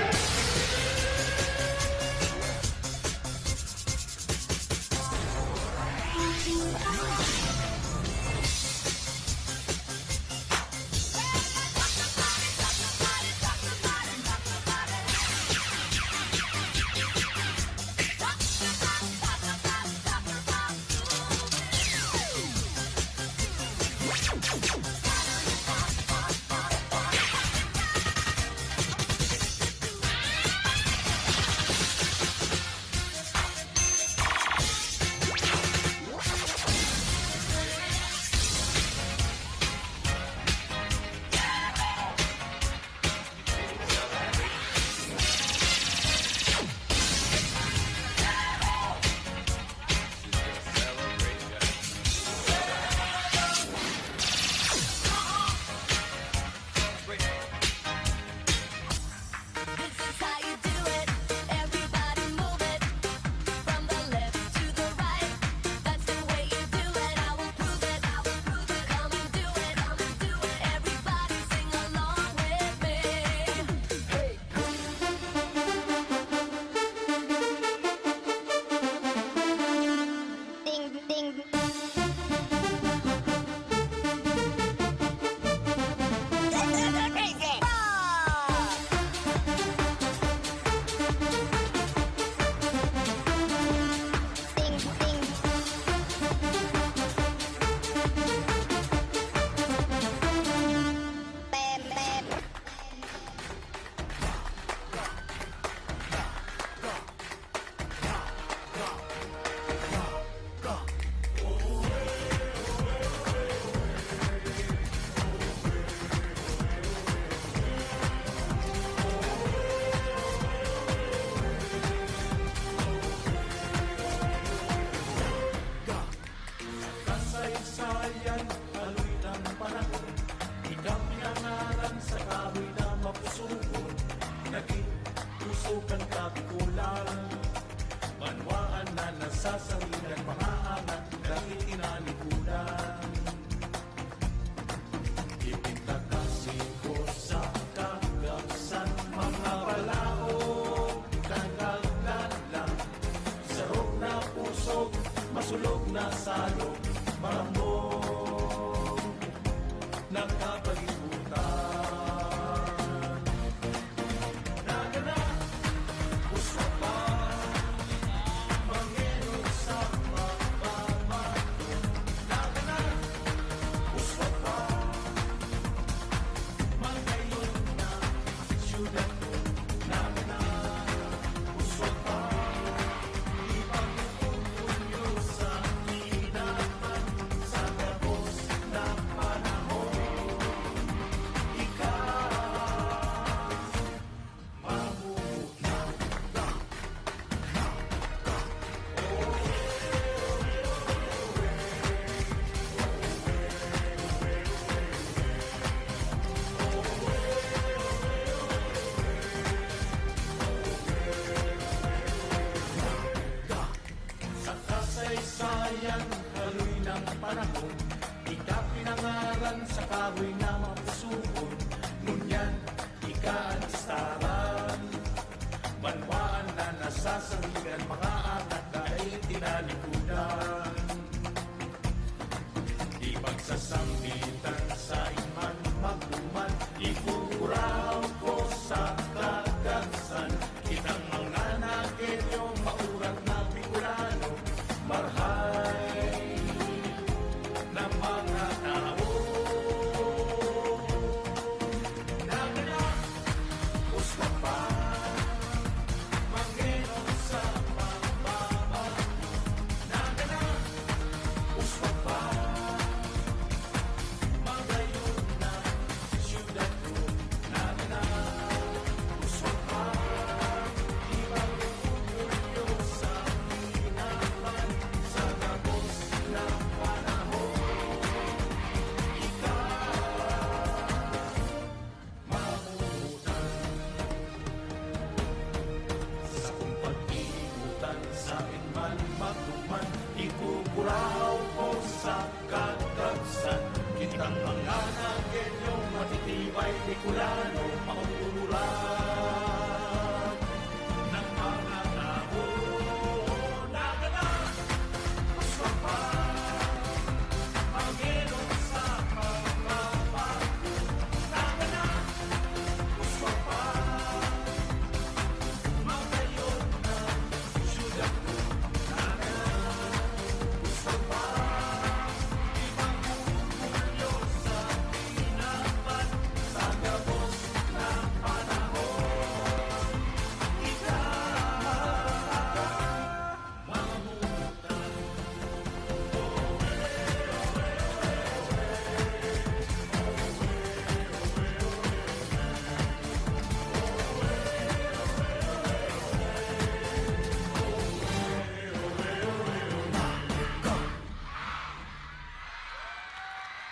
This is how you do it. Everybody move it. From the left to the right. That's the way you do it. I will prove it. I will prove it. Come and do it. Come and do it. Everybody sing along with me. Hey. Ding, ding. Kasaysayan, haloy ng panahon, ikaw pinangalan sa kahoy na mapusugon, naging puso kan Kabikulan. Banwaan na nasasangilan, mga anak na itinalikudan. Ipintakasi ko sa kagabsan, mga balaog, kagagdan lang. Sarog na pusog, masulog na salog, marambong, nakapag-iputan. Sa kasaysayan, haloy ng panahon, ika pinangalan sa kahoy na mapusugon. Ngunyan, ika an istaran. Banwaan na nasasangilan, mga anak na itinalikudan. Ipagsasambitan sa iman magduman, ikukuraw ko sa kagabsan. Kitang mga Nagueño, maurat na Bicolano, marhay na mga tao. Nagana, uswag pa, mangenon sa pagbabago. Nagana, uswag pa, magayon na siyudad ko. Nagana, uswag pa, ibang orgulyo sa kinaban sa gabos na panahon. Ikaw, mabutan. Sakong pag-iibutan, sa man magduman, ikukuraw ko sa kagabsan. Kitang mga Nagueño, matitibay Bicolano,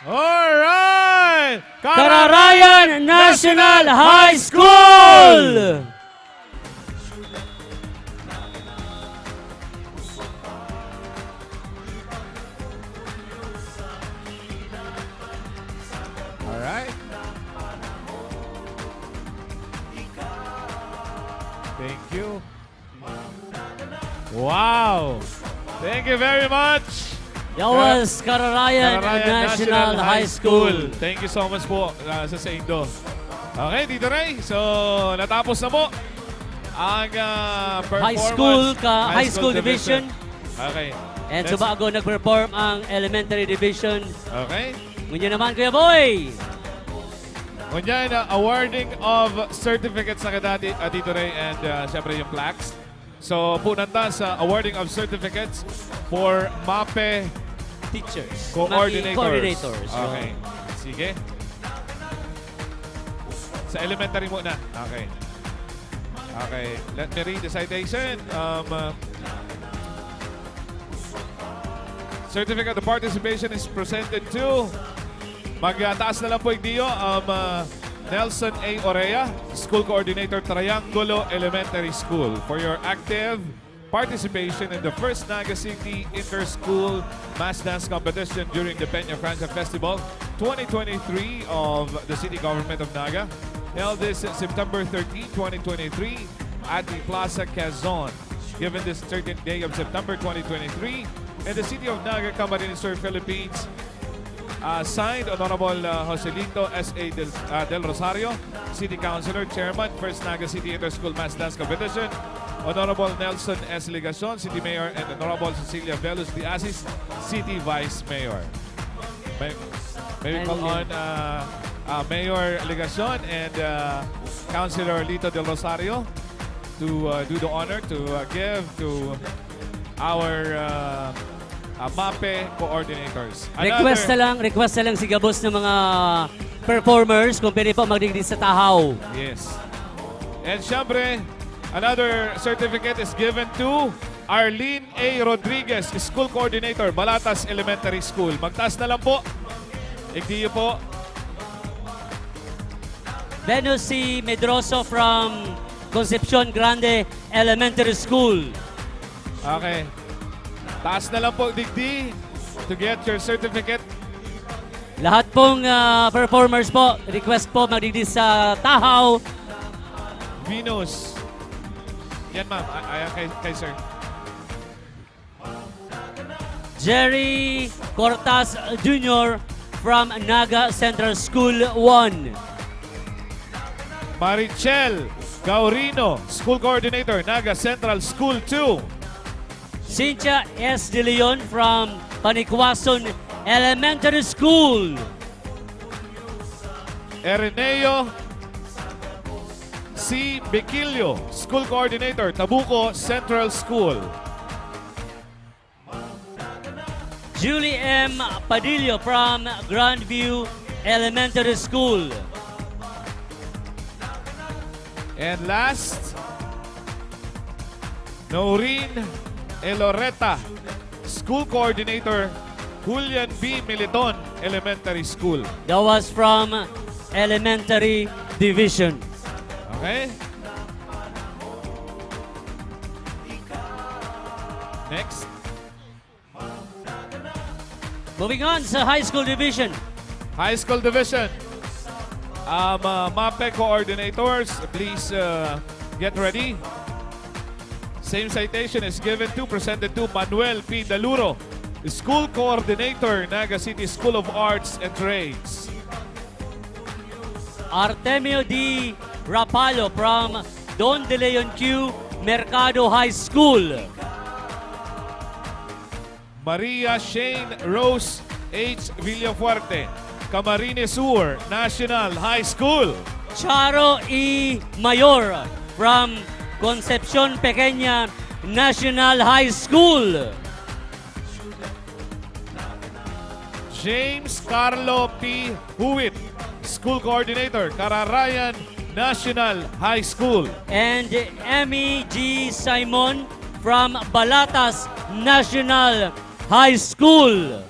Alright! Cararayan National High School! Alright. Thank you. Wow! Thank you very much. That was Cararayan National High School. Thank you so much po, ah, sa saindo. Okay, Tito Ray. So, natapos na po ang, ah, performance. High school ka, high school division. Okay. And sa bago nag-perform ang elementary division. Okay. Ngunyan naman, Kuya Boy. Ngunyan, ah, awarding of certificates na kita, Ti-, ah, Tito Ray, and, ah, syempre yung plaques. So, punan ta sa awarding of certificates for MAPEH teachers. Coordinators. Coordinators. Okay. Sige. Sa elementary muna. Okay. Okay. Let me read the citation. Um, uh, certificate of participation is presented to, magtaas na lang po, igdiyo, um, uh, Nelson A. Orea, School Coordinator, Triangulo Elementary School, for your active participation in the first Naga City Inter-School Mass Dance Competition during the Peña Francia Festival twenty twenty-three of the City Government of Naga, held this September thirteen, twenty twenty-three, at the Plaza Quezon. Given this thirteenth day of September twenty twenty-three, in the city of Naga, Camarines Sur, Philippines, uh, signed, Honorable, uh, Joselito S A Del, uh, Del Rosario, City Councilor, Chairman, First Naga City Inter-School Mass Dance Competition, Honorable Nelson S. Legacion, City Mayor, and Honorable Cecilia Velos de Asis, City Vice Mayor. May, may we call on, uh, uh, Mayor Legacion and, uh, Councilor Lito Del Rosario to, uh, do the honor to, uh, give to our, uh, uh, MAPEH coordinators. Request na lang, request na lang si gabos ng mga performers kung pwede po magdigdi sa tahaw. Yes. And syempre, another certificate is given to Arlene A. Rodriguez, School Coordinator, Balatas Elementary School. Magtaas na lang po. Igdiyo po. Venus C. Medroso from Concepcion Grande Elementary School. Okay. Taas na lang po, digdi, to get your certificate. Lahat pong, ah, performers po, request po, magdigdi sa tahaw. Venus. Yan, ma'am. Ay, ay, kay, kay sir. Jerry Cortas Junior from Naga Central School one. Marichel Gaurino, School Coordinator, Naga Central School two. Cynthia S. De Leon from Panicuason Elementary School. Ereneo C. Bequilio, School Coordinator, Tabuco Central School. Julie M. Padillo from Grandview Elementary School. And last, Noreen Eloreta, School Coordinator, Julian B. Militon Elementary School. That was from Elementary Division. Okay. Next. Moving on sa High School Division. High School Division. Um, uh, MAPEC coordinators, please, uh, get ready. Same citation is given to, presented to Manuel P. Daluro, School Coordinator, Naga City School of Arts and Trades. Artemio D. Rapalo from Don De Leon Q. Mercado High School. Maria Shane Rose H. Villafuerte, Camarines Sur National High School. Charo E. Mayor from Concepcion Pequeña National High School. James Carlo P. Huwit, School Coordinator, Cararayan National High School. And Emmy G. Simon from Balatas National High School.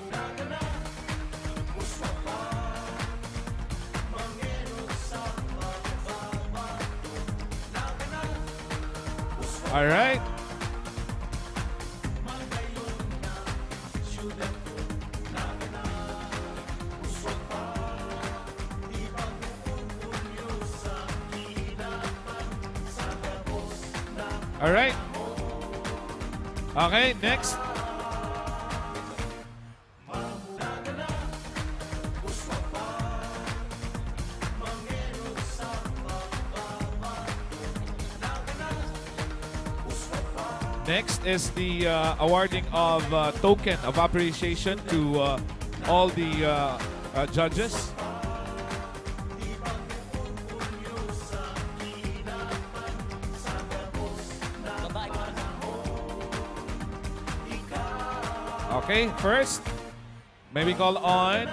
All right. All right. Okay, next. Next is the uh, awarding of uh, token of appreciation to uh, all the uh, uh, judges. Okay, first, may we call on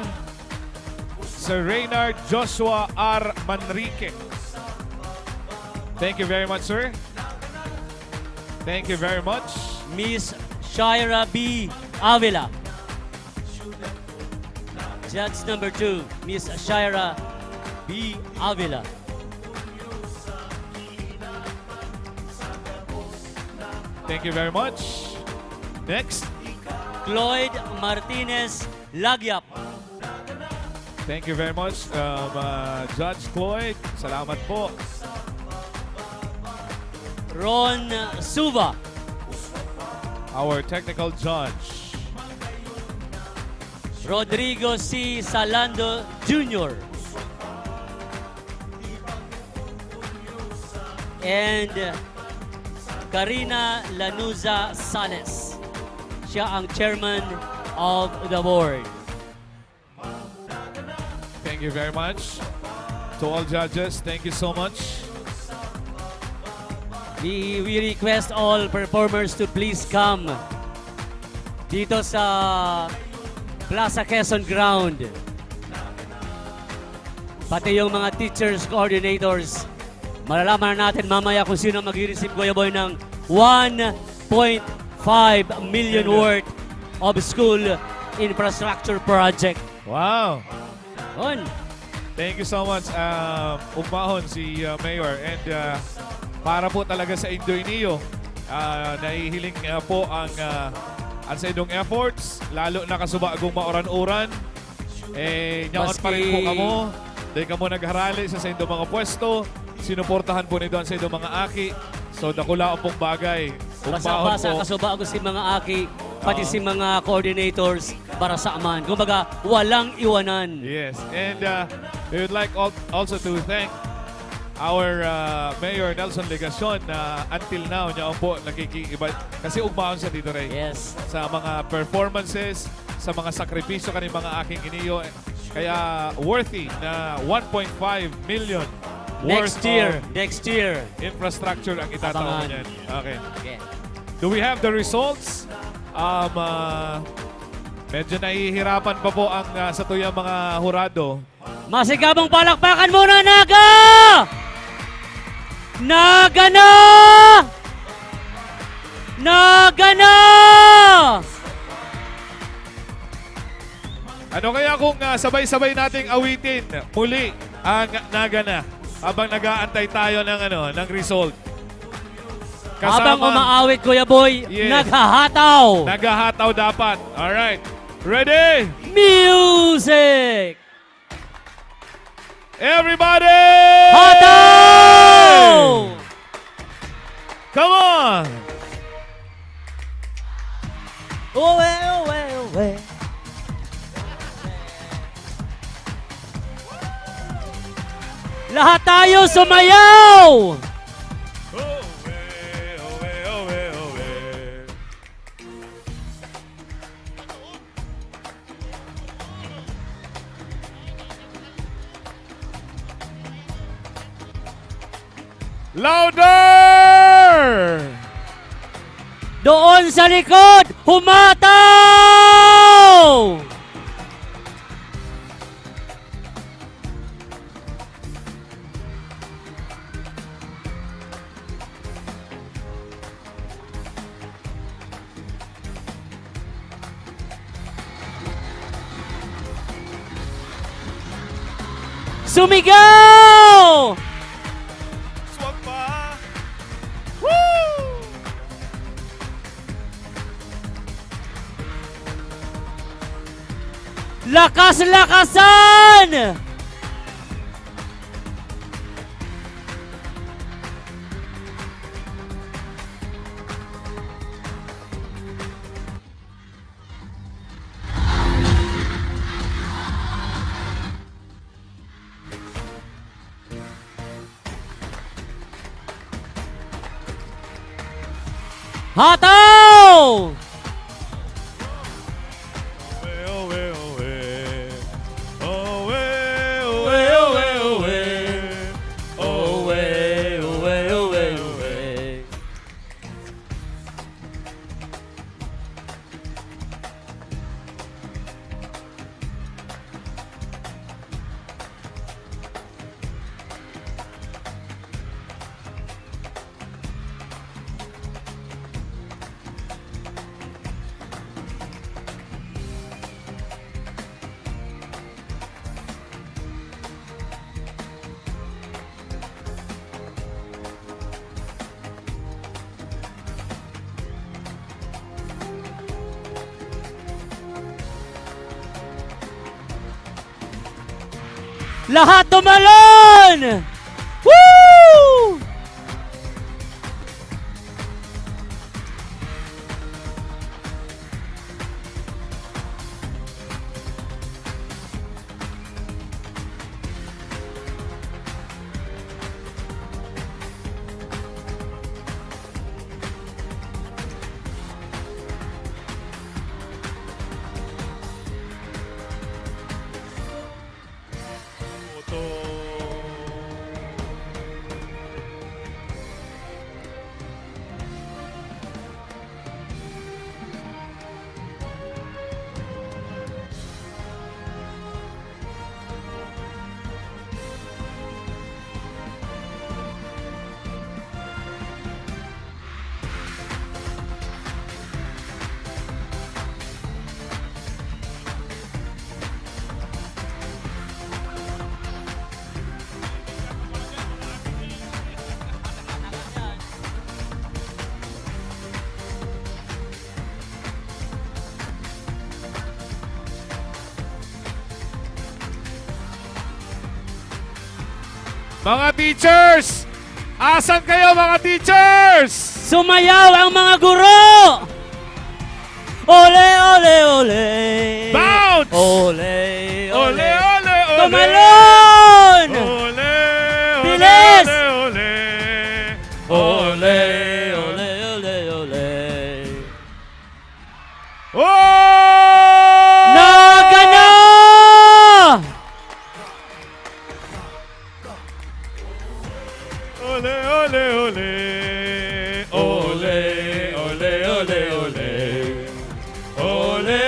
Sir Reynard Joshua R. Manrique. Thank you very much, sir. Thank you very much. Miss Shaira B. Avila. Judge number two, Miss Shaira B. Avila. Thank you very much. Next. Cloyd Martinez Lagyap. Thank you very much, um, uh, Judge Cloyd. Salamat po. Ron Suva. Our technical judge. Rodrigo C. Salando Junior. And Karina Lanuza Sales. Siya ang chairman of the board. Thank you very much to all judges. Thank you so much. We, we request all performers to please come dito sa Plaza Quezon Ground. Pati yung mga teachers, coordinators, malalaman natin mamaya kung sino ang mag-receive, Kuya Boy, ng one point five million worth of school infrastructure project. Wow! On. Thank you so much, um, Ugmahon si uh, Mayor. And uh, para po talaga sa Indoy Neo, uh, nahihiling uh, po ang, uh, ang sa inyong efforts, lalo na kasuba kung mauran-uran. Eh, nyaon pa rin po kamo. Dahil kamo nagharali sa sa inyong mga pwesto. Sinuportahan po nito ang sa inyong mga aki. So, dakula ang pong bagay. Basa-basa, kasuba ko si mga aki, pati si mga coordinators, barasa man. Kumbaga, walang iwanan. Yes. And uh, we would like al- also to thank our uh, Mayor Nelson Legacion na until now niya po nakikiiba kasi ugmaon sa dito, Ray. Yes. Sa mga performances, sa mga sakripisyo kaning mga aking iniyo. Kaya worthy na one point five million next year, next year. Infrastructure ang itataon niyan. Okay. Okay. Do we have the results? Um, uh, medyo nahihirapan pa po ang uh, sa tuyang mga hurado. Masigabong palakpakan muna, Naga! Naga na! Naga na! Ano kaya kung uh, sabay-sabay nating awitin muli ang Naga na habang nag-aantay tayo ng ano ng result? Kasama, habang umaawit, Kuya Boy, yes. Naghahataw. Naghahataw dapat. Alright. Ready? Music! Everybody! Hataw! Come on! Uwe, uwe, uwe. Lahat tayo sumayaw! Uwe, uwe, uwe, uwe. Louder! Doon sa likod, humataw! Sumigaw! Swag pa! Woo! Lakas-lakasan! Hataw! Lahat tumalon! Woo! Mga teachers! Asan kayo, mga teachers? Sumayaw ang mga guro! Ole, ole, ole! Bounce! Ole, ole, ole, ole! Tumalon! Ole, ole, Bilis! Ole, ole! Ole, ole, ole, ole! Oh! Nagana! Ole, ole, ole. Ole, ole, ole, ole. Ole,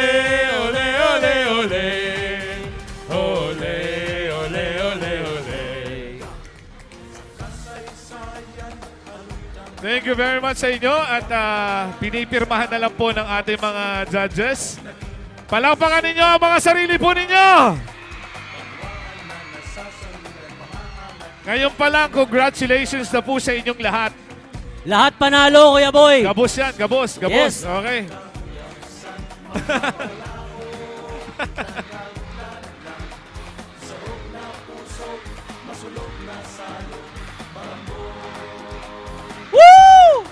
ole, ole, ole. Ole, ole, ole, ole. Thank you very much sa inyo at, ah, pinipirmahan na lang po ng ating mga judges. Palakpakan ninyo ang mga sarili po ninyo! Ngayon pa lang, congratulations na po sa inyong lahat. Lahat panalo, Kuya Boy. Gabos yan, gabos, gabos. Yes. Okay. Woo!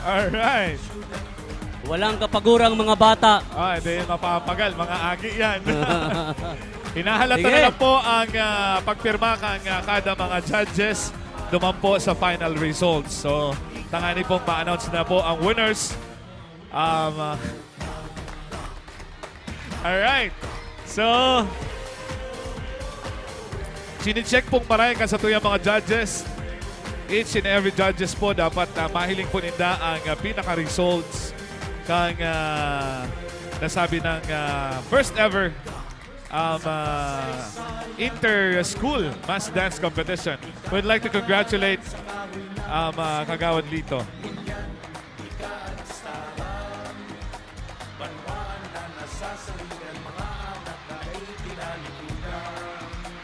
Alright. Walang kapagurang mga bata. Ah, hindi mapapagal. Mga agi yan. Hinahalata Sige. na lang po ang, ah, pagpirma kan, ah, kada mga judges duman po sa final results. So, tangani pong ma-announce na po ang winners. Um, ah, alright. So, chine-check pong maray kan satuyang mga judges. Each and every judges po, dapat, ah, mahiling po ninda ang, ah, pinaka-results kan, ah, nasabi ng, ah, first ever, um, ah, inter-school mass dance competition. We'd like to congratulate, um, ah, Kagawad Lito.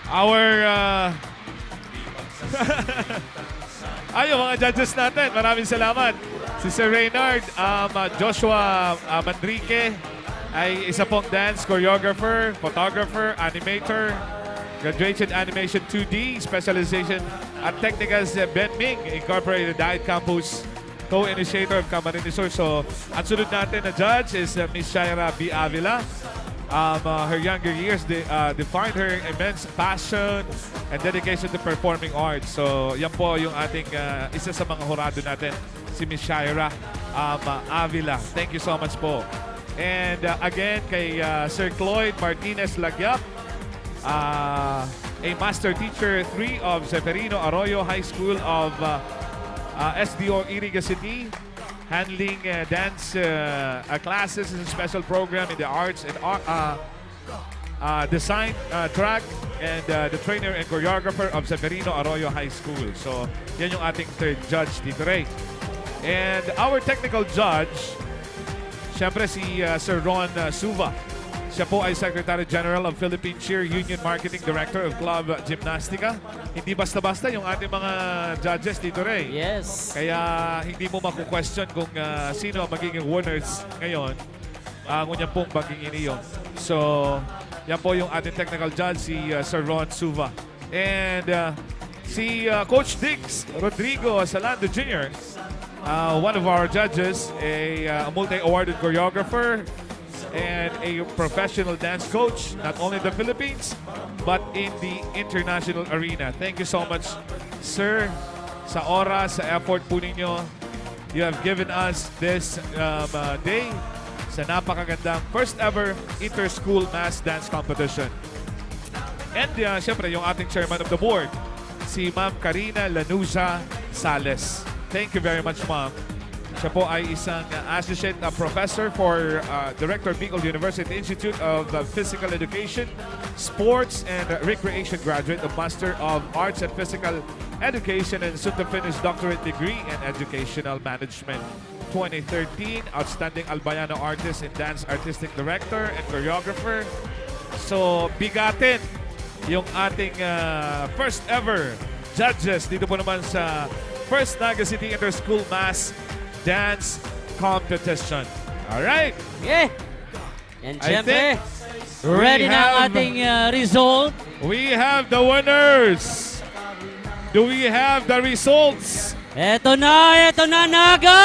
Our, uh, ay, yung mga judges natin, maraming salamat. Si Sir Reynard, um, uh, Joshua, uh, Manrique, ay isa pong dance choreographer, photographer, animator, graduated animation two D, specialization at technicals, uh, Ben Ming Incorporated, Diet Campus, co-initiator of Camarines Sur. So, ang sunod natin na judge is, uh, Miss Shaira B. Avila. Um, uh, her younger years de- uh, defined her immense passion and dedication to performing arts. So, yan po yung ating, uh, isa sa mga hurado natin, si Miss Shaira, um, uh, Avila. Thank you so much po. And, uh, again, kay, uh, Sir Cloyd Martinez Lagyap, uh, a master teacher three of Seferino Arroyo High School of, uh, uh, S D O Iriga City, handling, uh, dance, uh, uh, classes and special program in the arts and ar- uh, uh, design, uh, track, and, uh, the trainer and choreographer of Seferino Arroyo High School. So, yan yung ating third judge, Tito Ray. And our technical judge, siyempre si, uh, Sir Ron, uh, Suva. Siya po ay Secretary General of Philippine Cheer Union, Marketing Director of Club Gymnastica. Hindi basta-basta yung ating mga judges, Tito Ray. Yes. Kaya hindi mo maku-question kung, ah, sino ang magiging winners ngayon, ah, ngunyan pong Baging Iniyo. So, yan po yung ating technical judge, si, ah, Sir Ron Suva. And, ah, si, ah, Coach Diggs Rodrigo Salando Junior, ah, one of our judges, a, ah, multi-awarded choreographer, and a professional dance coach, not only in the Philippines, but in the international arena. Thank you so much, sir, sa oras, sa effort po ninyo. You have given us this, um, uh, day sa napakagandang first ever inter-school mass dance competition. And, uh, syempre, yung ating chairman of the board, si Ma'am Karina Lanuza Sales. Thank you very much, Ma'am. Siya po ay isang, uh, associate, uh, professor for, uh, Director, Bicol University Institute of, uh, Physical Education, Sports, and Recreation, graduate of Master of Arts and Physical Education, and soon to finish doctorate degree in Educational Management. Twenty thirteen, Outstanding Albayano Artist in Dance, Artistic Director and Choreographer. So, bigatin yung ating, ah, first ever judges dito po naman sa First Naga City Inter-School Mass Dance Competition. Alright! Yeah! And I syempre, think ready we na ang have ating, ah, result. We have the winners. Do we have the results? Eto na, eto na, Naga!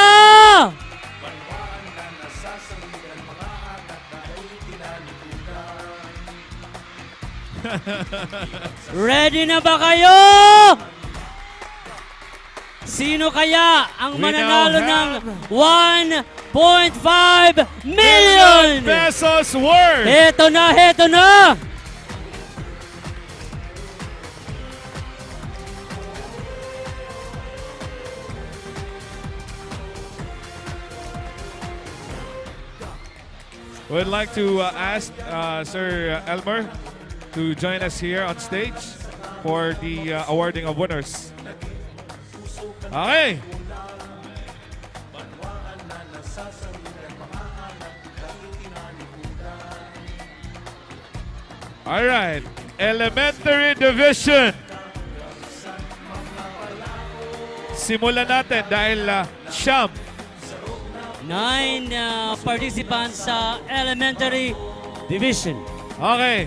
Ready na ba kayo? Sino kaya ang We now mananalo ng have one point five million? Million pesos worth! Heto na, heto na! We'd like to, uh, ask, uh, Sir Elmer to join us here on stage for the, uh, awarding of winners. Okay. All right. Elementary Division. Simulan natin dahil, ah, siyam. Nine, ah, participants sa elementary division. Okay.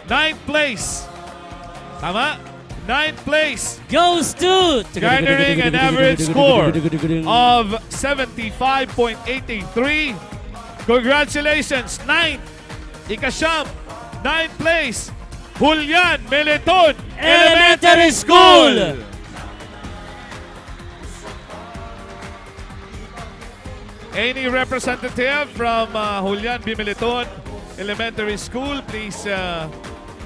Ninth place. Tama? Ninth place. Goes to Garnering an average score of seventy-five point eight three. Congratulations, ninth. Ikasyam, ninth place, Julian Meleton Elementary School. Any representative from, uh, Julian B. Meleton Elementary School, please, uh,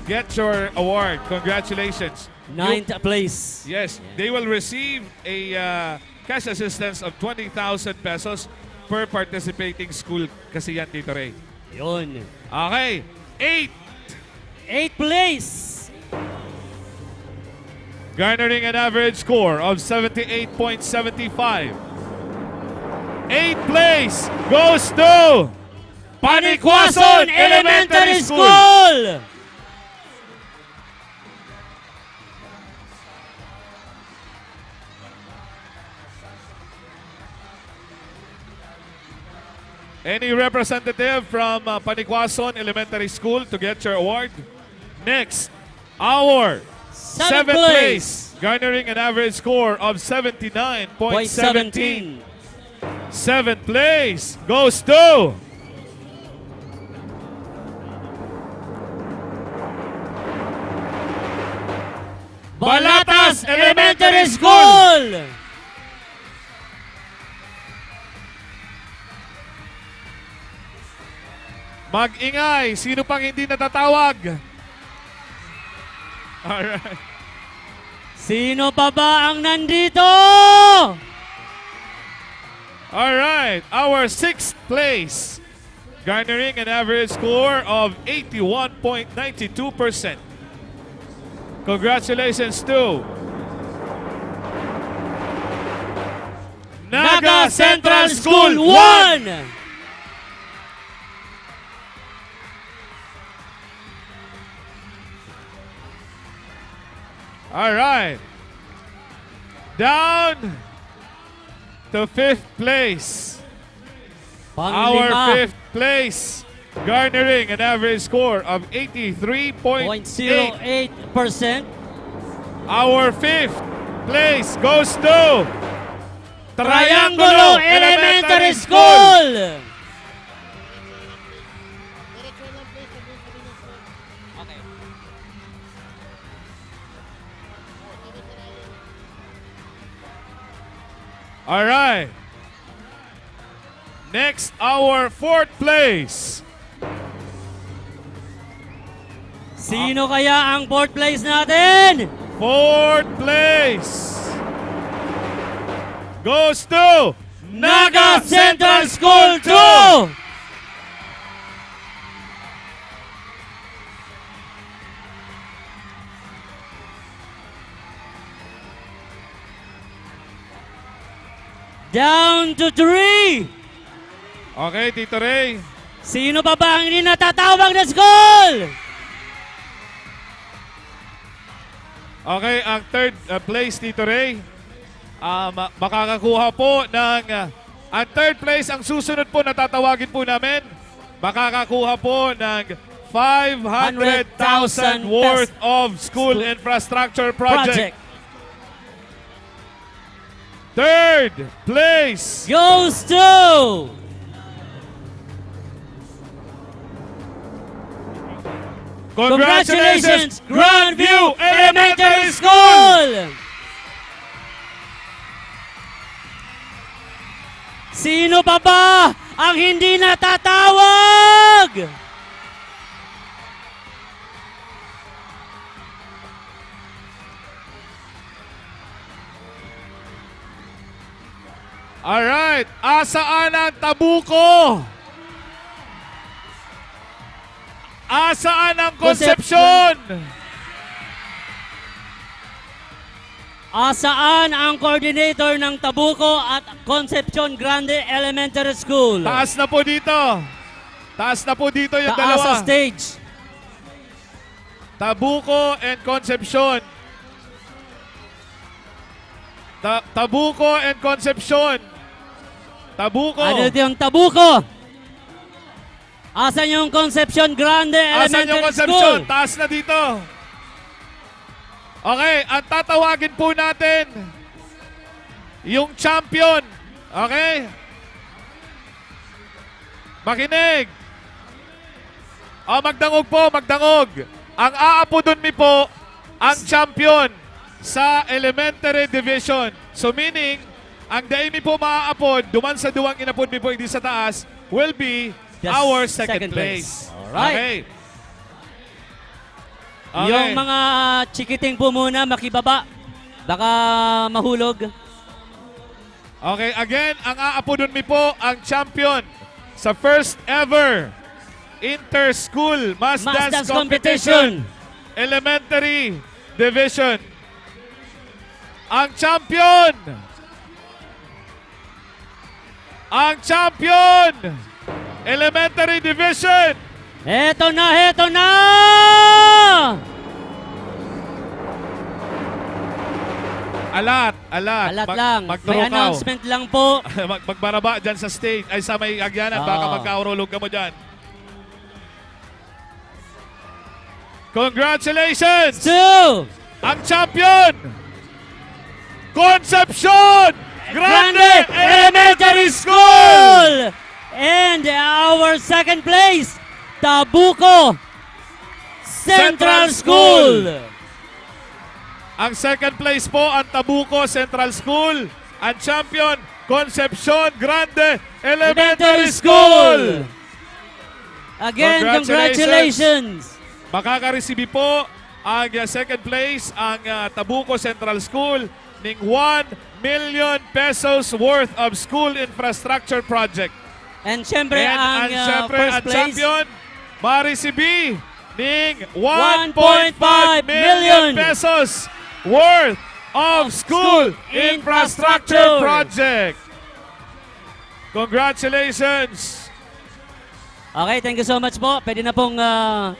get your award. Congratulations. Ninth place. Yes, they will receive a, uh, cash assistance of twenty thousand pesos per participating school kasi yan, Tito Ray. Yun. Okay. Eight. Eighth place. Garnering an average score of seventy-eight point seven five. Eighth place goes to Panikwason Elementary School. Any representative from, uh, Panikwason Elementary School to get your award? Next, our seventh place, garnering an average score of seventy-nine point seventeen. Seventh place goes to Balatas Elementary School. Mag-ingay. Sino pang hindi natatawag? Alright. Sino pa ba ang nandito? Alright. Our sixth place, garnering an average score of eighty-one point nine two percent. Congratulations to Naga Central School one! Alright. Down to fifth place. Our fifth place, garnering an average score of eighty-three point eight. Point zero eight percent. Our fifth place goes to Triangulo Elementary School. Alright. Next, our fourth place. Sino kaya ang fourth place natin? Fourth place goes to Naga Central School two! Down to three! Okay, Tito Ray. Sino pa ba ang hindi natatawag na school? Okay, ang third, uh, place, Tito Ray. Ah, ma-, makakakuha po ng, ah, ang third place, ang susunod po na tatawagin po namin, makakakuha po ng five hundred thousand worth of school infrastructure project. Third place goes to Congratulations, Grandview Elementary School! Sino pa ba ang hindi natatawag? Alright, asaan ang Tabuco? Asaan ang Concepcion? Concepcion? Asaan ang coordinator ng Tabuco at Concepcion Grande Elementary School? Taas na po dito. Taas na po dito yung dalawa. Taas sa stage. Tabuco and Concepcion. Ta-, Tabuco and Concepcion. Tabuco. Ano ito yung Tabuco? Asan yung Concepcion Grande Asan yung Elementary Concepcion? School? Taas na dito. Okay, ang tatawagin po natin, yung champion. Okay? Makinig. O, magdangog po, magdangog. Ang aapodon mi po, ang champion sa elementary division. So, meaning, ang dai mi po maaapod, duman sa duwang inapod mi po, hindi sa taas, will be The our second second place. place. Alright. Okay. Okay. Yung mga chikiting po muna, makibaba. Baka mahulog. Okay, again, ang aapodon mi po ang champion sa first ever inter-school mass Mass dance dance competition, competition. Elementary division. Ang champion! Ang champion! Elementary division! Heto na, heto na! Alat, alat. Alat Mag-, lang. May magturukaw. Announcement lang po. Mag-, magbaraba dyan sa stage. Ay, sa may agyanan. Baka Oo. magkaurulog ka mo dyan. Congratulations! To Ang champion, Concepcion Grande Grande Elementary Elementary School! School! And our second place, Tabuco Central Central School! School! Ang second place po, ang Tabuco Central School. Ang champion, Concepcion Grande Elementary Elementary School! School! Again, Congratulations! congratulations! Makakaresibi po ang, ah, second place, ang, ah, Tabuco Central School, ning one million pesos worth of school infrastructure project. And syempre, And, ang, and ah, syempre, first ang place, champion, maresibi ning one point five million one point five million pesos worth of Of school school infrastructure infrastructure. project. Congratulations! Okay, thank you so much po. Pwede na pong, ah,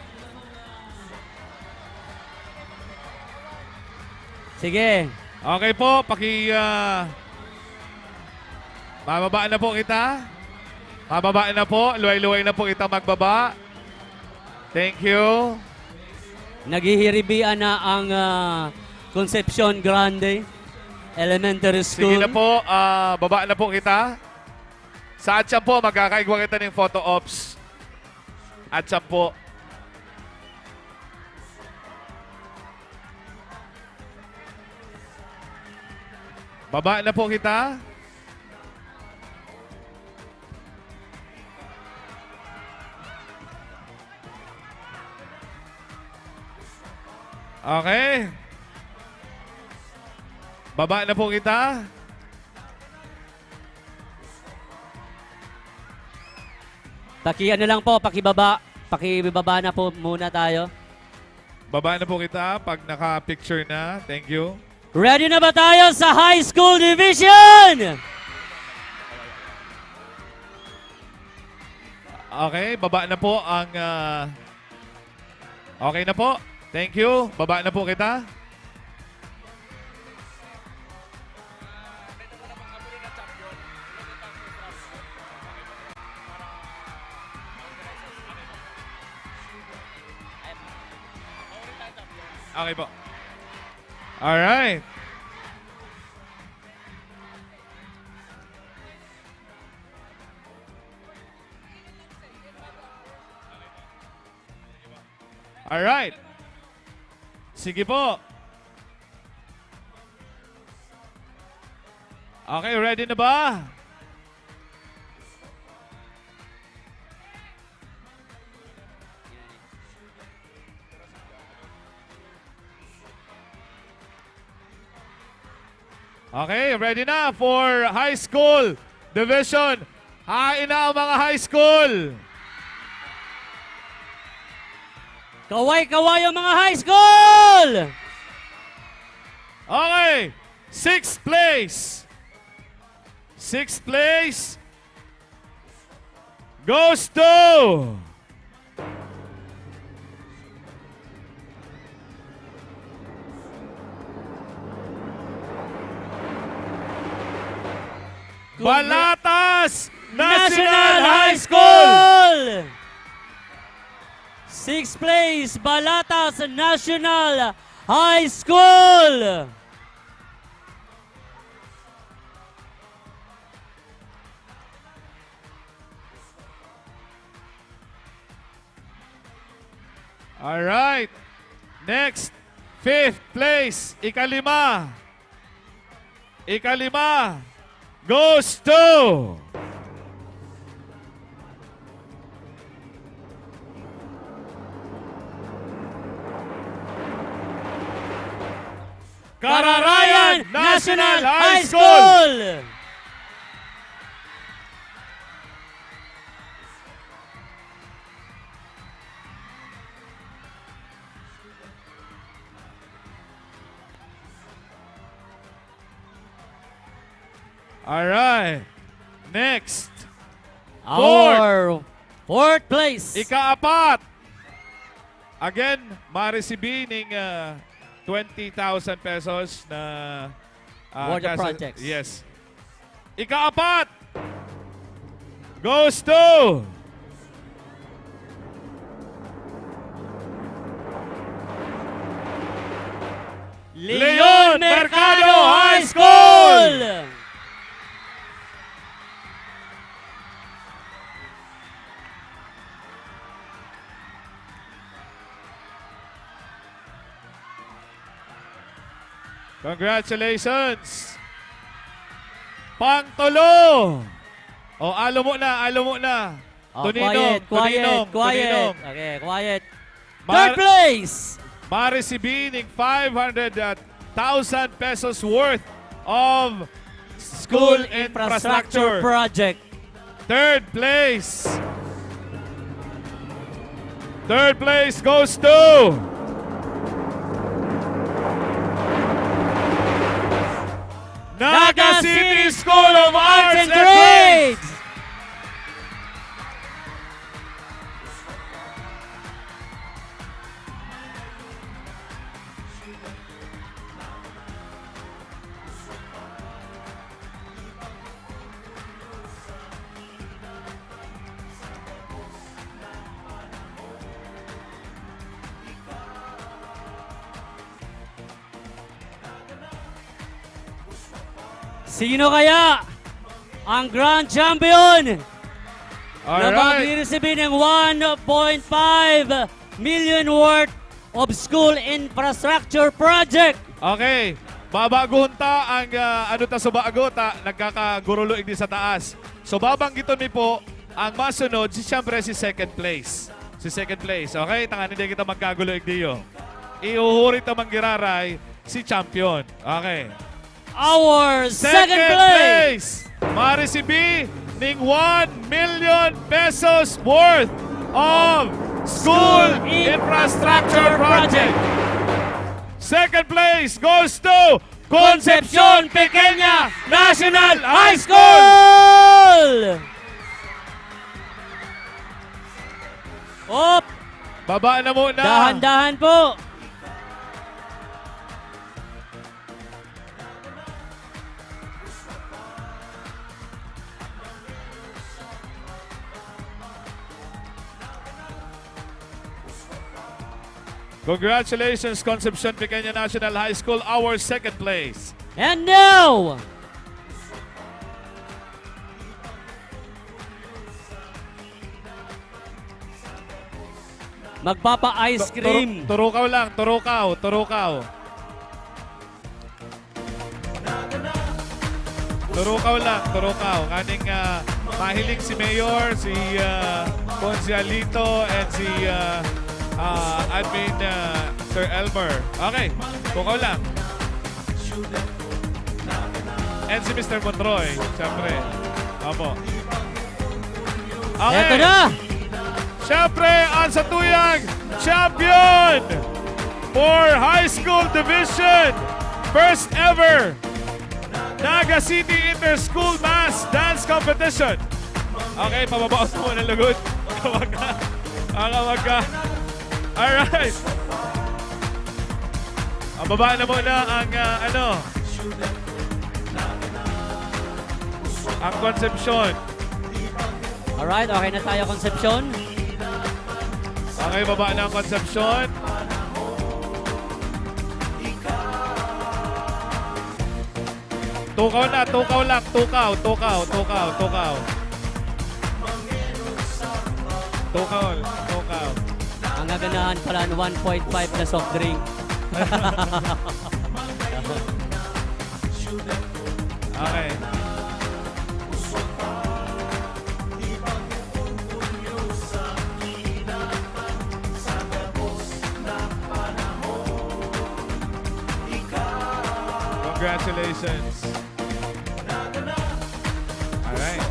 sige. Okay po, paki, ah, pababa na po kita. Pababa na po, luway-luway na po kita magbaba. Thank you. Naghihiribian na ang, ah, Concepcion Grande Elementary School. Sige na po, ah, baba na po kita. Sa atyan po, magkakaigwa kita ning photo ops. Atyan po. Baba na po kita. Okay. Baba na po kita. Paki-ano lang po, pakibaba. Pakibaba na po muna tayo. Baba na po kita pag naka-picture na. Thank you. Ready na ba tayo sa High School Division? Okay, baba na po ang, ah, okay na po. Thank you. Baba na po kita. Okay po. Alright. Alright. Sige po. Okay, ready na ba? Okay, ready na for high school division. Hain na ang mga high school. Kaway-kaway ang mga high school! Okay, sixth place. Sixth place goes to Balatas National High School! Sixth place, Balatas National High School! Alright. Next, fifth place, ikalima. Ikalima goes to Cararayan National High School! Alright. Next. Our fourth place. Ikaapat. Again, maresibi ning, ah, twenty thousand pesos na, ah, Worth of projects. Yes. Ikaapat goes to Leon Mercado High School! Congratulations! Pangtulo! O, alo mo na, alo mo na. Oh, Toninong, quiet, quiet, Toninong, quiet. Toninong. Okay, quiet. Mar- Third place! Maresibi ning five hundred thousand pesos worth of school infrastructure project. Third place. Third place goes to Naga City School of Arts and Trades. Sino kaya ang grand champion na Alright. magre-receive ng one point five million worth of school infrastructure project? Okay. Babagohon ta ang, ah, ano ta sa bago ta, nagkakagurulo igdi sa taas. So, babanggiton mi po ang masunod, si, siyempre, si second place. Si second place, okay? Tanganing di kita magkagulo igdiyo. Ihuhuri ta man giraray si champion. Okay. Our second place! Maresibi ning one million pesos worth of school infrastructure project. Second place goes to Concepcion Pequeña National High School! Op! Baba na muna. Dahan-dahan po. Congratulations, Concepcion Pequeña National High School, our second place. And now, magpapa-ice Tu-, turu-, cream. Turukaw lang, turukaw, turukaw. Turukaw lang, turukaw. Nganing, ah, mahiling si Mayor, si, ah, Konsehalito, and si, ah, ah, Admin, ah, Sir Elmer. Okay, turukaw lang. And si Mister Monroy, siyempre. Opo. Okay. Eto na! Siyempre, ang satuyang champion for High School Division, first ever Naga City Inter-School Mass Dance Competition. Okay, pababa ako sa unang lugod. Mga kamag-, mga kamag-, alright. Pababa na muna ang, ah, ano, Ang Concepcion. Alright, okay na tayo, Concepcion. Okay, baba na ang Concepcion. Tukaw na, tukaw lang, tukaw, tukaw, tukaw, tukaw. Tukaw, tukaw. Ang gaganahan pala ng one point five na soft drink. Okay. Congratulations. Alright.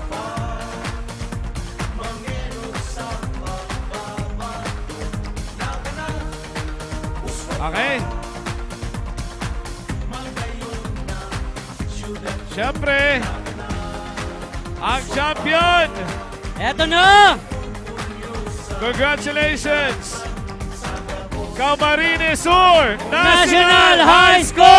Okay. Siyempre, ang champion! Eto na! Congratulations! Camarines Sur National National High School!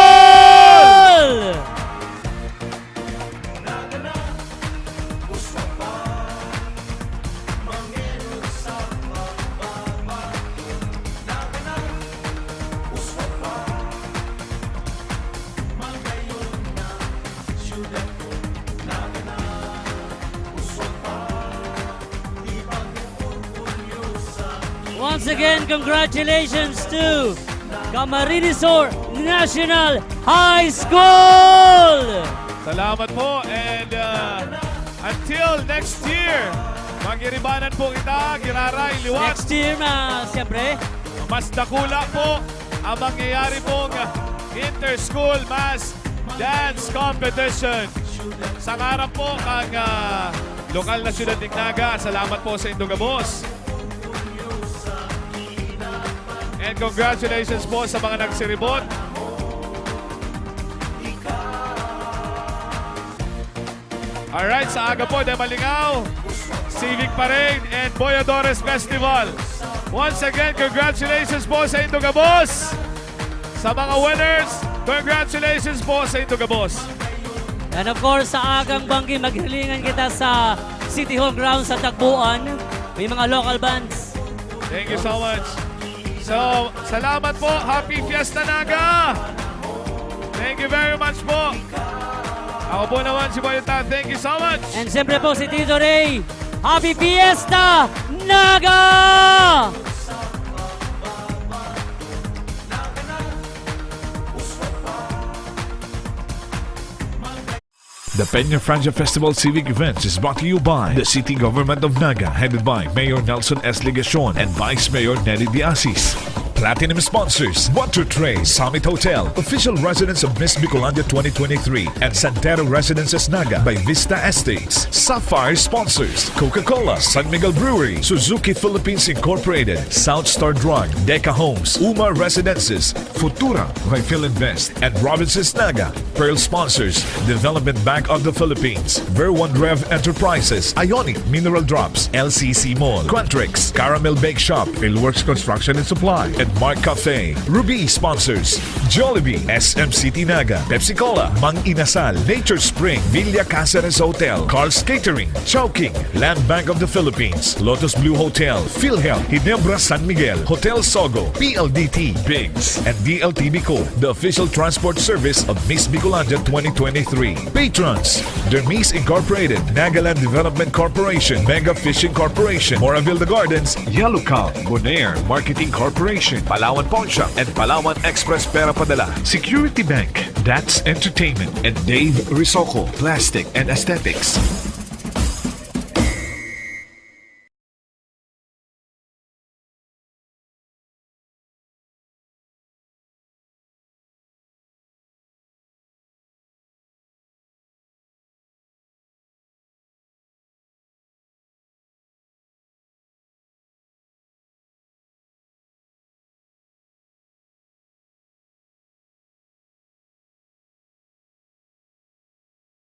Once again, congratulations to Camarines Sur National High School! Salamat po and uh, until next year, magiribanan po kita, giraray, liwat. Next year, ma, siyempre. Mas dakula po ang mangyayari pong inter-school mass dance competition. Sa ngaran po kan uh, lokal na siyudad ng Naga, salamat po sa indong gabos. And congratulations po sa mga nagsiribot. Alright, sa aga po, de Malingaw, Civic Parade and Boyadores Festival. Once again, congratulations po sa indong gabos. Sa mga winners, congratulations po sa indong gabos. And of course, sa agang banggi, maghilingan kita sa City Hall grounds sa Tagbuan. May mga local bands. Thank you so much. So, salamat po. Happy Fiesta Naga! Thank you very much po. Ako po naman si Boy Tan. Thank you so much. And siyempre po si Tito Ray. Happy Fiesta Naga! The Peña Francia Festival Civic Events is brought to you by the City Government of Naga, headed by Mayor Nelson S. Legacion and Vice Mayor Nelly Diasis. Platinum sponsors, Water Tray, Summit Hotel, official residence of Miss Bicolandia twenty twenty-three, and Santero Residences Naga by Vista Estates. Sapphire sponsors, Coca-Cola, San Miguel Brewery, Suzuki Philippines Incorporated, South Star Drug, Deca Homes, Uma Residences, Futura, Refill Invest, and Robinsons Naga. Pearl sponsors, Development Bank of the Philippines, Ver One Rev Enterprises, Ionic Mineral Drops, L C C Mall, Quantrix, Caramel Bake Shop, Philworks Construction and Supply, and Mark Cafe. Ruby sponsors, Jollibee, S M City Naga, Pepsi Cola, Mang Inasal, Nature Spring, Villa Caceres Hotel, Carl's Catering, Chowking, Land Bank of the Philippines, Lotus Blue Hotel, PhilHealth, Ginebra San Miguel, Hotel Sogo, P L D T, Biggs, and D L T B Co, the official transport service of Miss Bicolandia twenty twenty-three. Patrons, Dermis Incorporated, Nagaland Development Corporation, Mega Fishing Corporation, Moravilda Gardens, Yellow Cow, Bonaire Marketing Corporation, Palawan Pawnshop, and Palawan Express Pera Padala, Security Bank, That's Entertainment, and Dave Risocco, Plastic and Aesthetics.